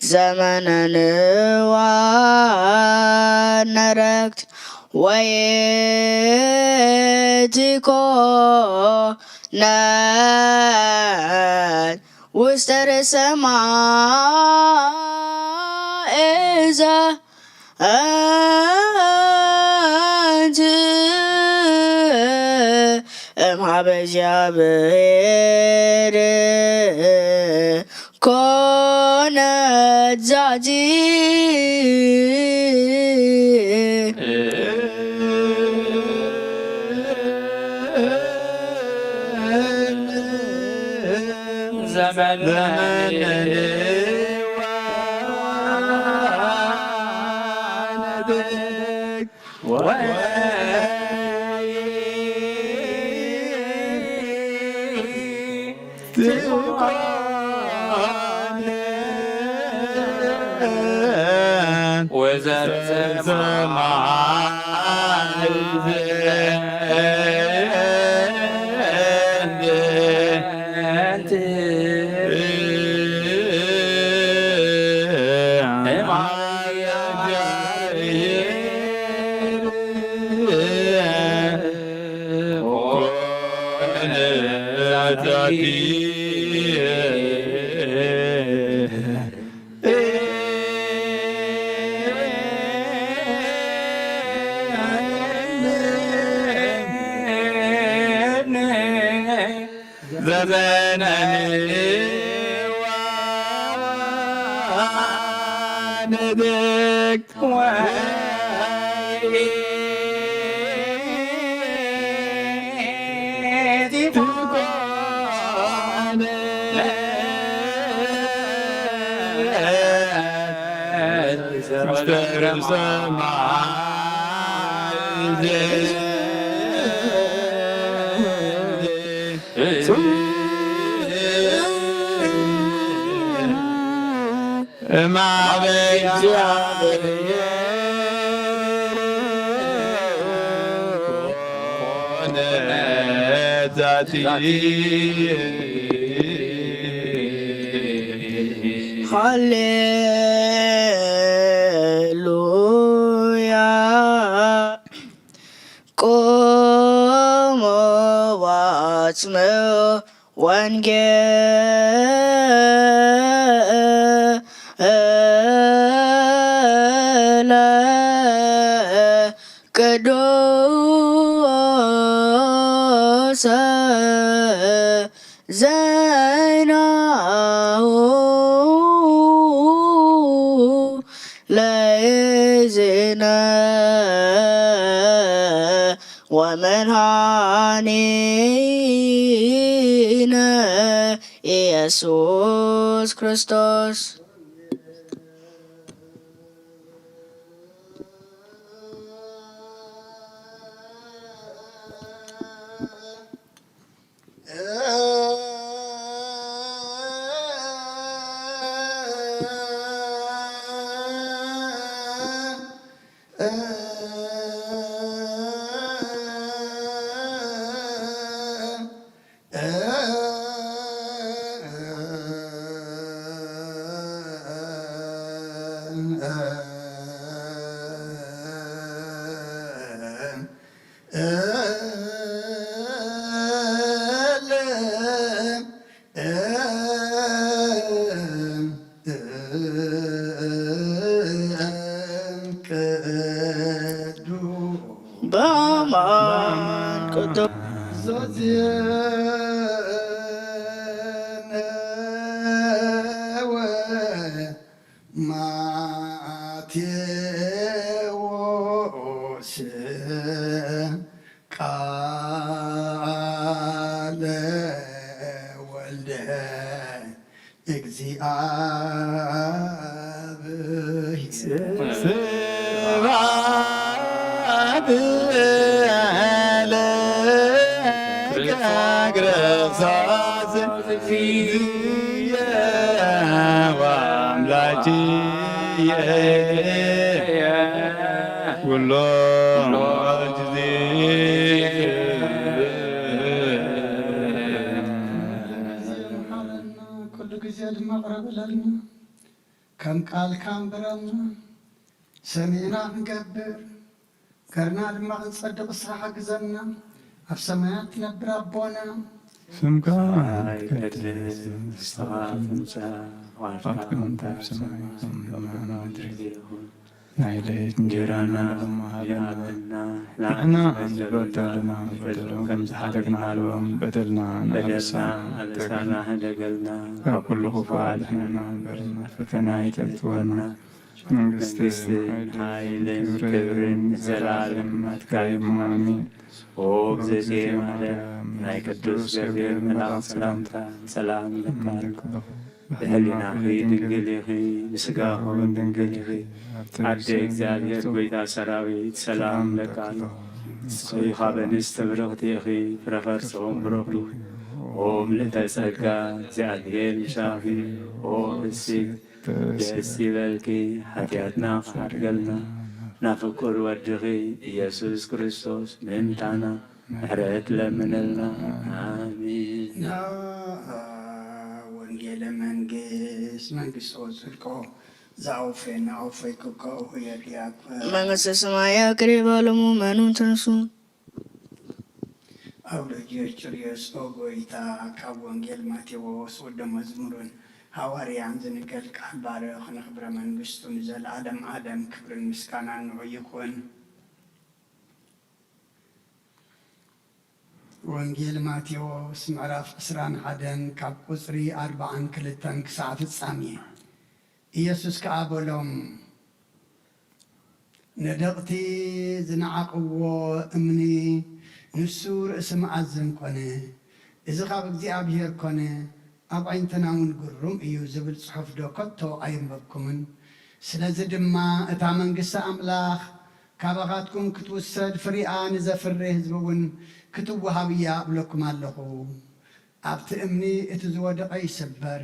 ዘመነን ዋነረክት ወይት ኮነት ውስተ ርእሰ ማእዘንት እምሃበ እግዚኣብሔር ኮነት ዛቲ። ዘሰማይ ዘንድ ዘመናዊ ንድቅ ወይ ትኮነ ምስጢር ሰማይ እማበ እግዚኣብሔር ኮነ ዛቲ። ሃሌሉያ። ቆሞ ዋጽምዑ ወንጌለ ቅዱሰ ዘይናሁ ለይእዜነ ወመድኃኒነ ኢየሱስ ክርስቶስ። በአማን ቅዱስ ዘዜነወ ማቴዎስ ቃለ ወልደ እግዚአብሔር። ስብሐት ለከ እግረ ሳስብሕየ ወአምላኪየ ኩሎ ጊዜ። ኩሉ ግዜ ድማ ቅረብ በለልና፣ ከም ቃልካ ኣንብረና፣ ሰሚዕና ክንገብር፣ ገርና ድማ ክንጸድቕ ንስኻ ሓግዘና። ኣብ ሰማያት ትነብር ኣቦና፣ ስምካ ይትቀደስ፣ መንግስትኻ ትምጻእ፣ ፍቓድካ ከም ትገብር ኣብ ሰማይ ከምኡ ድማ ኣብ ምድሪ ይኹን። ናይ ለይት እንጀራና ሎሚ ሃበና፣ ንሕና ንበደለና ንበደሎም ከም ዝሓደግና ንበደሎም ንበደልና፣ ኣበሳና ኣበሳና ሕደገልና፣ ካብ ኩሉ ክፉእ ኣድሕነና እምበር፣ ናብ ፈተና ኣይተእትወና። መንግስቲ፣ መንግስቲ፣ ሓይልን ክብርን ዘለዓለም ናትካ እዩ። ኣሜን። ኦ እግዝእትየ ማርያም፣ ናይ ቅዱስ ገብርኤል መልኣኽ ሰላምታ ሰላም እብለኪ። ብህሊናኺ ድንግል ኢኺ፣ ብስጋኺ እውን ድንግል ኢኺ። ኣደ እግዚኣብሔር ጐይታ ሰራዊት ሰላም እብለኪ። ንስኺ ካብ ኣንስቲ ብርኽቲ ኢኺ፣ ፍረ ከርሥኺ እውን ብሩኽ እዩ። ኦ ምልእተ ጸጋ፣ እግዚኣብሔር ምሳኺ። ኦ ብእሲ ደስ ይበልኪ፣ ሓጢኣትና ክሓድገልና፣ ናብ ፍቁር ወድኺ ኢየሱስ ክርስቶስ ምእንታና ምሕረት ለምንልና። ኣሜን። ናኣ ወንጌለ መንግስት መንግስቶ ጽድቆ ዘኣውፌና ኣውፈይኩ ከእሁ የድልያኩ። መንግስተ ሰማያ ቅሪባ ሎሙ መኑ ተንሱ። ኣውሎጊዮስ ጭርዮስ ኦ ጎይታ፣ ካብ ወንጌል ማቴዎስ ወደ መዝሙርን ሃዋርያን ዝንገል ቃል ባርኽ፣ ንኽብረ መንግስቱ ንዘለዓለም ዓለም ክብርን ምስጋናን ንዑ ይኹን። ወንጌል ማቴዎስ ምዕራፍ ዕስራን ሓደን ካብ ቁጽሪ ኣርባዓን ክልተን ክሳዕ ፍጻሜ። ኢየሱስ ከኣ በሎም፣ ነደቕቲ ዝነዓቕዎ እምኒ፣ ንሱ ርእሲ መኣዝን ኮነ። እዚ ካብ እግዚኣብሔር ኮነ፣ ኣብ ኣዒንትና እውን ግሩም እዩ ዝብል ጽሑፍ ዶ ከቶ ኣየንበብኩምን? ስለዚ ድማ እታ መንግስቲ ኣምላኽ ካባኻትኩም ክትውሰድ፣ ፍሪኣ ንዘፍሪ ህዝቢ እውን ክትወሃብ እያ እብለኩም ኣለኹ። ኣብቲ እምኒ እቲ ዝወደቐ ይስበር፣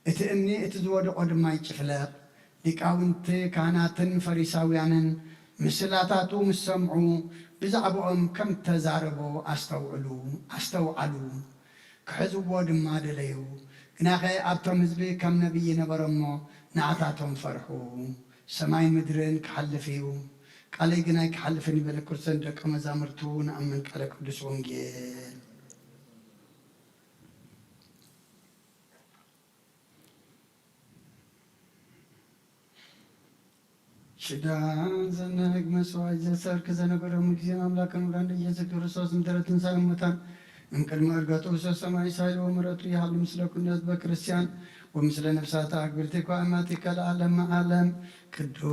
እቲ እምኒ እቲ ዝወደቖ ድማ ይጭፍለቕ። ሊቃውንቲ ካህናትን ፈሪሳውያንን ምስላታቱ ምስ ሰምዑ፣ ብዛዕባኦም ከም እተዛረቦ ኣስተውዕሉ፣ ኣስተውዓሉ። ክሕዝዎ ድማ ደለዩ። ግናኸ ኣብቶም ህዝቢ ከም ነቢይ ነበረ እሞ፣ ንዓታቶም ፈርሑ። ሰማይን ምድርን ክሓልፍ እዩ፣ ቃለይ ግን ኣይክሓልፍን እዩ በለ። ክርስቶስ ንደቀ መዛሙርቱ ንኣምን ቃለ ቅዱስ ወንጌል። ሽዳ ዘነግ መስዋዕት ዘሰርክ ዘነበረ ሙግዚን ኣምላክ ምራን ኢየሱስ ክርስቶስ ምድረ ትንሳኤ ሙታን እምቅድመ ዕርገቱ ሰሰማይ ሳይል ወምረቱ ይሃሉ ምስለ ኩሉ ህዝበ ክርስቲያን ወምስለ ነፍሳት ኣግብርቲኳ ኣማቲከ ለዓለመ ዓለም። ቅዱስ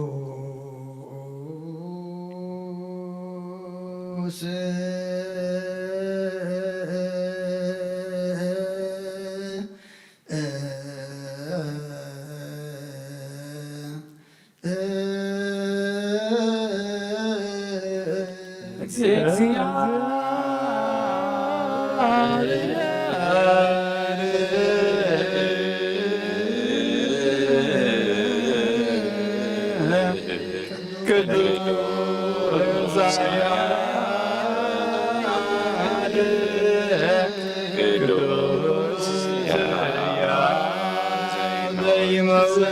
ቅዱስ ቅዱስ ዘይመውት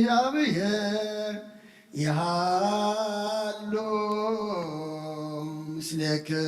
ለእግዚኣብሔር ይሃሉ ምስሌክሙ።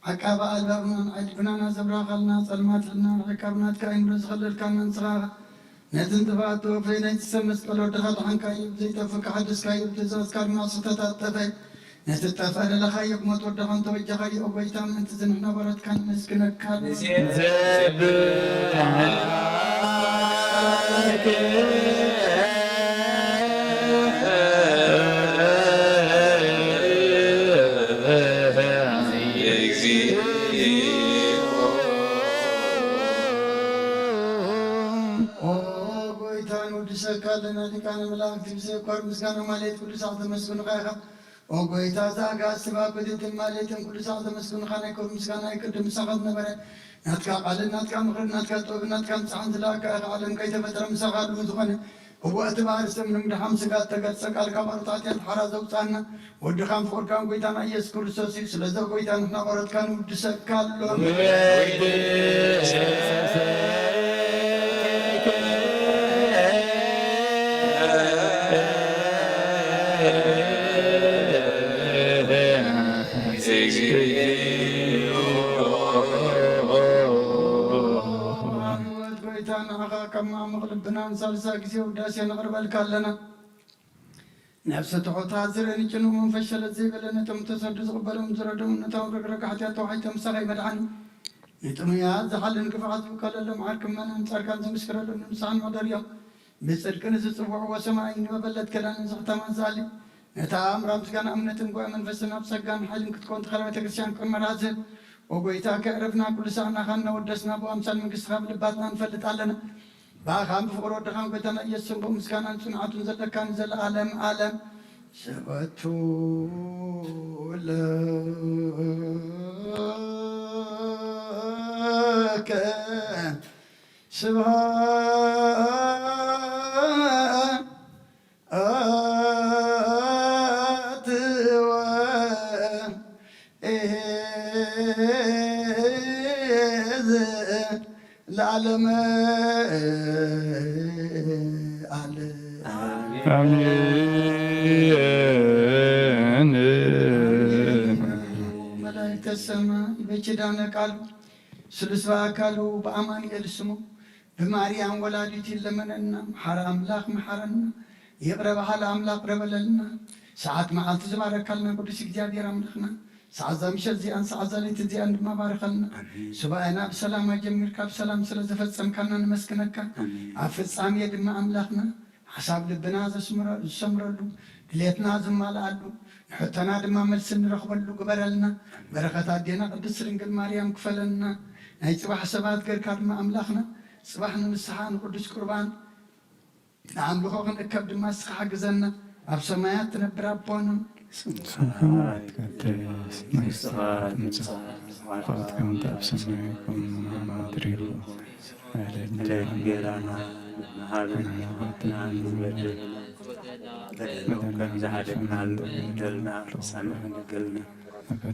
ዓቃቢ ኣልባብናን ዓይኒ ልብናን ኣዘብራኻልና፣ ጸልማት ሕልና ርሒቃ ብናትካ ኣይምሮ ዝኸለልካና ንስኻ ነቲ ንጥፍኣት ተወፈይ ናይቲ ሰብ መስቀል ወድኻ ድሓንካዮ፣ ብዘይጠፍእ ሓደስካዮ፣ ብትእዛዝካ ድማ ስሕተት ኣጠፈ። ነቲ ዝጠፍአ ለለኻዮ፣ ብሞት ወድኻ እንተበጃኻዮ፣ ኦ ጎይታ፣ ምእንቲ እዚ ንሕና ባሮትካ ነመስግነካ። ኦ ጎይታ፣ ንውድሰካ ኣለና። ሊቃነ መላእክት ብዘየቋርጥ ምስጋና ማሌት ኩሉ ሳዕ ዘመስግኑኻ ኢኻ። ኦ ጎይታ፣ እዛ ኣጋእዝቲ ብኣበደትን ማሌትን ኩሉ ሳዕ ዘመስግኑኻ ናይ ክብሪ ምስጋና ይቅድም ምሳኻ ዝነበረ ናትካ ቃልን ናትካ ምኽርን ናትካ ጥበብን ናትካ ንስሓን ዝለኣካ ኢኻ። ዓለም ከይተፈጥረ ምሳኻ ኣለዉ ዝኾነ እወ፣ እቲ ባህሪ ሰብ ንምድሓን ስጋ እተገልጸ ቃልካ ባሮት ሓጢኣት ሓራ ዘውጽኣና ወድኻን ፍቑርካን ጎይታና ኢየሱስ ክርስቶስ እዩ። ስለዚ ጎይታ ንሕና ባሮትካ ንውድሰካ ኣሎ። ጎይታ ንዓኻ ካብ ማዕሙቕ ልብና ንሳልሳይ ግዜ ውዳሴ ነቕርበልካ ኣለና። ነፍሲ ትሑት ዝርኢ ንጭኑቕ መንፈስ ሸለል ዘይበለ ነቶም ተሰዱ ዝቕበሎም ዝረደሙ ነቶም ረግረግ ሓጢኣት ተዋሒጦም ምሳኻ ይመድሓኒ። ንጥሙያት ዝሓልን ክፉዓት ዝውከለሎም ዓርክማን ኣንጻርካን ዝምስክረሎም ንምሳሕን መሕደር እዮም። ብጽድቂ ንዝጽውዕዎ ሰማይ ንመበለት ከዳን ዝኽተማ ዛሊ ነታ ኣምራ ምስጋና እምነትን ጉባኤ መንፈስን ኣብ ጸጋን ሓይልን ክትከውን ተኸለ ቤተ ክርስቲያን ቅመራ ዝህብ። ኦ ጎይታ ከዕረፍና ኩሉ ሳዕናኻ እናወደስና ብኣምሳል መንግስትኻ ብልባትና ንፈልጥ ኣለና። ብኣኻን ብፍቕሪ ወድኻን ጎይታና ኢየሱስን ብኡ ምስጋናን ጽንዓቱን ዘለካ ንዘለኣለም ኣለም ሰበቱ ለከ ስብሐት ወ ለዓለመ ዓለም። አሜን። መላእክተ ሰማይ በኪዳነ ቃሉ ስሉስ በአካሉ በአማኑኤል ስሙ ብማርያም ወላዲት ይለመነና። መሓረ ኣምላኽ መሓረና፣ ይቕረ በሃሊ ኣምላኽ ቅረ በለልና። ሰዓት መዓልቲ ዝባረካልና ቅዱስ እግዚኣብሔር ኣምላኽና፣ ሰዓት እዛ ምሸት እዚኣን ሰዓት እዛ ለይቲ እዚኣን ድማ ባርኸልና። ሱባኤና ብሰላም ኣጀሚርካ ብሰላም ስለ ዘፈጸምካና ንመስግነካ። ኣብ ፍጻሜ ድማ ኣምላኽና ሓሳብ ልብና ዘስምረ-፣ ዝሰምረሉ፣ ድሌትና ዝማልኣሉ፣ ንሕቶና ድማ መልሲ ንረኽበሉ ግበረልና። በረኸት ኣዴና ቅድስት ድንግል ማርያም ክፈለልና። ናይ ጽባሕ ሰባት ገርካ ድማ ኣምላኽና፣ ጽባሕ ንንስሓ ንቅዱስ ቁርባን ንኣምልኾ ክንእከብ ድማ ንስኻ ሓግዘና። ኣብ ሰማያት ትነብር ኣቦና፣ ስምካ ይትቀደስ፣ መንግስትኻ ትምጻእ፣ ፍቓድካ ከምቲ ኣብ ሰማይ ከምኡ ኣብ ምድሪ ይኹን። ዕለት ዕለት እንጀራና እንጀራና ሃበና፣ ንበድል በደልና ከም ዝሓደግናሉ ንበደልና ንሳማሕ ንበደልና፣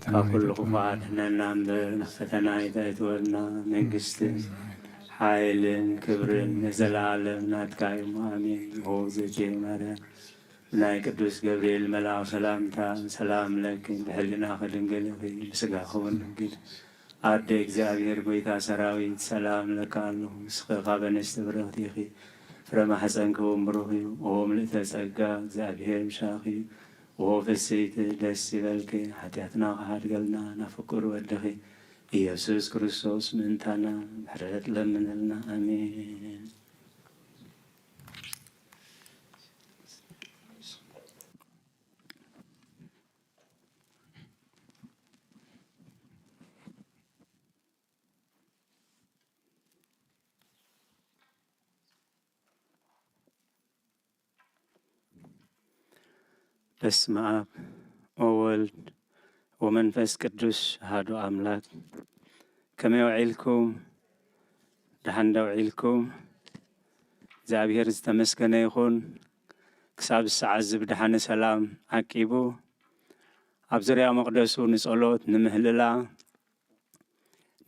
ካብ ኩሉ ክፉእ ኣድሕነና እምበር፣ ናብ ፈተና ኣይተእትወና፣ መንግስትን ሓይልን ክብርን ንዘለኣለም ናትካ እዩ። ኣሜን። ኦ እግዝእትየ ማርያም፣ ብናይ ቅዱስ ገብርኤል መልኣኽ ሰላምታ ሰላም ለኪ፣ ብሕሊናኺ ድንግል ኢኺ፣ ብስጋኺ እውን ድንግል፣ ኣደ እግዚኣብሔር ጎይታ ሰራዊት ሰላም ለካ ኣለኹ። ንስኺ ካብ ኣንስቲ ብርኽቲ ኢኺ፣ ፍረ ማሕፀንኪ እውን ብሩኽ እዩ። ኦ ምልእተ ጸጋ፣ እግዚኣብሔር ምሳኺ እዩ። ኦ ፍስይቲ ደስ ይበልኪ፣ ሓጢኣትና ክሓድገልና ናብ ፍቁር ወድኺ ኢየሱስ ክርስቶስ ምእንታና ምሕረት ለምንልና። ኣሜን። በስመ አብ ወወልድ ወመንፈስ ቅዱስ አሐዱ አምላክ። ከመይ ውዒልኩም? ደሓን ዶ ውዒልኩም? እግዚኣብሔር ዝተመስገነ ይኹን። ክሳብ ሰዓት እዚ ብደሓነ ሰላም ዓቂቡ ኣብ ዙርያ መቕደሱ ንጸሎት ንምህልላ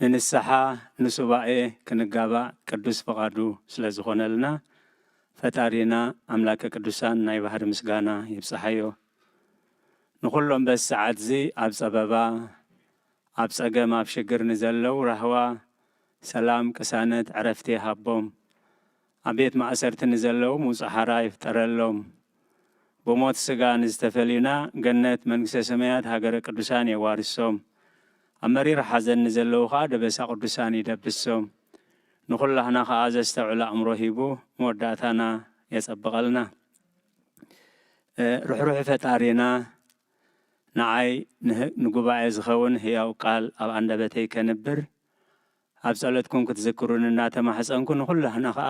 ንንስሓ ንሱባኤ ክንጋባእ ቅዱስ ፍቓዱ ስለ ዝኾነልና፣ ፈጣሪና ኣምላከ ቅዱሳን ናይ ባህሪ ምስጋና ይብጽሓዮ። ንኹሎም በዚ ሰዓት እዚ ኣብ ጸበባ፣ ኣብ ጸገም፣ ኣብ ሽግር ንዘለዉ ራህዋ፣ ሰላም፣ ቅሳነት፣ ዕረፍቲ ይሃቦም። ኣብ ቤት ማእሰርቲ ንዘለዉ ምውጻእ ሓራ ይፍጠረሎም። ብሞት ስጋ ንዝተፈልዩና ገነት መንግስተ ሰማያት ሃገረ ቅዱሳን የዋርሶም። ኣብ መሪር ሓዘን ንዘለዉ ኸኣ ደበሳ ቅዱሳን ይደብሶም። ንኹላህና ኸኣ ዘስተውዕል ኣእምሮ ሂቡ መወዳእታና የጸብቐልና። እ፣ ርሕሩሕ ፈጣሪና ንዓይ ንህ-፣ ንጉባኤ ዝኸውን ህያው ቃል ኣብ ኣንደበተይ ከንብር ኣብ ጸሎትኩም ክትዝክሩኒ እናተማሕጸንኩ፣ ንኹላህና ኸኣ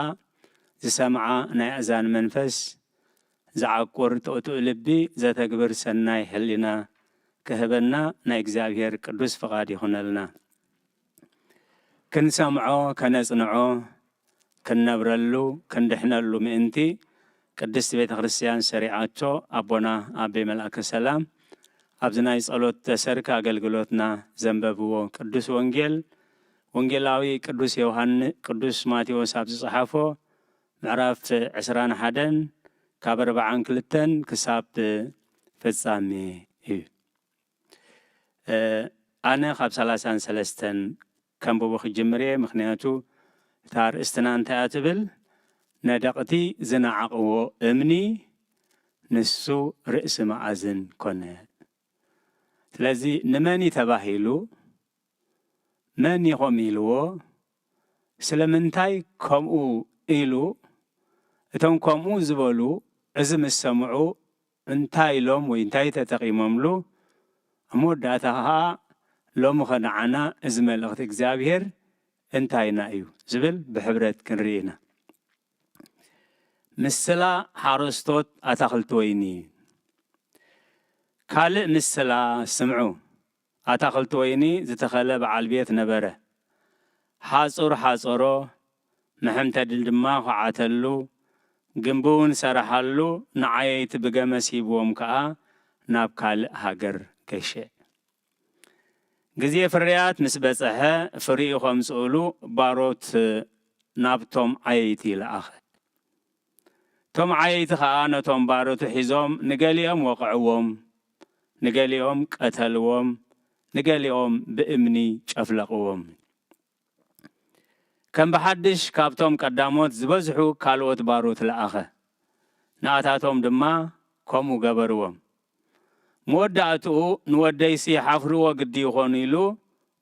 ዝሰምዓ ናይ ኣእዛን መንፈስ፣ ዝዓቁር ጥቕጡእ ልቢ፣ ዘተግብር ሰናይ ሕሊና ክህበና ናይ እግዚኣብሔር ቅዱስ ፍቓድ ይኹነልና። ክንሰምዖ፣ ከነጽንዖ፣ ክንነብረሉ፣ ክንድሕነሉ ምእንቲ ቅድስቲ ቤተ ክርስቲያን ሰሪዓቶ ኣቦና ኣቤ መልኣከ ሰላም ኣብዚ ናይ ጸሎት ተሰርክ ኣገልግሎትና ዘንበብዎ ቅዱስ ወንጌል፣ ወንጌላዊ ቅዱስ ዮሃን-፣ ቅዱስ ማቴዎስ ኣብ ዝጸሓፎ ምዕራፍ ዕስራን ሓደን ካብ ኣርብዓን ክልተን ክሳብ ፍጻሜ እዩ። እ፣ ኣነ ካብ ሰላሳን ሰለስተን ከንብቦ ክጅምር እየ፣ ምኽንያቱ እታ ኣርእስትና እንታይ እያ ትብል? ነደቕቲ ዝነዓቕዎ እምኒ ንሱ ርእሲ መኣዝን ኮነ። ስለዚ ንመን እዩ ተባሂሉ? መን እዩ ከምኡ ኢልዎ? ስለምንታይ ከምኡ ኢሉ? እቶም ከምኡ ዝበሉ እዚ ምስ ሰምዑ እንታይ ኢሎም ወይ እንታይ ተጠቒሞምሉ? ኣብ መወዳእታ ኸኣ ሎሚ ኸ ንዓና እዚ መልእኽቲ እግዚኣብሔር እንታይና እዩ ዝብል ብሕብረት ክንርኢ ኢና። ምስላ ሓረስቶት ኣታኽልቲ ወይኒ። ካልእ ምስላ ስምዑ። ኣታኽልቲ ወይኒ ዝተኸለ በዓል ቤት ነበረ። ሓጹር ሓጸሮ፣ መሐምተሊ ድማ ኹዓተሉ፣ ግምቢ እውን ሰረሓሉ፣ ንዓየይቲ ብገመስ ሂብዎም ከኣ ናብ ካልእ ሃገር ገሸ። ግዜ ፍርያት ምስ በጸሐ፣ ፍሪኡ ኸምጽኡሉ ባሮት ናብቶም ዓየይቲ ለኣኸ። እቶም ዓየይቲ ኸኣ ነቶም ባሮቱ ሒዞም፣ ንገሊኦም ወቕዕዎም፣ ንገሊኦም ቀተልዎም፣ ንገሊኦም ብእምኒ ጨፍለቕዎም። ከም ብሓድሽ ካብቶም ቀዳሞት ዝበዝሑ ካልኦት ባሮት ለኣኸ። ንኣታቶም ድማ ከምኡ ገበርዎም። መወዳእትኡ ንወደይሲ ሓፍርዎ ግዲ ይኾኑ ኢሉ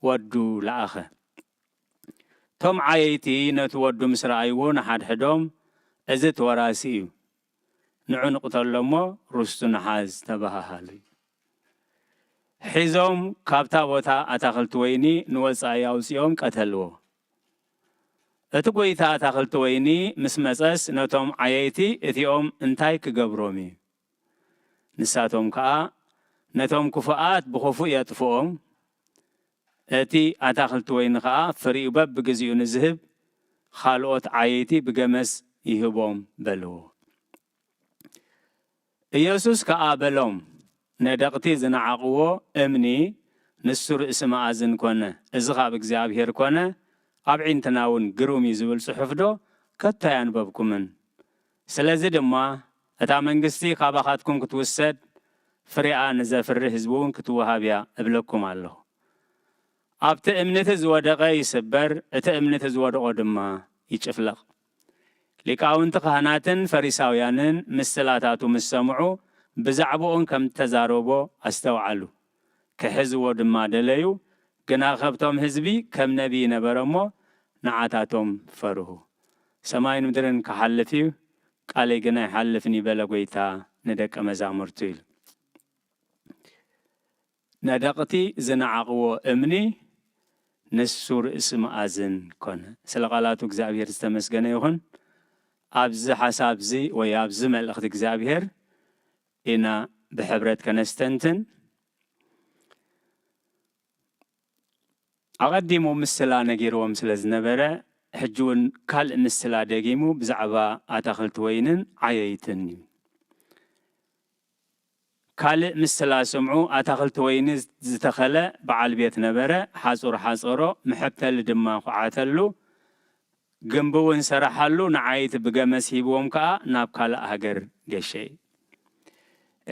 ወዱ ለኣኸ። እቶም ዓየይቲ ነቲ ወዱ ምስ ረኣይዎ ንሓድሕዶም፣ "እዚ እቲ ወራሲ እዩ፣ ንዑ ንቕተሎ እሞ ርስቱ ንሓዝ" ተበሃሃሉ። ሒዞም ካብታ ቦታ ኣታኽልቲ ወይኒ ንወጻኢ ኣውጺኦም ቀተልዎ። እቲ ጐይታ ኣታኽልቲ ወይኒ ምስ መጸስ ነቶም ዓየይቲ እቲኦም እንታይ ክገብሮም እዩ? ንሳቶም ከኣ ነቶም ክፉኣት ብኽፉእ የጥፍኦም፣ እቲ ኣታኽልቲ ወይኒ ኸኣ ፍሪኡ በብግዜኡ ንዝህብ ኻልኦት ዓየይቲ ብገመስ ይህቦም በልዎ። ኢየሱስ ከኣ በሎም፣ ነደቕቲ ዝነዓቕዎ እምኒ ንሱ ርእሲ መኣዝን ኰነ፣ እዚ ኻብ እግዚኣብሔር ኰነ፣ ኣብ ዒንትና እውን ግሩም እዩ ዝብል ጽሑፍዶ ከቶ ኣየንበብኩምን? ስለዚ ድማ እታ መንግስቲ ካባኻትኩም ክትውሰድ፣ ፍሬኣ ንዘፍሪ ህዝቢ እውን ክትወሃብ እያ እብለኩም ኣለኹ። ኣብቲ እምኒ እቲ ዝወደቐ ይስበር፣ እቲ እምኒ እቲ ዝወደቖ ድማ ይጭፍለቕ። ሊቃውንቲ ካህናትን ፈሪሳውያንን ምስላታቱ ምስ ሰምዑ፣ ብዛዕባኡን ከም እተዛረቦ ኣስተውዓሉ። ክሕዝዎ ድማ ደለዩ፣ ግና ከብቶም ህዝቢ ከም ነቢይ ነበረ እሞ፣ ንዓታቶም ፈርሁ። ሰማይን ምድርን ክሓልፍ እዩ፣ ቃለይ ግና ኣይሓልፍን እዩ በለ ጐይታ ንደቀ መዛሙርቱ ኢሉ። ነደቕቲ ዝነዓቕዎ እምኒ ንሱ ርእሲ መኣዝን ኮነ። ስለ ቃላቱ እግዚኣብሔር ዝተመስገነ ይኹን። ኣብዚ ሓሳብዚ ወይ ኣብዚ መልእኽቲ እግዚኣብሔር ኢና ብሕብረት ከነስተንትን። ኣቐዲሙ ምስላ ነጊርዎም ስለ ዝነበረ፣ ሕጂ እውን ካልእ ምስላ ደጊሙ ብዛዕባ ኣታኽልቲ ወይንን ዓየይትን እዩ። ካልእ ምስላ ስምዑ፣ ኣታኽልቲ ወይኒ ዝተኸለ በዓል ቤት ነበረ፣ ሓጹር ሓጸሮ፣ መሐብተሊ ድማ ኹዓተሉ፣ ግምቢ እውን ሰረሓሉ፣ ንዓይቲ ብገመስ ሂብዎም ከኣ ናብ ካልእ ሃገር ገሸ።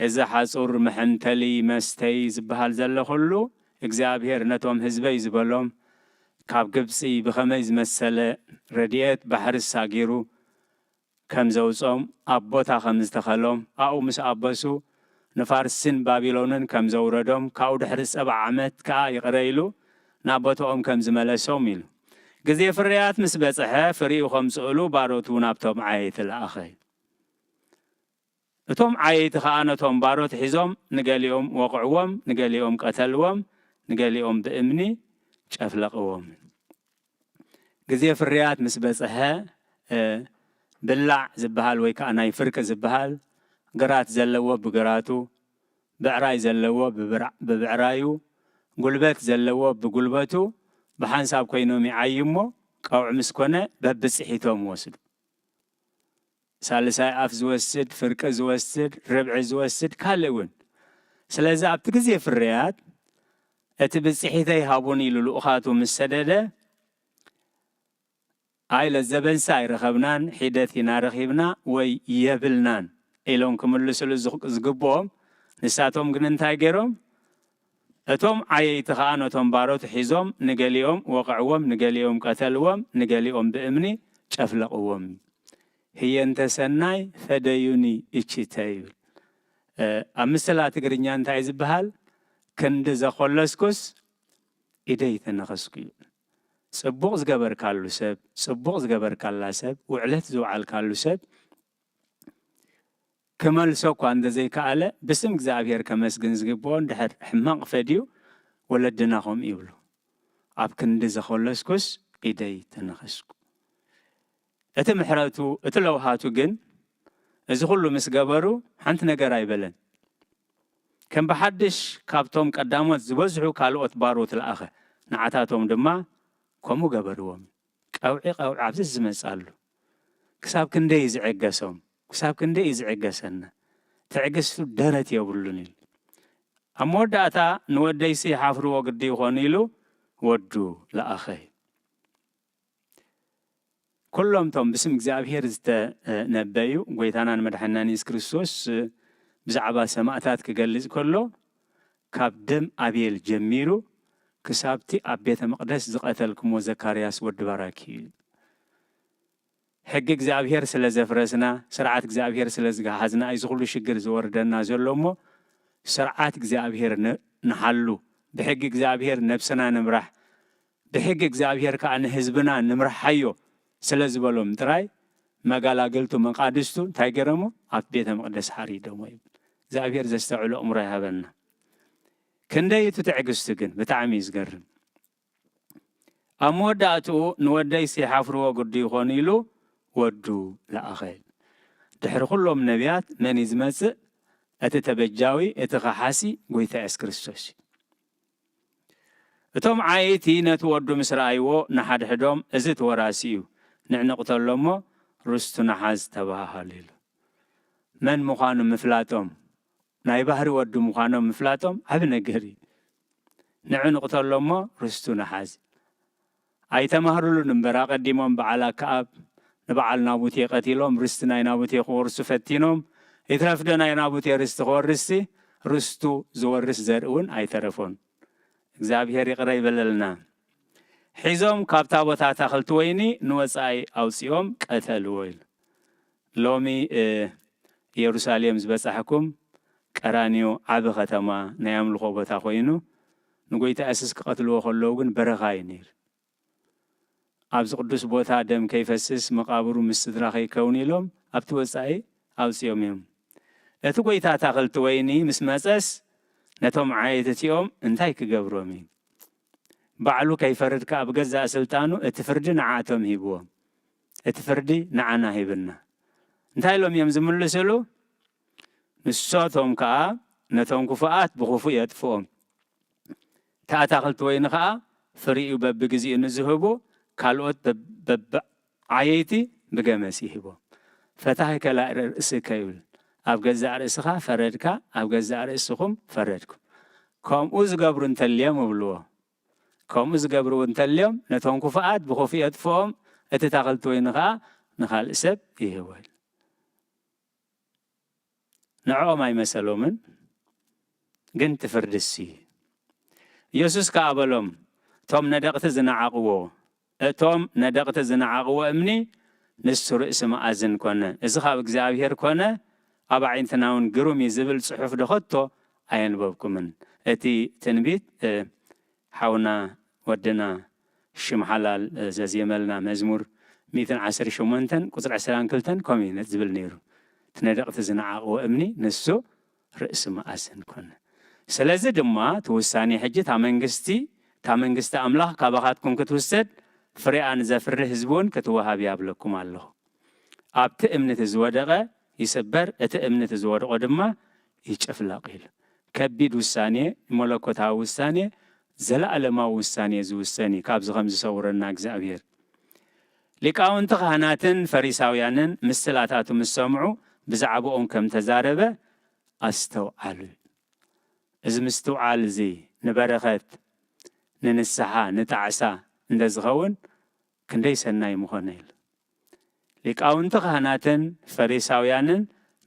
እዚ ሓጹር መሐምተሊ መስተይ ዝበሃል ዘሎ ኩሉ፣ እግዚኣብሔር ነቶም ህዝበይ ዝበሎም፣ ካብ ግብጺ ብኸመይ ዝመሰለ ረድኤት ባሕሪ ሳጊሩ ከም ዘውጾም፣ ኣብ ቦታ ከም ዝተኸሎም፣ ኣብኡ ምስ ኣበሱ፣ ንፋርስን ባቢሎንን ከም ዘውረዶም፣ ካብኡ ድሕሪ ሰብዓ ዓመት ከኣ ይቕረ ኢሉ ናብ ቦታኦም ከም ዝመለሶም ኢሉ። ግዜ ፍርያት ምስ በጽሐ፣ ፍሪኡ ከምጽእሉ ባሮቱ ናብቶም ዓየይቲ ለኣኸ። እቶም ዓየይቲ ኸኣ ነቶም ባሮት ሒዞም፣ ንገሊኦም ወቕዕዎም፣ ንገሊኦም ቀተልዎም፣ ንገሊኦም ብእምኒ ጨፍለቕዎም። ግዜ ፍርያት ምስ በጽሐ፣ እ፣ ብላዕ ዝበሃል ወይ ከኣ ናይ ፍርቂ ዝበሃል፣ ግራት ዘለዎ ብግራቱ፣ ብዕራይ ዘለዎ ብብርዕ-፣ ብብዕራዩ፣ ጉልበት ዘለዎ ብጉልበቱ፣ ብሓንሳብ ኮይኖም ይዓዩ እሞ፣ ቀውዒ ምስ ኮነ በብጽሒቶም ወስዱ። ሳልሳይ ኣፍ ዝወስድ፣ ፍርቂ ዝወስድ፣ ርብዒ ዝወስድ፣ ካልእ እውን። ስለዚ ኣብቲ ግዜ ፍርያት፣ እቲ ብጽሒተይ ሃቡኒ ኢሉ ልኡኻቱ ምስ ሰደደ፣ ኣይ ለዘበንሳ ኣይረኸብናን፣ ሒደት ኢና ረኺብና ወይ የብልናን ኢሎም ክምልስሉ ዝግ-፣ ዝግብኦም፣ ንሳቶም ግን እንታይ ገይሮም? እቶም ዓየይቲ ኸኣ ነቶም ባሮት ሒዞም፣ ንገሊኦም ወቕዕዎም፣ ንገሊኦም ቀተልዎም፣ ንገሊኦም ብእምኒ ጨፍለቕዎም። ህየንተ ሰናይ ፈደዩኒ እችተ ይብል። እ፣ ኣብ ምስላ ትግርኛ እንታይ ዝበሃል? ክንዲ ዘኾለስኩስ ኢደይ ተነኸስኩ ይብል። ጽቡቕ ዝገበርካሉ ሰብ፣ ጽቡቕ ዝገበርካላ ሰብ፣ ውዕለት ዝወዓልካሉ ሰብ ክመልሶ እኳ እንተዘይከኣለ፣ ብስም እግዚኣብሔር ከመስግን ዝግብኦ እንድሕር ሕማቕ ፈድዩ፣ ወለድና ከምኡ ይብሉ፣ "ኣብ ክንዲ ዘኾለስኩስ ኢደይ ተነኸስኩ።" እቲ ምሕረቱ፣ እቲ ለውሃቱ ግን፣ እዚ ኩሉ ምስ ገበሩ፣ ሓንቲ ነገር ኣይበለን። ከም ብሓድሽ ካብቶም ቀዳሞት ዝበዝሑ ካልኦት ባሮት ለኣኸ፣ ንዓታቶም ድማ ከምኡ ገበርዎም። ቀውዒ ቀውዒ ኣብዚ ዝመጻሉ። ክሳብ ክንደይ እዩ ዝዕገሶም? ክሳብ ክንደይ እዩ ዝዕገሰና? ትዕግስቱ ደረት የብሉን ኢሉ። ኣብ መወዳእታ ንወደይሲ ይሓፍርዎ ግዲ ይኾኑ ኢሉ ወዱ ለኣኸ። ኩሎም እቶም ብስም እግዚኣብሔር ዝተነበዩ ጎይታናን መድሓናን የሱስ ክርስቶስ ብዛዕባ ሰማእታት ክገልጽ ከሎ፣ ካብ ደም ኣቤል ጀሚሩ ክሳብቲ ኣብ ቤተ መቕደስ ዝቐተልክሞ ዘካርያስ ወዲ ባራኪ እዩ። ሕጊ እግዚኣብሔር ስለ ዘፍረስና፣ ስርዓት እግዚኣብሔር ስለ ዝገሃዝና እዩ እዚ ኩሉ ሽግር ዝወርደና ዘሎ እሞ፣ ስርዓት እግዚኣብሔር ን-፣ ንሓሉ፣ ብሕጊ እግዚኣብሔር ነብስና ንምራሕ፣ ብሕጊ እግዚኣብሔር ከኣ ንህዝብና ንምርሓዮ ስለ ዝበሎም ጥራይ፣ መጋላግልቱ መቓድስቱ እንታይ ገረሞ? ኣብ ቤተ መቕደስ ሓሪዶሞ ይብል። እግዚኣብሔር ዘስተውዕሎ ኣእምሮ ይሃበና። ክንደይ እቲ ትዕግስቱ ግን ብጣዕሚ እዩ ዝገርም። ኣብ መወዳእትኡ ንወደይሲ ይሓፍርዎ ግዲ ይኾኑ ኢሉ ወዱ ለኣኸ። ድሕሪ ኩሎም ነቢያት መን እዩ ዝመጽእ? እቲ ተበጃዊ፣ እቲ ከሓሲ ጎይታ የሱስ ክርስቶስ እዩ። እቶም ዓየይቲ ነቲ ወዱ ምስ ረኣይዎ ንሓድሕዶም፣ "እዚ እቲ ወራሲ እዩ፣ ንዕ ንቕተሎ እሞ ርስቱ ንሓዝ" ተባሃሃሉ ኢሉ። መን ምዃኑ ምፍላጦም፣ ናይ ባህሪ ወዱ ምዃኖም ምፍላጦም ዓቢ ነገር እዩ። ንዕ ንቕተሎ እሞ ርስቱ ንሓዝ። ኣይተማህርሉን እምበር፣ ኣቐዲሞም በዓል ኣከኣብ ንበዓል ናቡቴ ቀቲሎም፣ ርስቲ ናይ ናቡቴ ክወርሱ ፈቲኖም፣ ይትረፍዶ ናይ ናቡቴ ርስቲ ክወርስሲ፣ ርስቱ ዝወርስ ዘርኢ እውን ኣይተረፎን። እግዚኣብሔር ይቕረ ይበለልና። ሒዞም ካብታ ቦታ ኣታኽልቲ ወይኒ ንወጻኢ ኣውጺኦም ቀተልዎ ኢሉ። ሎሚ፣ እ፣ ኢየሩሳሌም ዝበጻሕኩም፣ ቀራንዮ ዓቢ ከተማ ናይ ኣምልኾ ቦታ ኮይኑ፣ ንጎይታ የሱስ ክቐትልዎ ከለዉ ግን በረኻ እዩ ነይሩ። ኣብዚ ቅዱስ ቦታ ደም ከይፈስስ፣ መቓብሩ ምስ ስድራ ከይከውን ኢሎም ኣብቲ ወጻኢ ኣውጺኦም እዮም። እቲ ጎይታ ኣታኽልቲ ወይኒ ምስ መጸስ፣ ነቶም ዓየይቲ እቲኦም እንታይ ክገብሮም እዩ? ባዕሉ ከይፈርድ ከኣ ብገዛእ ስልጣኑ እቲ ፍርዲ ንዓቶም ሂብዎም። እቲ ፍርዲ ንዓና ሂብና። እንታይ ኢሎም እዮም ዝምልስሉ? ንሶቶም ከኣ ነቶም ክፉኣት ብኽፉእ የጥፍኦም። እቲ ኣታኽልቲ ወይኒ ከኣ ፍሪኡ በብግዜኡ ንዝህቡ ካልኦት በብ-፣ በብዓየይቲ ብገመስ ይህቦም። ፈታሒ ከላእ ርእስከ ይብል። ኣብ ገዛእ ርእስኻ ፈረድካ፣ ኣብ ገዛእ ርእስኹም ፈረድኩም። ከምኡ ዝገብሩ እንተልዮም እብልዎ። ከምኡ ዝገብሩ እውን እንተልዮም፣ ነቶም ክፉኣት ብኽፉእ የጥፍኦም፣ እቲ ኣታኽልቲ ወይኒ ከኣ ንኻልእ ሰብ ይህቦ። ንዕኦም ኣይመሰሎምን፣ ግን እቲ ፍርድሲ። ኢየሱስ ከኣ በሎም፣ እቶም ነደቕቲ ዝነዓቕዎ፣ እቶም ነደቕቲ ዝነዓቕዎ እምኒ ንሱ ርእሲ መኣዝን ኮነ። እዚ ካብ እግዚኣብሔር ኮነ፣ ኣብ ኣዒንትና እውን ግሩም እዩ ዝብል ጽሑፍ ዶ ኸቶ ኣየንበብኩምን? እቲ ትንቢት፣ እ፣ ሓውና ወድና ሽም ሓላል፣ እ፣ ዘዜመልና መዝሙር ሚእትን ዓሰርተ ሸሞንተን ቁጽሪ ዕስራን ክልተን ከምኡ እዩ ዝብል ነይሩ። እቲ ነደቕቲ ዝነዓቕዎ እምኒ ንሱ ርእሲ መኣዝን ኮነ። ስለዚ ድማ እቲ ውሳኔ ሕጂ እታ መንግስቲ፣ እታ መንግስቲ ኣምላኽ ካባኻትኩም ክትውሰድ፣ ፍሬኣ ንዘፍሪ ህዝቢ እውን ክትወሃብ እያ እብለኩም ኣለኹ። ኣብቲ እምኒ እቲ ዝወደቐ ይስበር፣ እቲ እምኒ እቲ ዝወደቖ ድማ ይጭፍለቕ ኢሉ። ከቢድ ውሳኔ፣ መለኮታዊ ውሳኔ፣ ዘለኣለማዊ ውሳኔ ዝውሰን እዩ። ካብዚ ከም ዝሰውረና እግዚኣብሔር። ሊቃውንቲ ካህናትን ፈሪሳውያንን ምስላታቱ ምስ ሰምዑ ብዛዕባኦም ከም ተዛረበ ኣስተውዓሉ። እዚ ምስትውዓል እዚ ንበረኸት፣ ንንስሓ፣ ንጣዕሳ እንተ ዝኸውን ክንደይ ሰናይ ምኾነ ኢሉ። ሊቃውንቲ ካህናትን ፈሪሳውያንን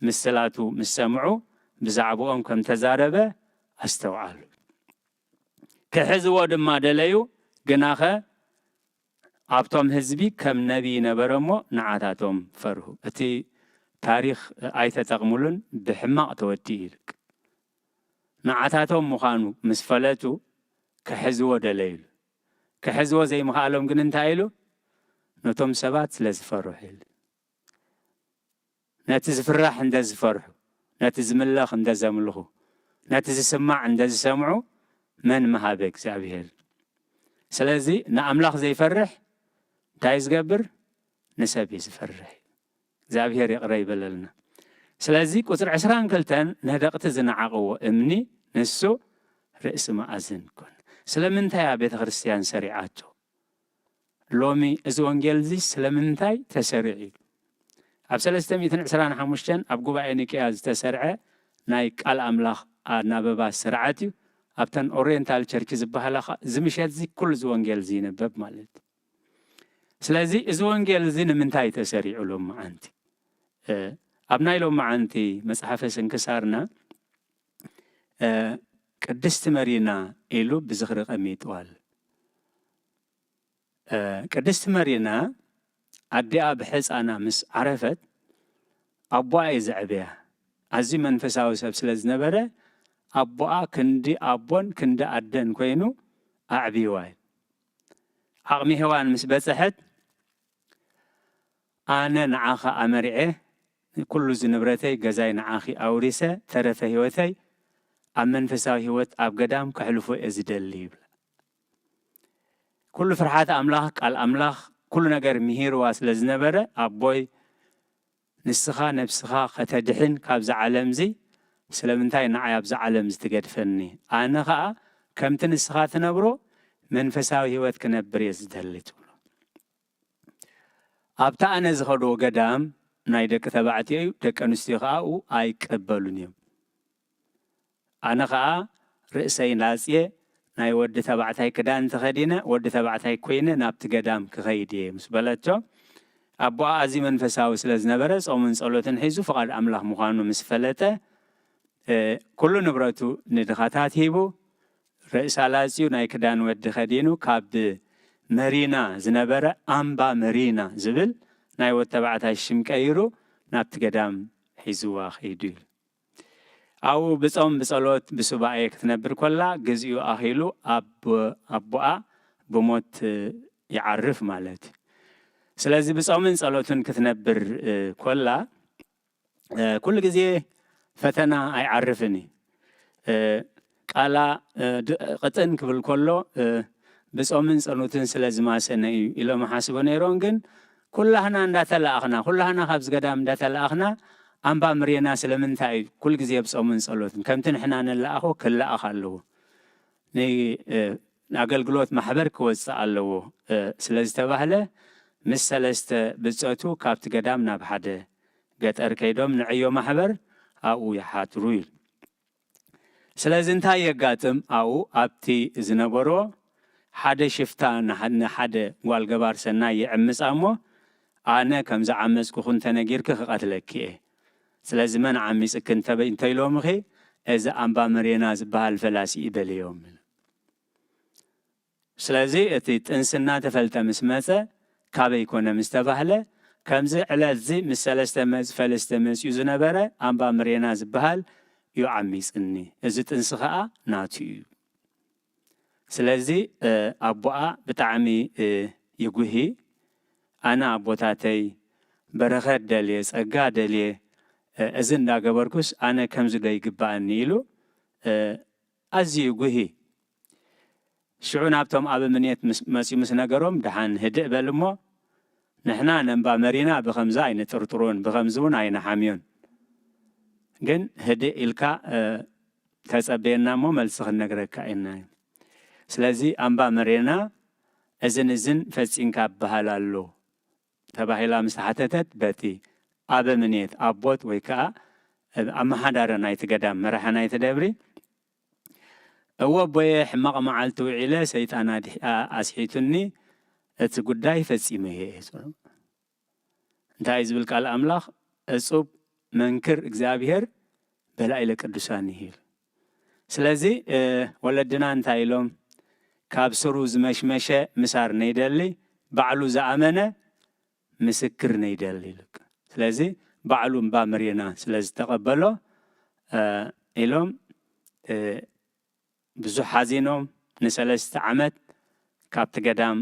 ምስላቱ ምስ ሰምዑ ብዛዕባኦም ከም ተዛረበ ኣስተውዓሉ። ክሕዝዎ ድማ ደለዩ፣ ግናኸ ኣብቶም ህዝቢ ከም ነቢይ ነበረ እሞ ንዓታቶም ፈርሁ። እቲ ታሪኽ ኣይተጠቕምሉን፣ ብሕማቕ ተወዲኡ ኢሉ። ንዓታቶም ምዃኑ ምስ ፈለጡ ክሕዝዎ ደለዩ ኢሉ። ክሕዝዎ ዘይምኽኣሎም ግን እንታይ ኢሉ? ነቶም ሰባት ስለ ዝፈርሑ ኢሉ። ነቲ ዝፍራሕ እንተ ዝፈርሑ፣ ነቲ ዝምለኽ እንተ ዘምልኹ፣ ነቲ ዝስማዕ እንተ ዝሰምዑ መን ምሃበ እግዚኣብሔር? ስለዚ ንኣምላኽ ዘይፈርሕ እንታይ ዝገብር? ንሰብ እዩ ዝፈርሕ። እግዚኣብሔር ይቕረ ይበለልና። ስለዚ ቁጽሪ ዕስራን ክልተን ነህደቕቲ ዝነዓቕዎ እምኒ ንሱ ርእሲ መኣዝን ኮነ። ስለምንታይ እያ ቤተ ክርስቲያን ሰሪዓቶ? ሎሚ እዚ ወንጌል እዚ ስለምንታይ ተሰሪዑ? ኣብ ሰለስተ ሚእትን ዕስራን ሓሙሽተን ኣብ ጉባኤ ኒቅያ ዝተሰርዐ ናይ ቃል ኣምላኽ ኣናበባ ስርዓት እዩ። ኣብተን ኦሪየንታል ቸርች ዝበሃላ ኸ-፣ እዚ ምሸት እዚ ኩሉ እዚ ወንጌል እዚ ይንበብ ማለት እዩ። ስለዚ እዚ ወንጌል እዚ ንምንታይ ተሰሪዑ ሎመዓንቲ? እ፣ ኣብ ናይ ሎመዓንቲ መጽሓፈ ስንክሳርና፣ እ፣ ቅድስቲ መሪና ኢሉ ብዝኽሪ ቀሚጥዋል። እ፣ ቅድስቲ መሪና ኣዲኣ ብሕፃና ምስ ዓረፈት ኣቦኣ እዩ ዘዕበያ። ኣዝዩ መንፈሳዊ ሰብ ስለ ዝነበረ ኣቦኣ ክንዲ ኣቦን ክንዲ ኣደን ኮይኑ ኣዕብይዋ እዩ። ዓቕሚ ሔዋን ምስ በጽሐት ኣነ ንዓኻ ኣመሪዐ ኩሉ እዚ ንብረተይ ገዛይ ንዓኺ ኣውሪሰ ተረፈ ህይወተይ ኣብ መንፈሳዊ ህይወት ኣብ ገዳም ከሕልፎ እየ ዝደሊ ይብላ። ኩሉ ፍርሓት ኣምላኽ ቃል ኣምላኽ ኩሉ ነገር ምሂርዋ ስለ ዝነበረ ኣቦይ ንስኻ ነብስኻ ከተድሕን ካብዛ ዓለም እዚ ስለምንታይ ንዓይ ኣብዛ ዓለም እዚ ትገድፈኒ? ኣነ ኸኣ ከምቲ ንስኻ ትነብሮ መንፈሳዊ ህይወት ክነብር እየ ዝደሊ ትብሎ። ኣብቲ ኣነ ዝኸዶ ገዳም ናይ ደቂ ተባዕትዮ እዩ፣ ደቂ ኣንስትዮ ኸኣ ኣብኡ ኣይቀበሉን እዮም። ኣነ ኸኣ ርእሰይ ላጽየ ናይ ወዲ ተባዕታይ ክዳን ተኸዲነ ወዲ ተባዕታይ ኮይነ ናብቲ ገዳም ክኸይድ እየ ምስ በለቶ ኣቦኣ ኣዝዩ መንፈሳዊ ስለ ዝነበረ ጾምን ጸሎትን ሒዙ ፍቓድ ኣምላኽ ምዃኑ ምስ ፈለጠ ኩሉ ንብረቱ ንድኻታት ሂቡ ርእሳ ላጽዩ ናይ ክዳን ወዲ ከዲኑ ካብ መሪና ዝነበረ ኣምባ መሪና ዝብል ናይ ወድ ተባዕታይ ሽም ቀይሩ ናብቲ ገዳም ሒዝዋ ከይዱ ኢሉ። ኣብኡ ብጾም ብጸሎት ብሱባኤ ክትነብር ኮላ ግዚኡ ኣኺሉ ኣቦኣ ብሞት ይዓርፍ ማለት እዩ። ስለዚ ብጾምን ጸሎትን ክትነብር ኮላ ኩሉ ግዜ ፈተና ኣይዓርፍን እዩ። ቃላ ቅጥን ክብል ከሎ ብጾምን ጸሎትን ስለ ዝማሰነ እዩ ኢሎም ሓስቦ ነይሮም። ግን ኩላህና እንዳተለኣኽና ኩላህና ካብዚ ገዳም እንዳተለኣኽና ኣምባ ምሬና ስለምንታይ እዩ ኩሉ ግዜ ብጾምን ጸሎትን ከምቲ ንሕና ንለኣኾ ክለኣኽ ኣለዎ። ንኣገልግሎት ማሕበር ክወፅእ ኣለዎ ስለ ዝተባህለ ምስ ሰለስተ ብፀቱ ካብቲ ገዳም ናብ ሓደ ገጠር ከይዶም ንዕዮ ማሕበር ኣብኡ ይሓድሩ ኢሉ። ስለዚ እንታይ የጋጥም? ኣብኡ ኣብቲ ዝነበርዎ ሓደ ሽፍታ ንሓደ ጓል ገባር ሰናይ ይዕምፃ እሞ ኣነ ከም ዝዓመፅኩኺ እንተነጊርኪ ክቐትለኪ እየ። ስለዚ መን ዓሚፅኪ እንተኢሎምኺ እዚ ኣምባ መሬና ዝበሃል ፈላሲ እዩ በልዮም። ስለዚ እቲ ጥንስና ተፈልጠ ምስ መፀ ካበይ ኮነ ምስ ተባህለ ከምዚ ዕለትዚ ምስ ሰለስተ መፅ ፈለስተ መፅኡ ዝነበረ ኣምባ መሬና ዝበሃል እዩ ዓሚፅኒ። እዚ ጥንሲ ከዓ ናቱ እዩ። ስለዚ ኣቦኣ ብጣዕሚ ይጉሂ። ኣነ ኣቦታተይ በረኸት ደልየ፣ ጸጋ ደልየ፣ እዚ እንዳገበርኩስ ኣነ ከምዚ ዶ ይግባኣኒ ኢሉ ኣዝዩ ይጉሂ። ሽዑ ናብቶም ኣበምኔት መጺኡ ምስ ነገሮም ደሓን ህድእ በል እሞ ንሕና ነንባ መሪና ብኸምዚ ኣይንጥርጥሮን ብኸምዚ እውን ኣይንሓምዮን፣ ግን ህድእ ኢልካ ተጸበየና እሞ መልሲ ክንነግረካ ኢና። ስለዚ ኣምባ መሬና እዝን እዝን ፈጺምካ በሃል ኣሎ ተባሂላ ምስ ተሓተተት በቲ ኣበምኔት ኣቦት ወይ ከዓ ኣመሓዳሪ ናይቲ ገዳም መራሒ ናይቲ ደብሪ እወ ኣቦየ ሕማቕ መዓልቲ ውዒለ ሰይጣን ኣስሒቱኒ እቲ ጉዳይ ፈጺመዮ እየ። እንታይ ዝብል ቃል ኣምላኽ እጹብ መንክር እግዚኣብሔር በላኢለ ቅዱሳን ይሂል። ስለዚ ወለድና እንታይ ኢሎም ካብ ስሩ ዝመሽመሸ ምሳር ነይደሊ ባዕሉ ዝኣመነ ምስክር ነይደሊ ኢሉ። ስለዚ ባዕሉ እምባ መሬና ስለ ዝተቐበሎ ኢሎም ብዙሕ ሓዚኖም ንሰለስተ ዓመት ካብቲ ገዳም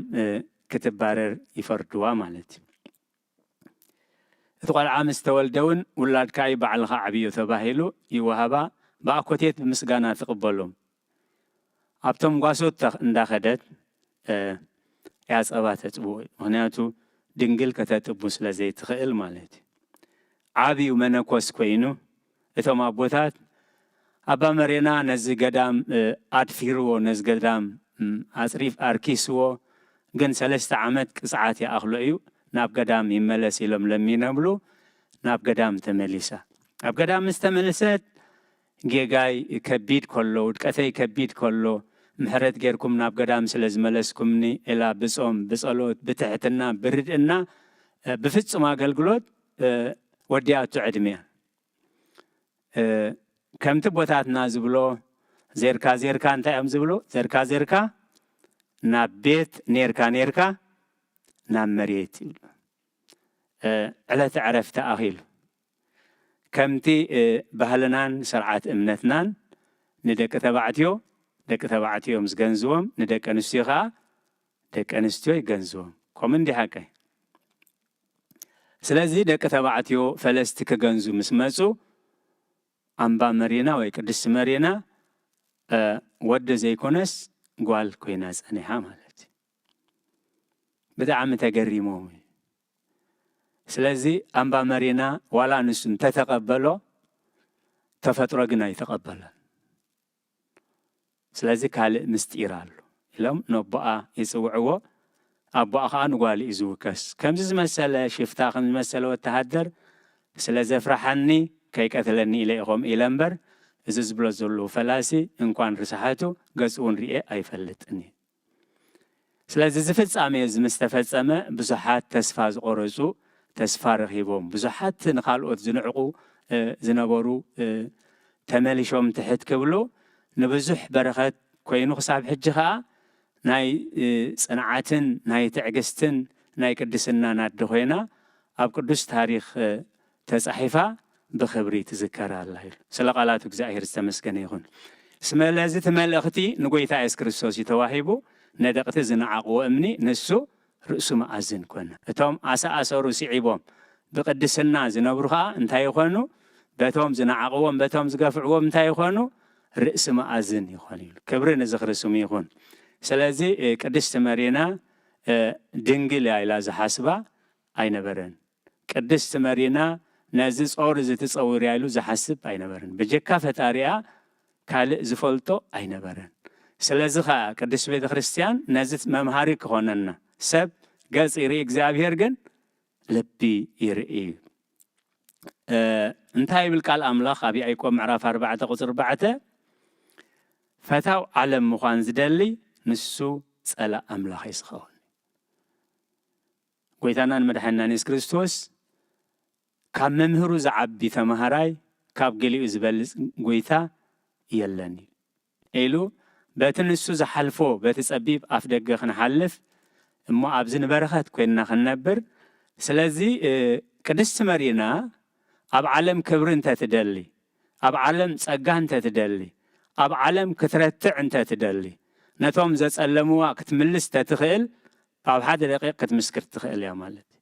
ክትባረር ይፈርድዋ ማለት እዩ። እቲ ቆልዓ ምስ ተወልደ እውን ውላድካ እዩ ባዕልኻ ዓብዮ ተባሂሉ ይወሃባ። ብኣኮቴት ብምስጋና ትቕበሎም። ኣብቶም ጓሶት ተኽ-፣ እንዳኸደት፣ እ፣ እያ ጸባ ተጥብዎ እዩ። ምኽንያቱ ድንግል ከተጥቡ ስለ ዘይትኽእል ማለት እዩ። ዓብዩ መነኮስ ኮይኑ እቶም ኣቦታት ኣባ መሬና ነዚ ገዳም፣ እ፣ ኣድፊርዎ፣ ነዚ ገዳም፣ እም፣ ኣጽሪፍ ኣርኪስዎ፣ ግን ሰለስተ ዓመት ቅጽዓት ይኣኽሎ እዩ፣ ናብ ገዳም ይመለስ ኢሎም ለሚኖምሉ፣ ናብ ገዳም ተመሊሳ። ኣብ ገዳም ምስ ተመልሰት፣ ጌጋይ ከቢድ ከሎ፣ ውድቀተይ ከቢድ ከሎ፣ ምሕረት ጌርኩም ናብ ገዳም ስለ ዝመለስኩምኒ፣ ኢላ ብጾም፣ ብጸሎት፣ ብትሕትና፣ ብርድእና፣ እ፣ ብፍጹም ኣገልግሎት፣ እ፣ ወዲኣቶ ዕድሜያ። እ፣ ከምቲ ቦታትና ዝብሎ፣ ዜርካ ዜርካ እንታይ እዮም ዝብሉ? ዜርካ ዜርካ ናብ ቤት፣ ኔርካ ኔርካ ናብ መሬት ይብሉ። እ፣ ዕለተ ዕረፍቲ ኣኺሉ። ከምቲ፣ እ፣ ባህልናን ስርዓት እምነትናን ንደቂ ተባዕትዮ፣ ደቂ ተባዕትዮ እዮም ዝገንዝዎም፣ ንደቂ ኣንስትዮ ኸኣ ደቂ ኣንስትዮ ይገንዝዎም። ከምኡ እንዲ ሓቀይ? ስለዚ ደቂ ተባዕትዮ ፈለስቲ ክገንዙ ምስ መጹ፣ ኣምባ መሪና ወይ ቅድስቲ መሪና፣ እ፣ ወዲ ዘይኮነስ ጓል ኮይና ጸኒሓ ማለት እዩ። ብጣዕሚ ተገሪሞም እዩ። ስለዚ ኣምባ መሪና ዋላ ንሱ እንተተቐበሎ፣ ተፈጥሮ ግን ኣይተቐበሎን። ስለዚ ካልእ ምስጢር ኣሎ ኢሎም ነቦኣ ይጽውዕዎ። ኣቦኣ ኸኣ ንጓሉ እዩ ዝውከስ። ከምዚ ዝመሰለ ሽፍታ፣ ከም ዝመሰለ ወተሃደር ስለ ዘፍርሓኒ ከይቀትለኒ ኢለ እየ ከምኡ ኢለ እምበር፣ እዚ ዝብሎ ዘለዉ ፈላሲ እንኳን ርሳሓቱ ገጹ እውን ርኤ ኣይፈልጥን እየ። ስለዚ እዚ ፍጻሜ እዚ ምስ ተፈጸመ ብዙሓት ተስፋ ዝቖረጹ ተስፋ ረኺቦም፣ ብዙሓት ንኻልኦት ዝንዕቑ፣ እ፣ ዝነበሩ፣ እ፣ ተመሊሾም ትሕት ክብሉ፣ ንብዙሕ በረኸት ኮይኑ፣ ክሳብ ሕጂ ኸኣ ናይ፣ እ፣ ጽንዓትን ናይ ትዕግስትን ናይ ቅድስናን ኣደ ኮይና ኣብ ቅዱስ ታሪኽ፣ እ፣ ተጻሒፋ ብኽብሪ ትዝከር ኣላ ኢሉ። ስለ ቃላቱ እግዚኣብሔር ዝተመስገነ ይኹን። ስለዚ እቲ መልእኽቲ ንጎይታ የሱስ ክርስቶስ እዩ ተዋሂቡ። ነደቕቲ ዝነዓቕዎ እምኒ ንሱ ርእሱ መኣዝን ኮነ። እቶም ኣሰኣሰሩ ስዒቦም ብቅድስና ዝነብሩ ኸኣ እንታይ ይኾኑ? በቶም ዝነዓቕዎም፣ በቶም ዝገፍዕዎም እንታይ ይኾኑ? ርእሲ መኣዝን ይኾኑ ኢሉ። ክብሪ ንዝኽሪ ስሙ ይኹን። ስለዚ፣ እ፣ ቅድስቲ መሪና፣ እ፣ ድንግል እያ ኢላ ዝሓስባ ኣይነበረን። ቅድስቲ መሪና ነዚ ጾር እዚ ትጸውር እያ ኢሉ ዝሓስብ ኣይነበረን። ብጀካ ፈጣሪኣ ካልእ ዝፈልጦ ኣይነበረን። ስለዚ ኸኣ ቅድስት ቤተ ክርስቲያን ነዚ መምሃሪ ክኾነና፣ ሰብ ገጽ ይርኢ፣ እግዚኣብሔር ግን ልቢ ይርኢ እዩ። እ፣ እንታይ ይብል ቃል ኣምላኽ ኣብ ያዕቆብ ምዕራፍ ኣርባዕተ ቁጽሪ ኣርባዕተ? "ፈታው ዓለም ምዃን ዝደሊ ንሱ ጸላእ ኣምላኽ እዩ ዝኸውን።" ጎይታናን መድሓኒናን የሱስ ክርስቶስ፣ "ካብ መምህሩ ዝዓቢ ተማሃራይ፣ ካብ ገሊኡ ዝበልጽ ጎይታ የለን" ኢሉ፣ በቲ ንሱ ዝሓልፎ በቲ ጸቢብ ኣፍ ደገ ክንሓልፍ እሞ ኣብዚ ንበረኸት ኮይንና ክንነብር። ስለዚ፣ እ፣ ቅድስቲ መሪና ኣብ ዓለም ክብሪ እንተትደሊ፣ ኣብ ዓለም ጸጋ እንተትደሊ፣ ኣብ ዓለም ክትረትዕ እንተትደሊ፣ ነቶም ዘጸለምዋ ክትምልስ ተትኽእል፣ ኣብ ሓደ ደቂቕ ክትምስክር ትኽእል እያ ማለት እዩ።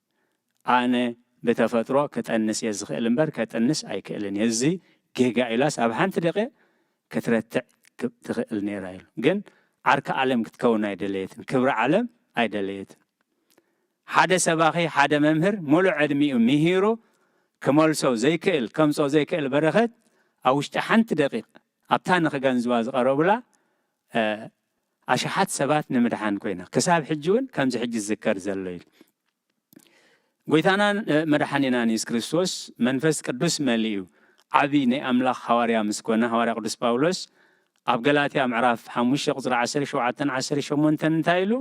ኣነ ብተፈጥሮ ክጠንስ እየ ዝኽእል እምበር ከጥንስ ኣይክእልን እየ። እዚ ጌጋ ኢላስ ኣብ ሓንቲ ደቂቕ ክትረትዕ ክ-፣ ትኽእል ነይራ ኢሉ። ግን ዓርኪ ዓለም ክትከውን ኣይደለየትን፣ ክብሪ ዓለም ኣይደለየትን። ሓደ ሰባኺ፣ ሓደ መምህር ሙሉእ ዕድሚኡ ምሂሩ ክመልሶ ዘይክእል፣ ከምጾ ዘይክእል በረኸት ኣብ ውሽጢ ሓንቲ ደቂቕ ኣብታ ንኽገንዝዋ ዝቐረቡላ፣ እ፣ ኣሽሓት ሰባት ንምድሓን ኮይና ክሳብ ሕጂ እውን ከምዚ ሕጂ ዝዝከር ዘሎ እዩ። ጎይታናን፣ እ፣ መድሓኒናን የሱስ ክርስቶስ መንፈስ ቅዱስ መሊኡ ዓቢ ናይ ኣምላኽ ሃዋርያ ምስ ኮነ፣ ሃዋርያ ቅዱስ ጳውሎስ ኣብ ገላትያ ምዕራፍ ሓሙሽተ ቁጽሪ ዓሰርተ ሸውዓተን ዓሰርተ ሸሞንተን እንታይ ኢሉ?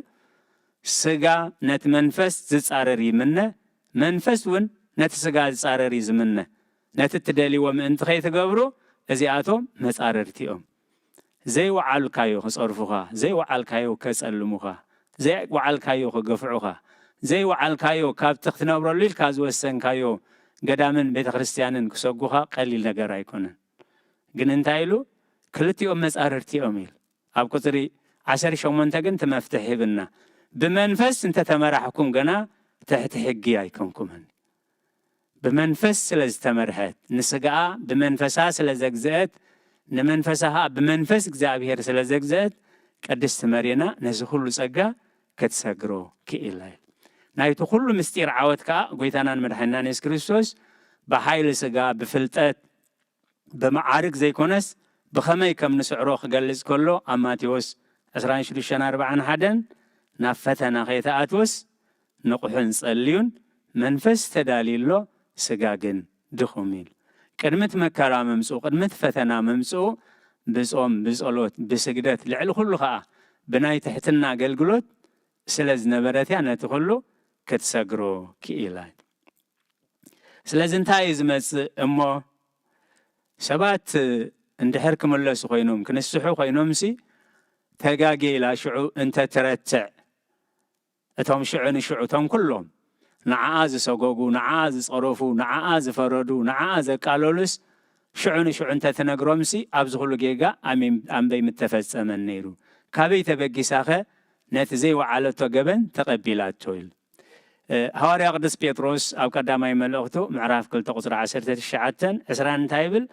"ስጋ ነቲ መንፈስ ዝጻረር ይምነ፣ መንፈስ እውን ነቲ ስጋ ዝጻረር እዩ ዝምነ። ነቲ እትደልይዎ ምእንቲ ከይትገብሩ እዚኣቶም መጻረርቲ እዮም።" ዘይወዓልካዮ ክጸርፉኻ፣ ዘይወዓልካዮ ከጸልሙኻ፣ ዘይወዓልካዮ ክገፍዑኻ፣ ዘይወዓልካዮ ካብቲ ክትነብረሉ ኢልካ ዝወሰንካዮ ገዳምን ቤተ ክርስቲያንን ክሰጉኻ ቀሊል ነገር ኣይኮነን። ግን እንታይ ኢሉ? "ክልቲኦም መጻርርቲ እዮም" ኢሉ። ኣብ ቁጽሪ ዓሰርተ ሸሞንተ ግን እቲ መፍትሒ ሂብና። "ብመንፈስ እንተተመራሕኩም ገና ትሕቲ ሕጊ ኣይኮንኩምን።" ብመንፈስ ስለ ዝተመርሐት፣ ንስጋኣ ብመንፈሳ ስለ ዘግዝአት፣ ንመንፈሳ ኸኣ ብመንፈስ እግዚኣብሔር ስለ ዘግዝአት፣ ቅድስቲ መሪና ነዚ ኩሉ ጸጋ ክትሰግሮ ክኢላ እዩ። ናይቲ ኩሉ ምስጢር ዓወት ከኣ ጎይታናን መድሓኒናን የሱስ ክርስቶስ ብሓይሊ ስጋ፣ ብፍልጠት፣ ብመዓርግ ዘይኮነስ ብኸመይ ከም ንስዕሮ ክገልጽ ከሎ ኣብ ማቴዎስ ዕስራን ሽዱሽተን ኣርባዓን ሓደን ናብ ፈተና ከይትኣትውስ ንቑሕን ጸልዩን መንፈስ ተዳልዩ ኣሎ፣ ስጋ ግን ድኹም ኢሉ። ቅድሚ እቲ መከራ ምምጽኡ፣ ቅድሚ እቲ ፈተና ምምጽኡ ብጾም፣ ብጸሎት፣ ብስግደት፣ ልዕሊ ኩሉ ኸኣ ብናይ ትሕትና ኣገልግሎት ስለ ዝነበረት እያ ነቲ ኩሉ ክትሰግሮ ክኢላ። ስለዚ እንታይ እዩ ዝመጽእ እሞ ሰባት እንድሕር ክምለሱ ኮይኖም ክንስሑ ኮይኖምሲ ተጋጌ ኢላ ሽዑ እንተ ትረትዕ እቶም ሽዑ ንሽዑ እቶም ኩሎም ንዓኣ ዝሰጎጉ ንዓኣ ዝጸረፉ ንዓኣ ዝፈረዱ ንዓኣ ዘቃለሉስ ሽዑ ንሽዑ እንተ ትነግሮምሲ ኣብዚ ኩሉ ጌጋ ኣንበይ ምተፈጸመን ነይሩ። ካበይ ተበጊሳኸ ነቲ ዘይወዓለቶ ገበን ተቐቢላቶ ኢሉ። ሃዋርያ ቅዱስ ጴጥሮስ ኣብ ቀዳማይ መልእኽቱ ምዕራፍ ክልተ ቁጽሪ ዓሰርተ ትሽዓተን ዕስራን እንታይ ይብል?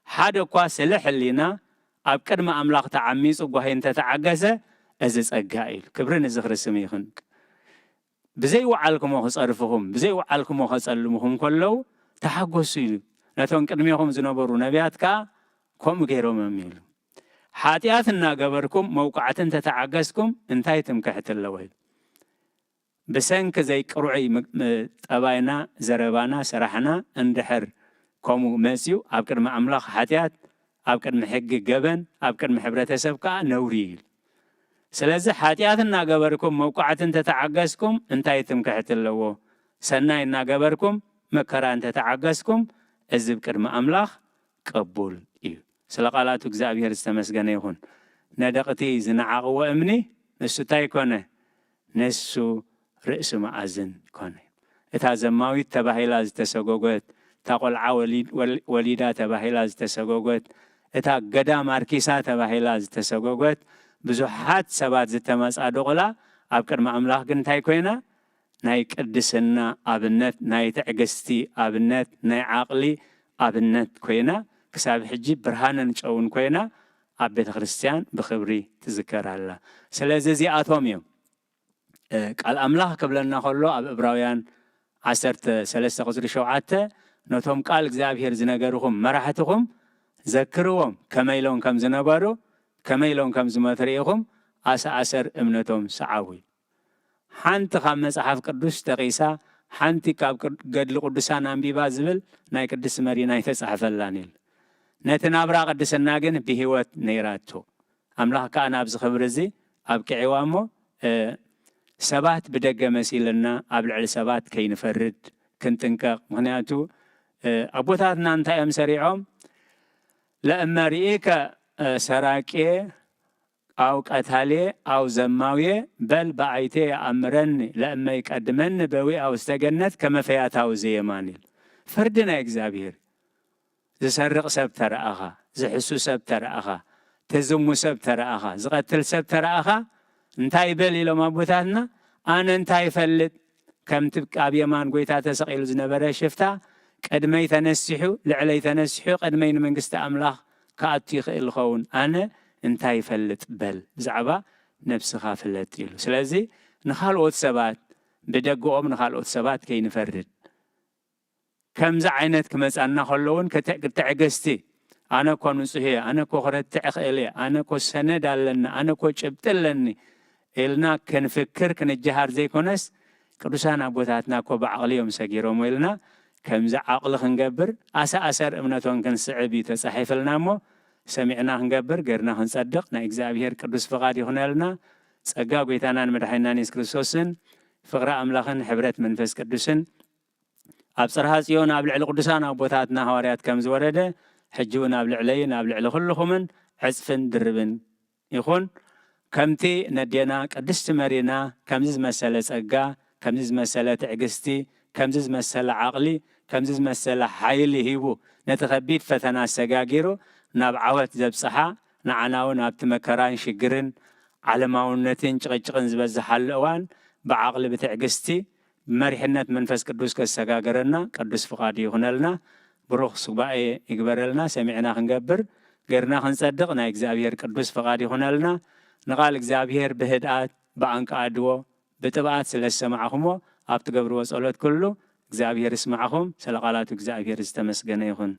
ሓደ እኳ ስለ ሕሊና ኣብ ቅድሚ ኣምላኽ ተዓሚጹ ጓሂ እንተተዓገሰ እዚ ጸጋ እዩ። ክብሪ ንዝኽሪ ስም ይኹን። ብዘይወዓልኩሞ ክጸርፍኹም ብዘይወዓልኩሞ ከጸልምኹም ከለዉ ተሓጎሱ እዩ። ነቶም ቅድሜኹም ዝነበሩ ነቢያት ከኣ ከምኡ ገይሮምም ኢሉ። ሓጢኣት እናገበርኩም መውቃዕቲ እንተተዓገስኩም እንታይ ትምክሕቲ ኣለዎ ኢሉ። ብሰንኪ ዘይቅሩዕይ ጠባይና፣ ዘረባና፣ ስራሕና እንድሕር ከምኡ መፅዩ ኣብ ቅድሚ ኣምላኽ ሓጢኣት፣ ኣብ ቅድሚ ሕጊ ገበን፣ ኣብ ቅድሚ ሕብረተሰብ ከዓ ነውሪ እዩ። ስለዚ ሓጢኣት እናገበርኩም መውቃዕቲ እንተተዓገስኩም እንታይ ትምክሕቲ ኣለዎ? ሰናይ እናገበርኩም መከራ እንተተዓገስኩም እዚ ብቅድሚ ኣምላኽ ቅቡል እዩ። ስለ ቃላቱ እግዚኣብሔር ዝተመስገነ ይኹን። ነደቕቲ ዝነዓቕዎ እምኒ ንሱ እንታይ ኮነ? ንሱ ርእሲ መኣዝን ኮነ። እታ ዘማዊት ተባሂላ ዝተሰጎጎት፣ እታ ቆልዓ ወሊዳ ተባሂላ ዝተሰጎጎት፣ እታ ገዳም ኣርኪሳ ተባሂላ ዝተሰጎጎት፣ ብዙሓት ሰባት ዝተመጻደቑላ፣ ኣብ ቅድሚ ኣምላኽ ግን እንታይ ኮይና? ናይ ቅድስና ኣብነት፣ ናይ ትዕግስቲ ኣብነት፣ ናይ ዓቕሊ ኣብነት ኮይና፣ ክሳብ ሕጂ ብርሃንን ጨውን ኮይና ኣብ ቤተ ክርስቲያን ብኽብሪ ትዝከር ኣላ። ስለዚ እዚኣቶም እዮም ቃል ኣምላኽ ክብለና ከሎ ኣብ ዕብራውያን ዓሰርተ ሰለስተ ቁፅሪ ሸውዓተ፣ ነቶም ቃል እግዚኣብሔር ዝነገርኹም መራሕትኹም ዘክርዎም፣ ከመይ ኢሎም ከም ዝነበሩ፣ ከመይ ኢሎም ከም ዝመትርኢኹም ኣሰኣሰር እምነቶም ሰዓቡ። ሓንቲ ካብ መጽሓፍ ቅዱስ ጠቒሳ፣ ሓንቲ ካብ ገድሊ ቅዱሳን ኣንቢባ ዝብል ናይ ቅድስቲ መሪና ኣይተጻሕፈላን ኢሉ። ነቲ ናብራ ቅድስና ግን ብህይወት ነይራቶ። ኣምላኽ ከኣ ናብዚ ክብሪ እዚ ኣብቅዕዋ እሞ፣ ሰባት ብደገ መሲልና ኣብ ልዕሊ ሰባት ከይንፈርድ ክንጥንቀቕ። ምኽንያቱ፣ ኣቦታትና እንታይ እዮም ሰሪዖም? ለእመ ርኢከ ሰራቄ ኣው ቀታሌ ኣው ዘማውየ በል በኣይቴ የኣምረኒ ለእመ ይቀድመኒ በዊ ኣው ስተገነት ከመ ፈያታዊ ዘየማን ኢሉ። ፍርዲ ናይ እግዚኣብሔር። ዝሰርቕ ሰብ ተረኣኻ፣ ዝሕሱ ሰብ ተረኣኻ፣ ተዝሙ ሰብ ተረኣኻ፣ ዝቐትል ሰብ ተረኣኻ እንታይ በል ኢሎም ኣቦታትና? ኣነ እንታይ ይፈልጥ? ከምቲ ኣብ የማን ጎይታ ተሰቒሉ ዝነበረ ሽፍታ ቅድመይ ተነሲሑ፣ ልዕለይ ተነሲሑ ቅድመይ ንመንግስቲ ኣምላኽ ክኣቱ ይኽእል ዝኸውን። ኣነ እንታይ ይፈልጥ በል፣ ብዛዕባ ነብስኻ ፍለጥ ኢሉ። ስለዚ ንኻልኦት ሰባት ብደግኦም ንኻልኦት ሰባት ከይንፈርድ፣ ከምዚ ዓይነት ክመጻና ከሎ እውን ክትዕግስቲ፣ ኣነ እኮ ንጹህ እየ፣ ኣነ እኮ ክረትዕ እኽእል እየ፣ ኣነ እኮ ሰነድ ኣለኒ፣ ኣነ እኮ ጭብጢ ኣለኒ ኢልና ክንፍክር ክንጀሃር ዘይኮነስ ቅዱሳን ኣቦታትና እኮ ብዓቕሊ እዮም ሰጊሮሞ ኢልና ከምዚ ዓቕሊ ክንገብር ኣሰኣሰር እምነቶም ክንስዕብ እዩ ተጻሒፍልና እሞ ሰሚዕና ክንገብር ገርና ክንጸድቕ ናይ እግዚኣብሔር ቅዱስ ፍቓድ ይኹነልና። ጸጋ ጎይታናን መድሓኒናን የሱስ ክርስቶስን ፍቕሪ ኣምላኽን ሕብረት መንፈስ ቅዱስን ኣብ ጽርሃ ጽዮን ኣብ ልዕሊ ቅዱሳን ኣቦታትና ሃዋርያት ከም ዝወረደ ሕጂ እውን ኣብ ልዕለይን ኣብ ልዕሊ ኩልኹምን ዕጽፍን ድርብን ይኹን። ከምቲ ነዴና ቅድስቲ መሪና ከምዚ ዝመሰለ ጸጋ፣ ከምዚ ዝመሰለ ትዕግስቲ፣ ከምዚ ዝመሰለ ዓቕሊ፣ ከምዚ ዝመሰለ ሓይሊ ሂቡ ነቲ ከቢድ ፈተና ኣሰጋጊሩ ናብ ዓወት ዘብጽሓ፣ ንዓና እውን ኣብቲ መከራን ሽግርን ዓለማውነትን ጭቕጭቕን ዝበዝሓሉ እዋን ብዓቕሊ ብትዕግስቲ ብመሪሕነት መንፈስ ቅዱስ ከሰጋገረና ቅዱስ ፍቓዱ ይኹነልና። ብሩኽ ሱባኤ ይግበረልና። ሰሚዕና ክንገብር፣ ገርና ክንጸድቕ ናይ እግዚኣብሔር ቅዱስ ፍቓድ ይኹነልና። ንቓል እግዚኣብሔር ብህድኣት ብኣንቃ ኣድዎ ብጥብኣት ስለ ዝሰማዕኹሞ፣ ኣብ ትገብርዎ ጸሎት ኩሉ እግዚኣብሔር ይስማዕኹም። ስለ ቃላቱ እግዚኣብሔር ዝተመስገነ ይኹን።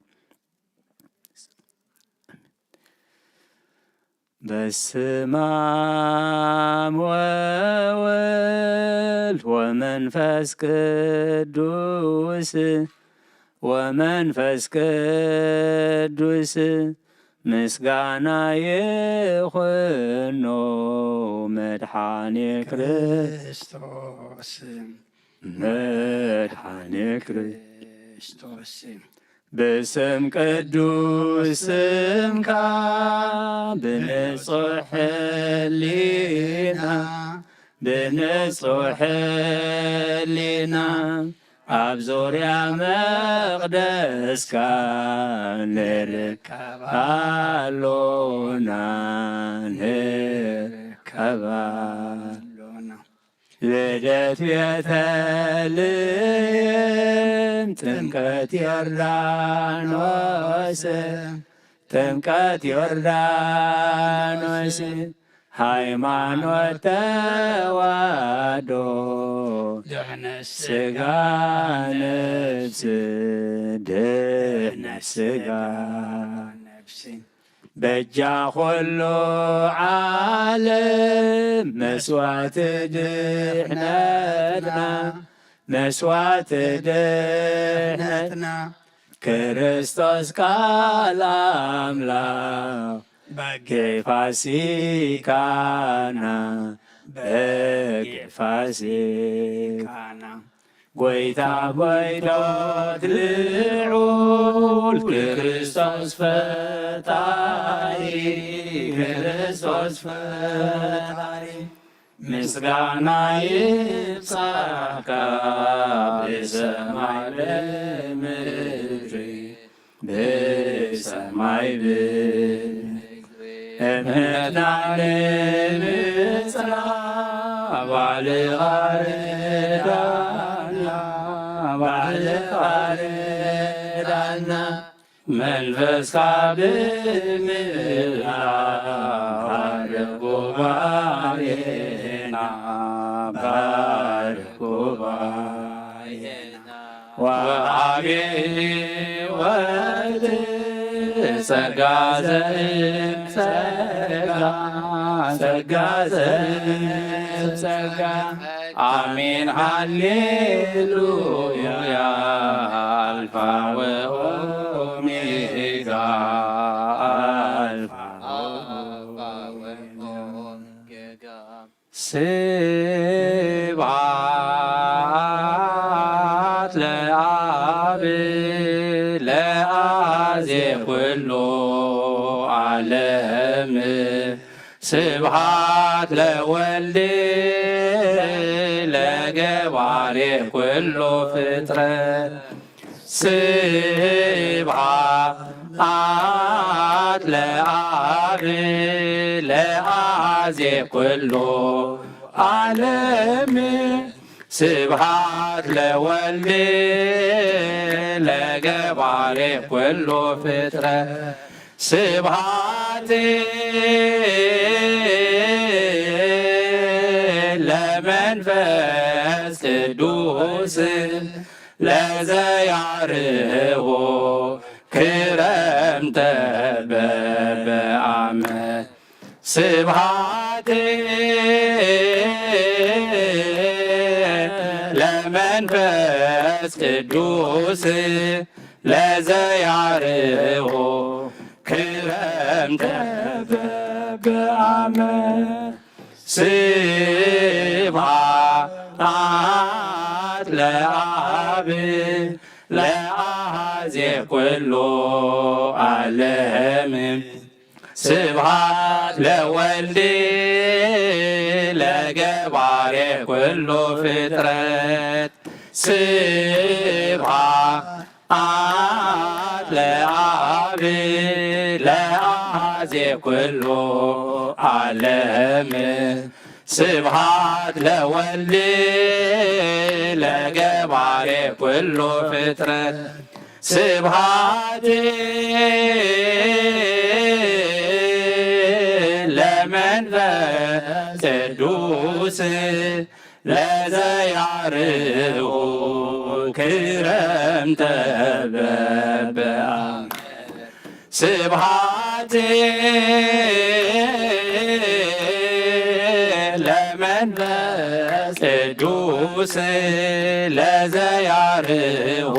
በስመ አብ ወወልድ ወመንፈስ ቅዱስ፣ ወመንፈስ ቅዱስ ምስጋና ይኹኖ መድኃኔ ክርስቶስ። መድኃኔ ክርስቶስ። በስም ቅዱስ ስምካ ብንጹሕ ሕሊና፣ ብንጹሕ ሕሊና ኣብ ዙርያ መቕደስካ ንርከብ ኣሎና፣ ንርከብ ኣሎና። ልደት ቤተልሔም፣ ጥምቀት ዮርዳኖስ፣ ጥምቀት ዮርዳኖስ፣ ሃይማኖት ተዋህዶ፣ ድሕነት ስጋ ነፍስ፣ ድሕነት ስጋ ነፍስ። በጃ ኹሉ ዓለም መስዋዕቲ ድሕነትና፣ መስዋዕቲ ድሕነትና፣ ክርስቶስ ቃል ኣምላኽ በጌ ፋሲካና፣ በጌ ፋሲካና። ጎይታ ጎይቶት ልዑል ክርስቶስ ፈጣሪ፣ ክርስቶስ ፈጣሪ፣ ምስጋና ይብጻሕካ ብሰማይ ብምድሪ፣ ብሰማይ ብምድሪ። እምነትና ንምጽና ባዕልኻ ርዳና፣ ባዕልኻ ርዳና። መንፈስካ ብምልኣት ባርኽ ጉባኤና፣ ባርኽ ጉባኤና። ወሃቤ ወልድ ጸጋ ዘእም ጸጋ፣ ጸጋ ዘእም ጸጋ። አሜን ሃሌሉያ። አልፋ ወኦሜጋ፣ አልፋ ወኦሜጋ። ስብሐት ለአብ ለአዜ ኩሉ ዓለም። ስብሐት ለወልድ ለገባሬ ኩሉ ፍጥረት። ስብሐት ለአብ ለአዜ ኩሉ ዓለም። ስብሐት ለወልድ ለገባሬ ኩሉ ፍጥረት። ስብሐት ለመንፈስ ቅዱስ ለዘያርህቦ ክረምተ በበዓመት። ስብሐት ለመንፈስ ቅዱስ ለዘያርህቦ ክረምተ በበዓመት። ስብሐት ለአብ ለአዜ ኩሉ ዓለም። ስብሐት ለወልድ ለገባሬ ኩሉ ፍጥረት። ስብሐት ለአብ ለአዜ ኩሉ ዓለም። ስብሐት ለወልድ ለገባሬ ኩሉ ፍጥረት። ስብሐት ለመንፈስ ቅዱስ ለዘያርሁ ክረምተ በበአም። ስብሐት ለመንፈስ ቅዱስ ለዘያርሁ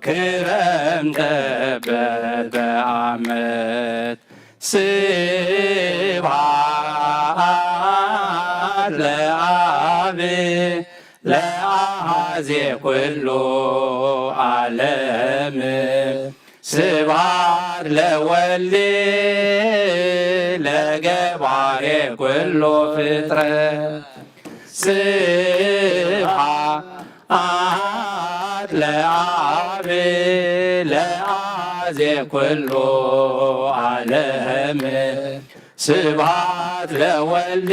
ክረምተ በበአመት። ስብሐት ለአብ ለአሐዜ ኩሉ ዓለም። ስብሐት ለወልድ ለገባሬ ኩሉ ፍጥረት። ስብሐት ለአብ ለአሐዜ ኩሉ ዓለም። ስብሐት ለወልድ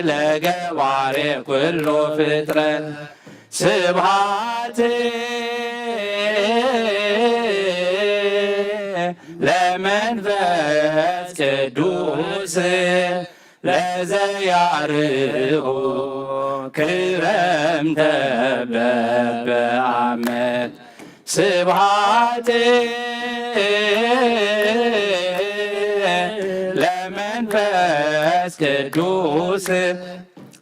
ለገባሬ ኩሉ ፍጥረት። ስብሐት ለመንፈስ ቅዱስ ለዘያርሁ ክረምተ በበአመት። ስብሐት ለመንፈስ ቅዱስ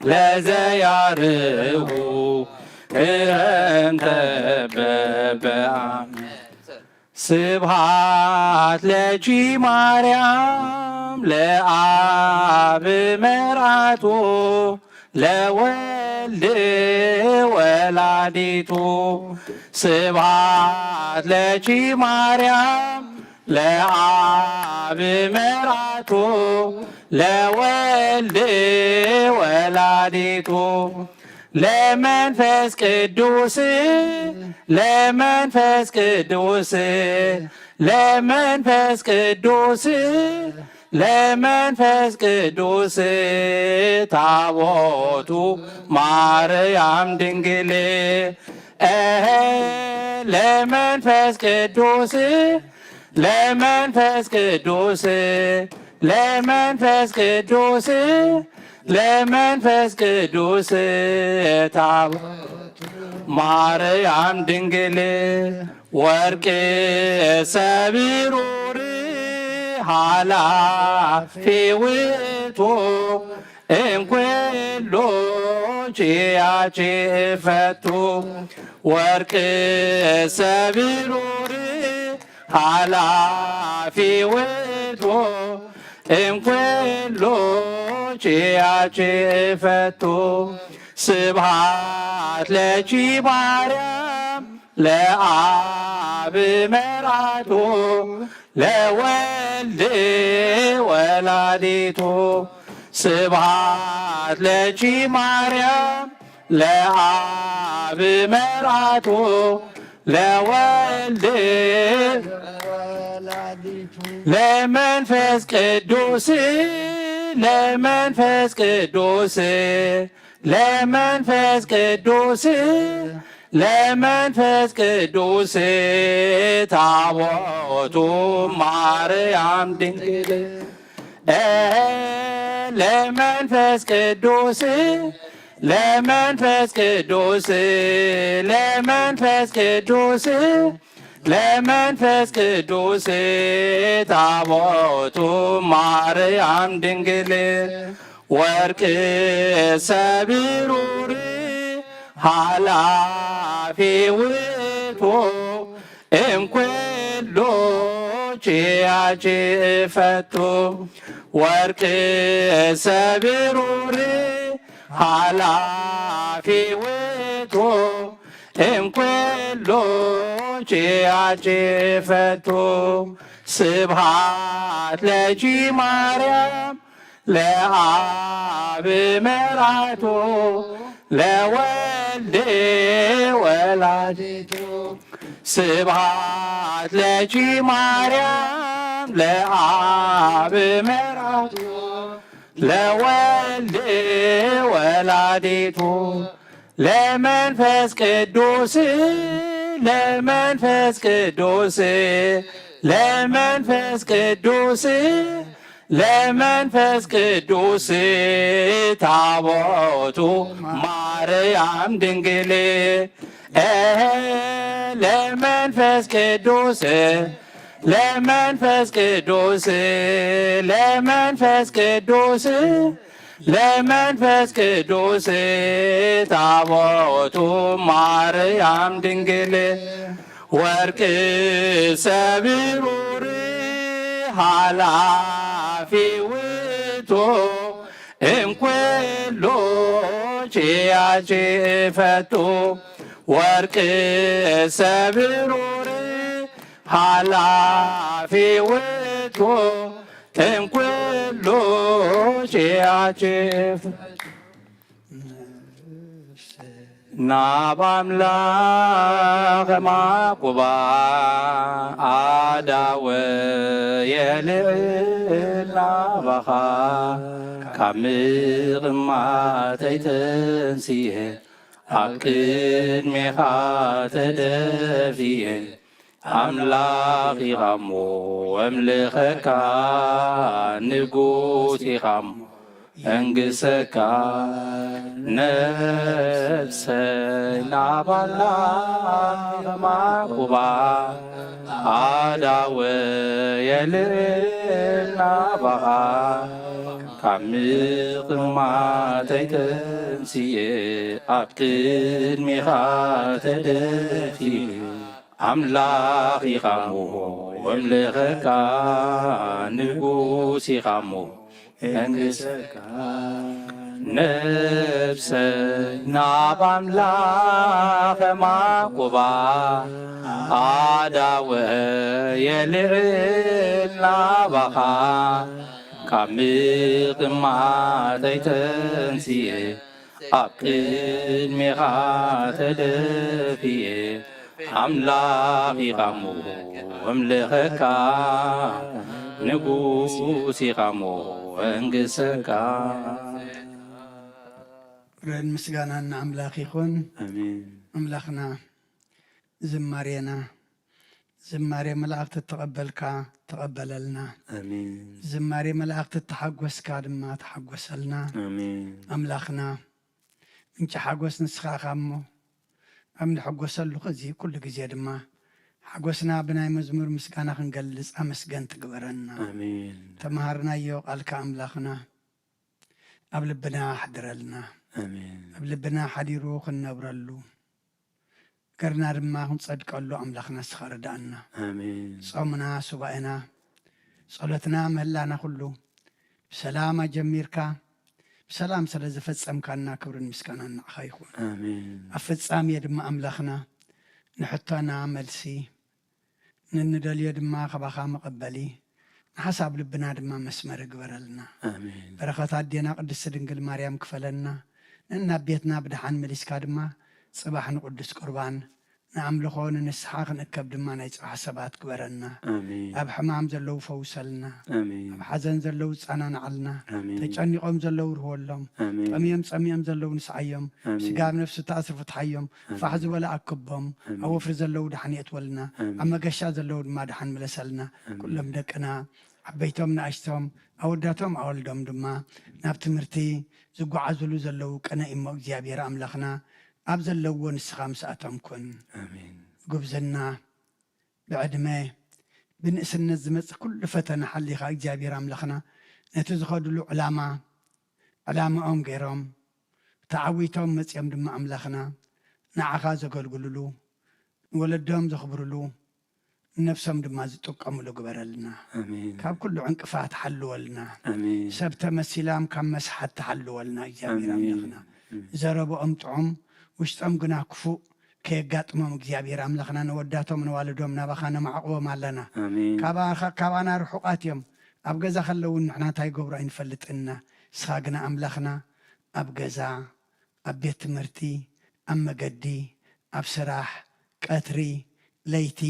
ለዘያርሁ ክረምተ በበአመት። ስብሐት ለኪ ማርያም ለአብ መርዓቱ ለወልድ ወላዲቱ። ስብሐት ለኪ ማርያም ለአብ መርዓቱ ለወልድ ወላዲቱ። ለመንፈስ ቅዱስ ለመንፈስ ቅዱስ ለመንፈስ ቅዱስ ለመንፈስ ቅዱስ ታቦቱ ማርያም ድንግል። እህ ለመንፈስ ቅዱስ ለመንፈስ ቅዱስ ለመንፈስ ቅዱስ ለመንፈስ ቅዱስ ታቦቱ ማርያም ድንግል። ወርቅ ሰብሩር ኃላፊ ውእቱ እምኩሉ ኪያኪ ፈቱ። ወርቅ ሰብሩር ኃላፊ ውእቱ እምኩሉ ኪያኪ ፈቱ። ስብሐት ለኪ ማርያም ለአብ መርዓቱ ለወልድ ወላዲቱ። ስብሐት ለኪ ማርያም ለአብ መርዓቱ ለወልድ ለመንፈስ ቅዱስ ለመንፈስ ቅዱስ ለመንፈስ ቅዱስ ለመንፈስ ቅዱስ ታቦቱ ማርያም ድንግል። ለመንፈስ ቅዱስ ለመንፈስ ቅዱስ ለመንፈስ ቅዱስ ለመንፈስ ቅዱስ ታቦቱ ማርያም ድንግል። ወርቅ ሰብሩር ኃላፊ ውእቱ እምኩሉ ኪያኪ ፈቱ። ወርቅ ሰብሩር ኃላፊ ውእቱ እምኩሉ ኪያኪ ፈቱ። ስብሐት ለኪ ማርያም ለአብ መርዓቱ ለወልድ ወላዲቱ። ስብሐት ለኪ ማርያም ለአብ መርዓቱ ለወልድ ወላዲቱ ለመንፈስ ቅዱስ ለመንፈስ ቅዱስ ለመንፈስ ቅዱስ ለመንፈስ ቅዱስ ታቦቱ ማርያም ድንግል ለመንፈስ ቅዱስ ለመንፈስ ቅዱስ ለመንፈስ ቅዱስ ለመንፈስ ቅዱስ ታቦቱ ማርያም ድንግል ወርቅ ሰብሩር ሃላፊ ውእቱ እምኩሉ ችያች ፈቱ ወርቅ ሰብሩር ሃላፊ ውእቱ እምኩሉ ችያች ናብ ኣምላኽ ማቁባ ኣዳወ የልዕል ናባኻ ካብ ምቕማተይ ተንስየ ኣብ ቅድሜኻ ተደፍየ ኣምላኽ ኢኻሞ ወምልኸካ ንጉስ ኢኻሞ መንግሰካ ነፍሰይ ናብ ኣምላኽ ማቁባ ኣዳወ የልዕል ናባኻ ካብ ምቕማተይ ተንስየ ኣብ ቅድሜኻ ተደፍየ ኣምላኽ ኢኻሞ ወምልኸካ ንጉስ ኢኻሞ መንግሰካ ነፍሰይ ናብ ኣምላኽ ማቁባ ኣዳወ የልዕል ናባኻ ካብ ምቕማተይ ተንስየ ኣብ ቅድሜኻ ተደፍየ ኣምላኽ ኢኻሞ ወምልኸካ ንጉስ ኢኻሞ ወንግሰካ ክብርን ምስጋናን ንኣምላኽ ይኹን። ኣሜን ኣምላኽና ዝማሬና ዝማሬ መላእኽቲ እተቐበልካ ተቐበለልና። ኣሜን ዝማሬ መላእኽቲ እተሓጎስካ ድማ ተሓጎሰልና። ኣሜን ኣምላኽና ምንጪ ሓጎስ ንስኻ ኢኻ እሞ ኣብ ንሕጎሰሉ እዚ ኩሉ ግዜ ድማ ሓጎስና ብናይ መዝሙር ምስጋና ክንገልጽ ኣመስገን ትግበረና። ኣሜን ተምሃርናዮ ቃልካ ኣምላኽና ኣብ ልብና ኣሕድረልና። ኣሜን ኣብ ልብና ሓዲሩ ክንነብረሉ ገርና ድማ ክንጸድቀሉ ኣምላኽና ንስኻ ርዳእና። ኣሜን ጾምና ሱባኤና ጸሎትና ምህላና ኩሉ ብሰላም ኣጀሚርካ ብሰላም ስለ ዝፈጸምካና ክብርን ምስጋናን ንዓኻ ይኹን። ኣሜን ኣብ ፍጻሜ ድማ ኣምላኽና ንሕቶና መልሲ ንንደልዮ ድማ ካባኻ መቐበሊ ንሓሳብ ልብና ድማ መስመር ግበረልና። ኣሜን በረኸት ኣዴና ቅድስቲ ድንግል ማርያም ክፈለና። ነናብ ቤትና ብድሓን መሊስካ ድማ ጽባሕ ንቅዱስ ቁርባን ንኣምልኾ ንንስሓ ክንእከብ ድማ ናይ ጽባሕ ሰባት ግበረና። ኣሜን ኣብ ሕማም ዘለዉ ፈውሰልና። ኣሜን ኣብ ሓዘን ዘለዉ ጻናንዓልና። ኣሜን ተጨኒቖም ዘለዉ ርህወሎም። ኣሜን ጠምዮም ጸሚኦም ዘለዉ ንስዓዮም። ኣሜን ስጋ ኣብ ነፍሲ ተኣስሩ ፍትሓዮም። ፋሕ ዝበለ ኣክቦም። ኣብ ወፍሪ ዘለዉ ድሓን የእትወልና። ኣብ መገሻ ዘለዉ ድማ ድሓን ምለሰልና። ኩሎም ደቅና ዓበይቶም ንኣሽቶም ኣወዳቶም ኣወልዶም ድማ ናብ ትምህርቲ ዝጓዓዙሉ ዘለዉ ቅነ እሞ እግዚኣብሔር ኣምላኽና ኣብ ዘለውዎ ንስኻ ምስኣቶም ኩን። ኣሜን ጉብዝና ብዕድመ ብንእስነት ዝመጽእ ኩሉ ፈተና ሓሊኻ እግዚኣብሔር ኣምላኽና ነቲ ዝኸድሉ ዕላማ ዕላማኦም ገይሮም ተዓዊቶም መጺኦም ድማ ኣምላኽና ንዓኻ ዘገልግሉሉ ንወለዶም ዘኽብሩሉ ንነብሶም ድማ ዝጥቀሙሉ ግበረልና። ኣሜን ካብ ኩሉ ዕንቅፋት ሓልወልና። ኣሜን ሰብ ተመሲላም ካብ መስሓት ትሓልወልና እግዚኣብሔር ኣሜን። ኣምላኽና። ዘረብኦም ጥዑም ውሽጦም ግና ክፉእ ከየጋጥሞም እግዚኣብሔር ኣምላኽና ነወዳቶም ነዋልዶም ናባኻ ነማዕቕቦም ኣለና። ኣሜን ካባኻ- ካባና ርሑቓት እዮም። ኣብ ገዛ ከለውን ንሕና እንታይ ገብሩ ኣይንፈልጥንና። ንስኻ ግና ኣምላኽና ኣብ ገዛ ኣብ ቤት ትምህርቲ ኣብ መገዲ ኣብ ስራሕ ቀትሪ ለይቲ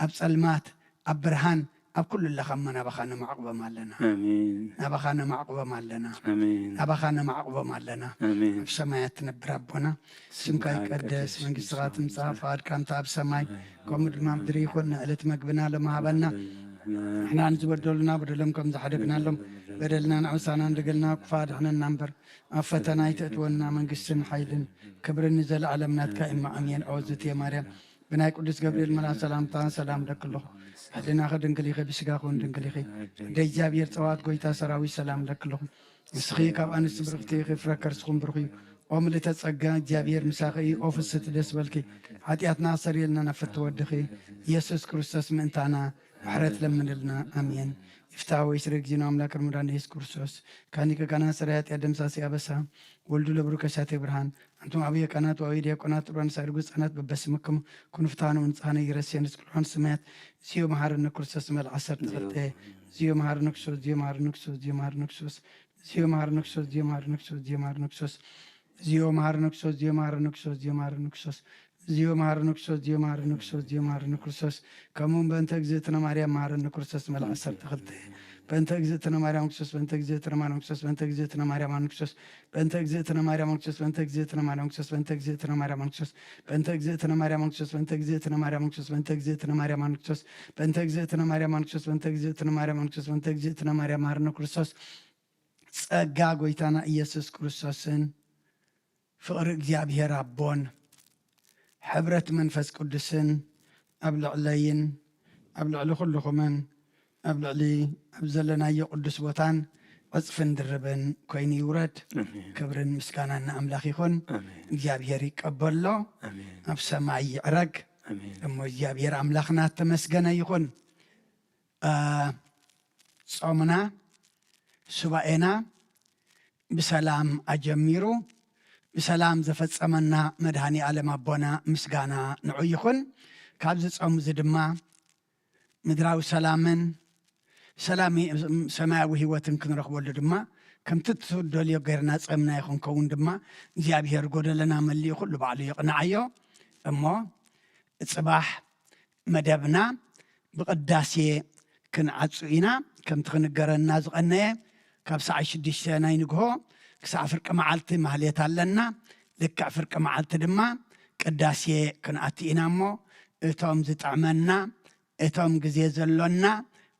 ኣብ ጸልማት ኣብ ብርሃን ኣብ ኩሉ ኣለኻ እሞ ናባኻ ነማዕቕቦም ኣለና። ኣሜን። ናባኻ ነማዕቕቦም ኣለና። ኣሜን። ናባኻ ነማዕቕቦም ኣለና። ኣሜን። ኣብ ሰማያት ትነብር ኣቦና፣ ስምካ ይቀደስ፣ መንግስትኻ ትምጻእ፣ ፍቓድካ እንተ ኣብ ሰማይ ከምኡ ድማ ምድሪ ይኹን። ንዕለት መግብና ሎሚ ሃበና። ንሕና ንዝበደሉና በደሎም ከም ዝሓደግናሎም በደልና ንኣውሳና፣ እንደገልና ክፉእ ኣድሕነና እምበር ኣብ ፈተና ኣይተእትወና። መንግስትን ሓይልን ክብርን ንዘለኣለም ናትካ እማ ኣሜን። ኦ ዝትየ ማርያም፣ ብናይ ቅዱስ ገብርኤል መልኣኽ ሰላምታ ሰላም ለኪ ኣለኹ። ሕሊናኺ ድንግል ኢኺ፣ ብስጋኺ እውን ድንግል ኢኺ። ኣደ እግዚኣብሔር ጸዋት ጎይታ ሰራዊት ሰላም ለኪ ኣለኹ። ንስኺ ካብ ኣንስቲ ብርኽቲ ኢኺ፣ ፍረ ከርስኹም ብሩኽ እዩ። ኦ ምልእተ ጸጋ፣ እግዚኣብሔር ምሳኺ እዩ። ኦ ፍስሕቲ ደስ በልኪ፣ ሓጢኣትና ኣሰርየልና ናብ ፍትሒ ወድኺ ኢየሱስ ክርስቶስ ምእንታና ምሕረት ለምንልና። ኣሜን። ይፍታ ወይ ስረ ጊዜና ኣምላክ ርሙዳን ኢየሱስ ክርስቶስ ካኒከ ካና ሰራይ ኃጢአት ደምሳሴ አበሳ ወልዱ ለብሩ ከሳቴ ብርሃን። አንቱም አብየ ካህናት ወአዊ ዲያቆናት ጥሩን ሳይርጉ ህጻናት በበስምክም ኩኑ ፍትሐነ ወንጽሐነ ይረሴ ንስቅልሖን ስማያት። ዝዮ መሐረነ ክርስቶስ መልክ ዓሰርተ ክልተ። ዝዮ መሐረነ ክርስቶስ፣ ዝዮ መሐረነ ክርስቶስ፣ ዝዮ መሐረነ ክርስቶስ። ዝዮ መሐረነ ክርስቶስ፣ ዝዮ መሐረነ ክርስቶስ፣ ዝዮ መሐረነ ክርስቶስ። ዝዮ መሐረነ ክርስቶስ፣ ዝዮ መሐረነ ክርስቶስ፣ ዝዮ መሐረነ ክርስቶስ። ዝዮ መሐረነ ክርስቶስ፣ ዝዮ መሐረነ ክርስቶስ፣ ዝዮ መሐረነ ክርስቶስ። ከምኡውን በእንተ እግዝእትነ ማርያም መሐረነ ክርስቶስ መልክ ዓሰርተ ክልተ። በእንተ እግዝእትነ ማርያም ክርስቶስ፣ በእንተ እግዝእትነ ማርያም ክርስቶስ፣ በእንተ እግዝእትነ ማርያም ክርስቶስ፣ በእንተ እግዝእትነ ማርያም ክርስቶስ፣ በእንተ እግዝእትነ ማርያም ክርስቶስ፣ በእንተ እግዝእትነ ማርያም ክርስቶስ፣ በእንተ እግዝእትነ ማርያም ክርስቶስ፣ በእንተ እግዝእትነ ማርያም ክርስቶስ፣ በእንተ እግዝእትነ ማርያም ክርስቶስ፣ በእንተ እግዝእትነ ማርያም ክርስቶስ፣ በእንተ እግዝእትነ ማርያም ክርስቶስ፣ በእንተ እግዝእትነ ማርያም መሐረነ ክርስቶስ። ጸጋ ጎይታና ኢየሱስ ክርስቶስን ፍቕሪ እግዚኣብሔር ኣቦን ሕብረት መንፈስ ቅዱስን ኣብ ልዕለይን ኣብ ልዕሊ ኩልኹምን ኣብ ልዕሊ ኣብ ዘለናዮ ቅዱስ ቦታን ዕጽፍን ድርብን ኮይኑ ይውረድ። ኣሜን። ክብርን ምስጋናን ንኣምላኽ ይኹን። ኣሜን። እግዚኣብሔር ይቀበሎ። ኣሜን። ኣብ ሰማይ ይዕረግ። ኣሜን። እሞ እግዚኣብሔር ኣምላኽና ተመስገነ ይኹን። አ፣ ጾምና ሱባኤና ብሰላም ኣጀሚሩ ብሰላም ዘፈጸመና መድኃኔ ዓለም ኣቦና ምስጋና ንዑ ይኹን። ካብዚ ጾም እዚ ድማ ምድራዊ ሰላምን ሰላም ሰማያዊ ህይወትን ክንረኽበሉ ድማ ከምቲ ትደልዮ ጌርና ጸምና ይኹንከውን ድማ እግዚኣብሔር ጎደለና መሊኡ ኩሉ ባዕሉ የቕንዓዮ። እሞ ጽባሕ መደብና ብቅዳሴ ክንዓጹ ኢና። ከምቲ ክንገረና ዝቐነየ ካብ ሰዓት ሽዱሽተ ናይ ንግሆ ክሳዕ ፍርቂ መዓልቲ ማህሌት ኣለና። ልክዕ ፍርቂ መዓልቲ ድማ ቅዳሴ ክንኣቱ ኢና እሞ እቶም ዝጥዕመና፣ እቶም ግዜ ዘሎና፣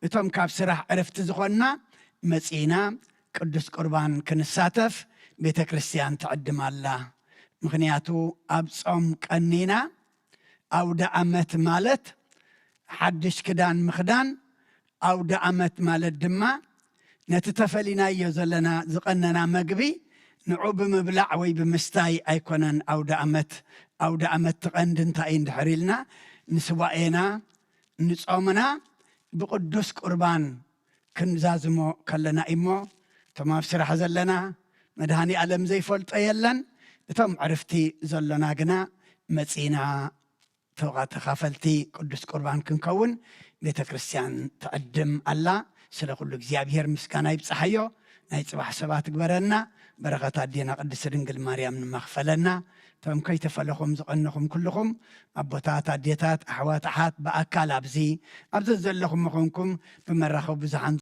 እቶም ካብ ስራሕ ዕረፍቲ ዝኾንና መጺእና ቅዱስ ቁርባን ክንሳተፍ ቤተ ክርስቲያን ትዕድም ኣላ። ምኽንያቱ ኣብ ጾም ቀኒና ኣውደ ኣመት ማለት ሓድሽ ክዳን ምኽዳን፣ ኣውደ ኣመት ማለት ድማ ነቲ ተፈሊናዮ ዘለና ዝቐነና መግቢ ንዑ ብምብላዕ ወይ ብምስታይ ኣይኮነን ኣውደ ኣመት። ኣውደ ኣመት ትቐንዲ እንታይ እዩ እንድሕር ኢልና ንስዋኤና ንጾምና ብቅዱስ ቁርባን ክንዛዝሞ ከለና እሞ እቶም ኣብ ስራሕ ዘለና መድኃኔ ዓለም ዘይፈልጦ የለን። እቶም ዕርፍቲ ዘሎና ግና መጺና ተዋ-፣ ተኻፈልቲ ቅዱስ ቁርባን ክንከውን ቤተ ክርስቲያን ትዕድም ኣላ። ስለ ኩሉ እግዚኣብሔር ምስጋና ይብጽሓዮ። ናይ ጽባሕ ሰባት ግበረና። በረኸት ኣዴና ቅድስት ድንግል ማርያም ንማኽፈለና። እቶም ከይተፈለኹም ዝቐነኹም ኩልኹም ኣቦታት፣ ኣዴታት፣ ኣሕዋት፣ ኣሓት ብኣካል ኣብዚ፣ ኣብዚ ዘለኹም ምኾንኩም ብመራኸቢ ብዙሓን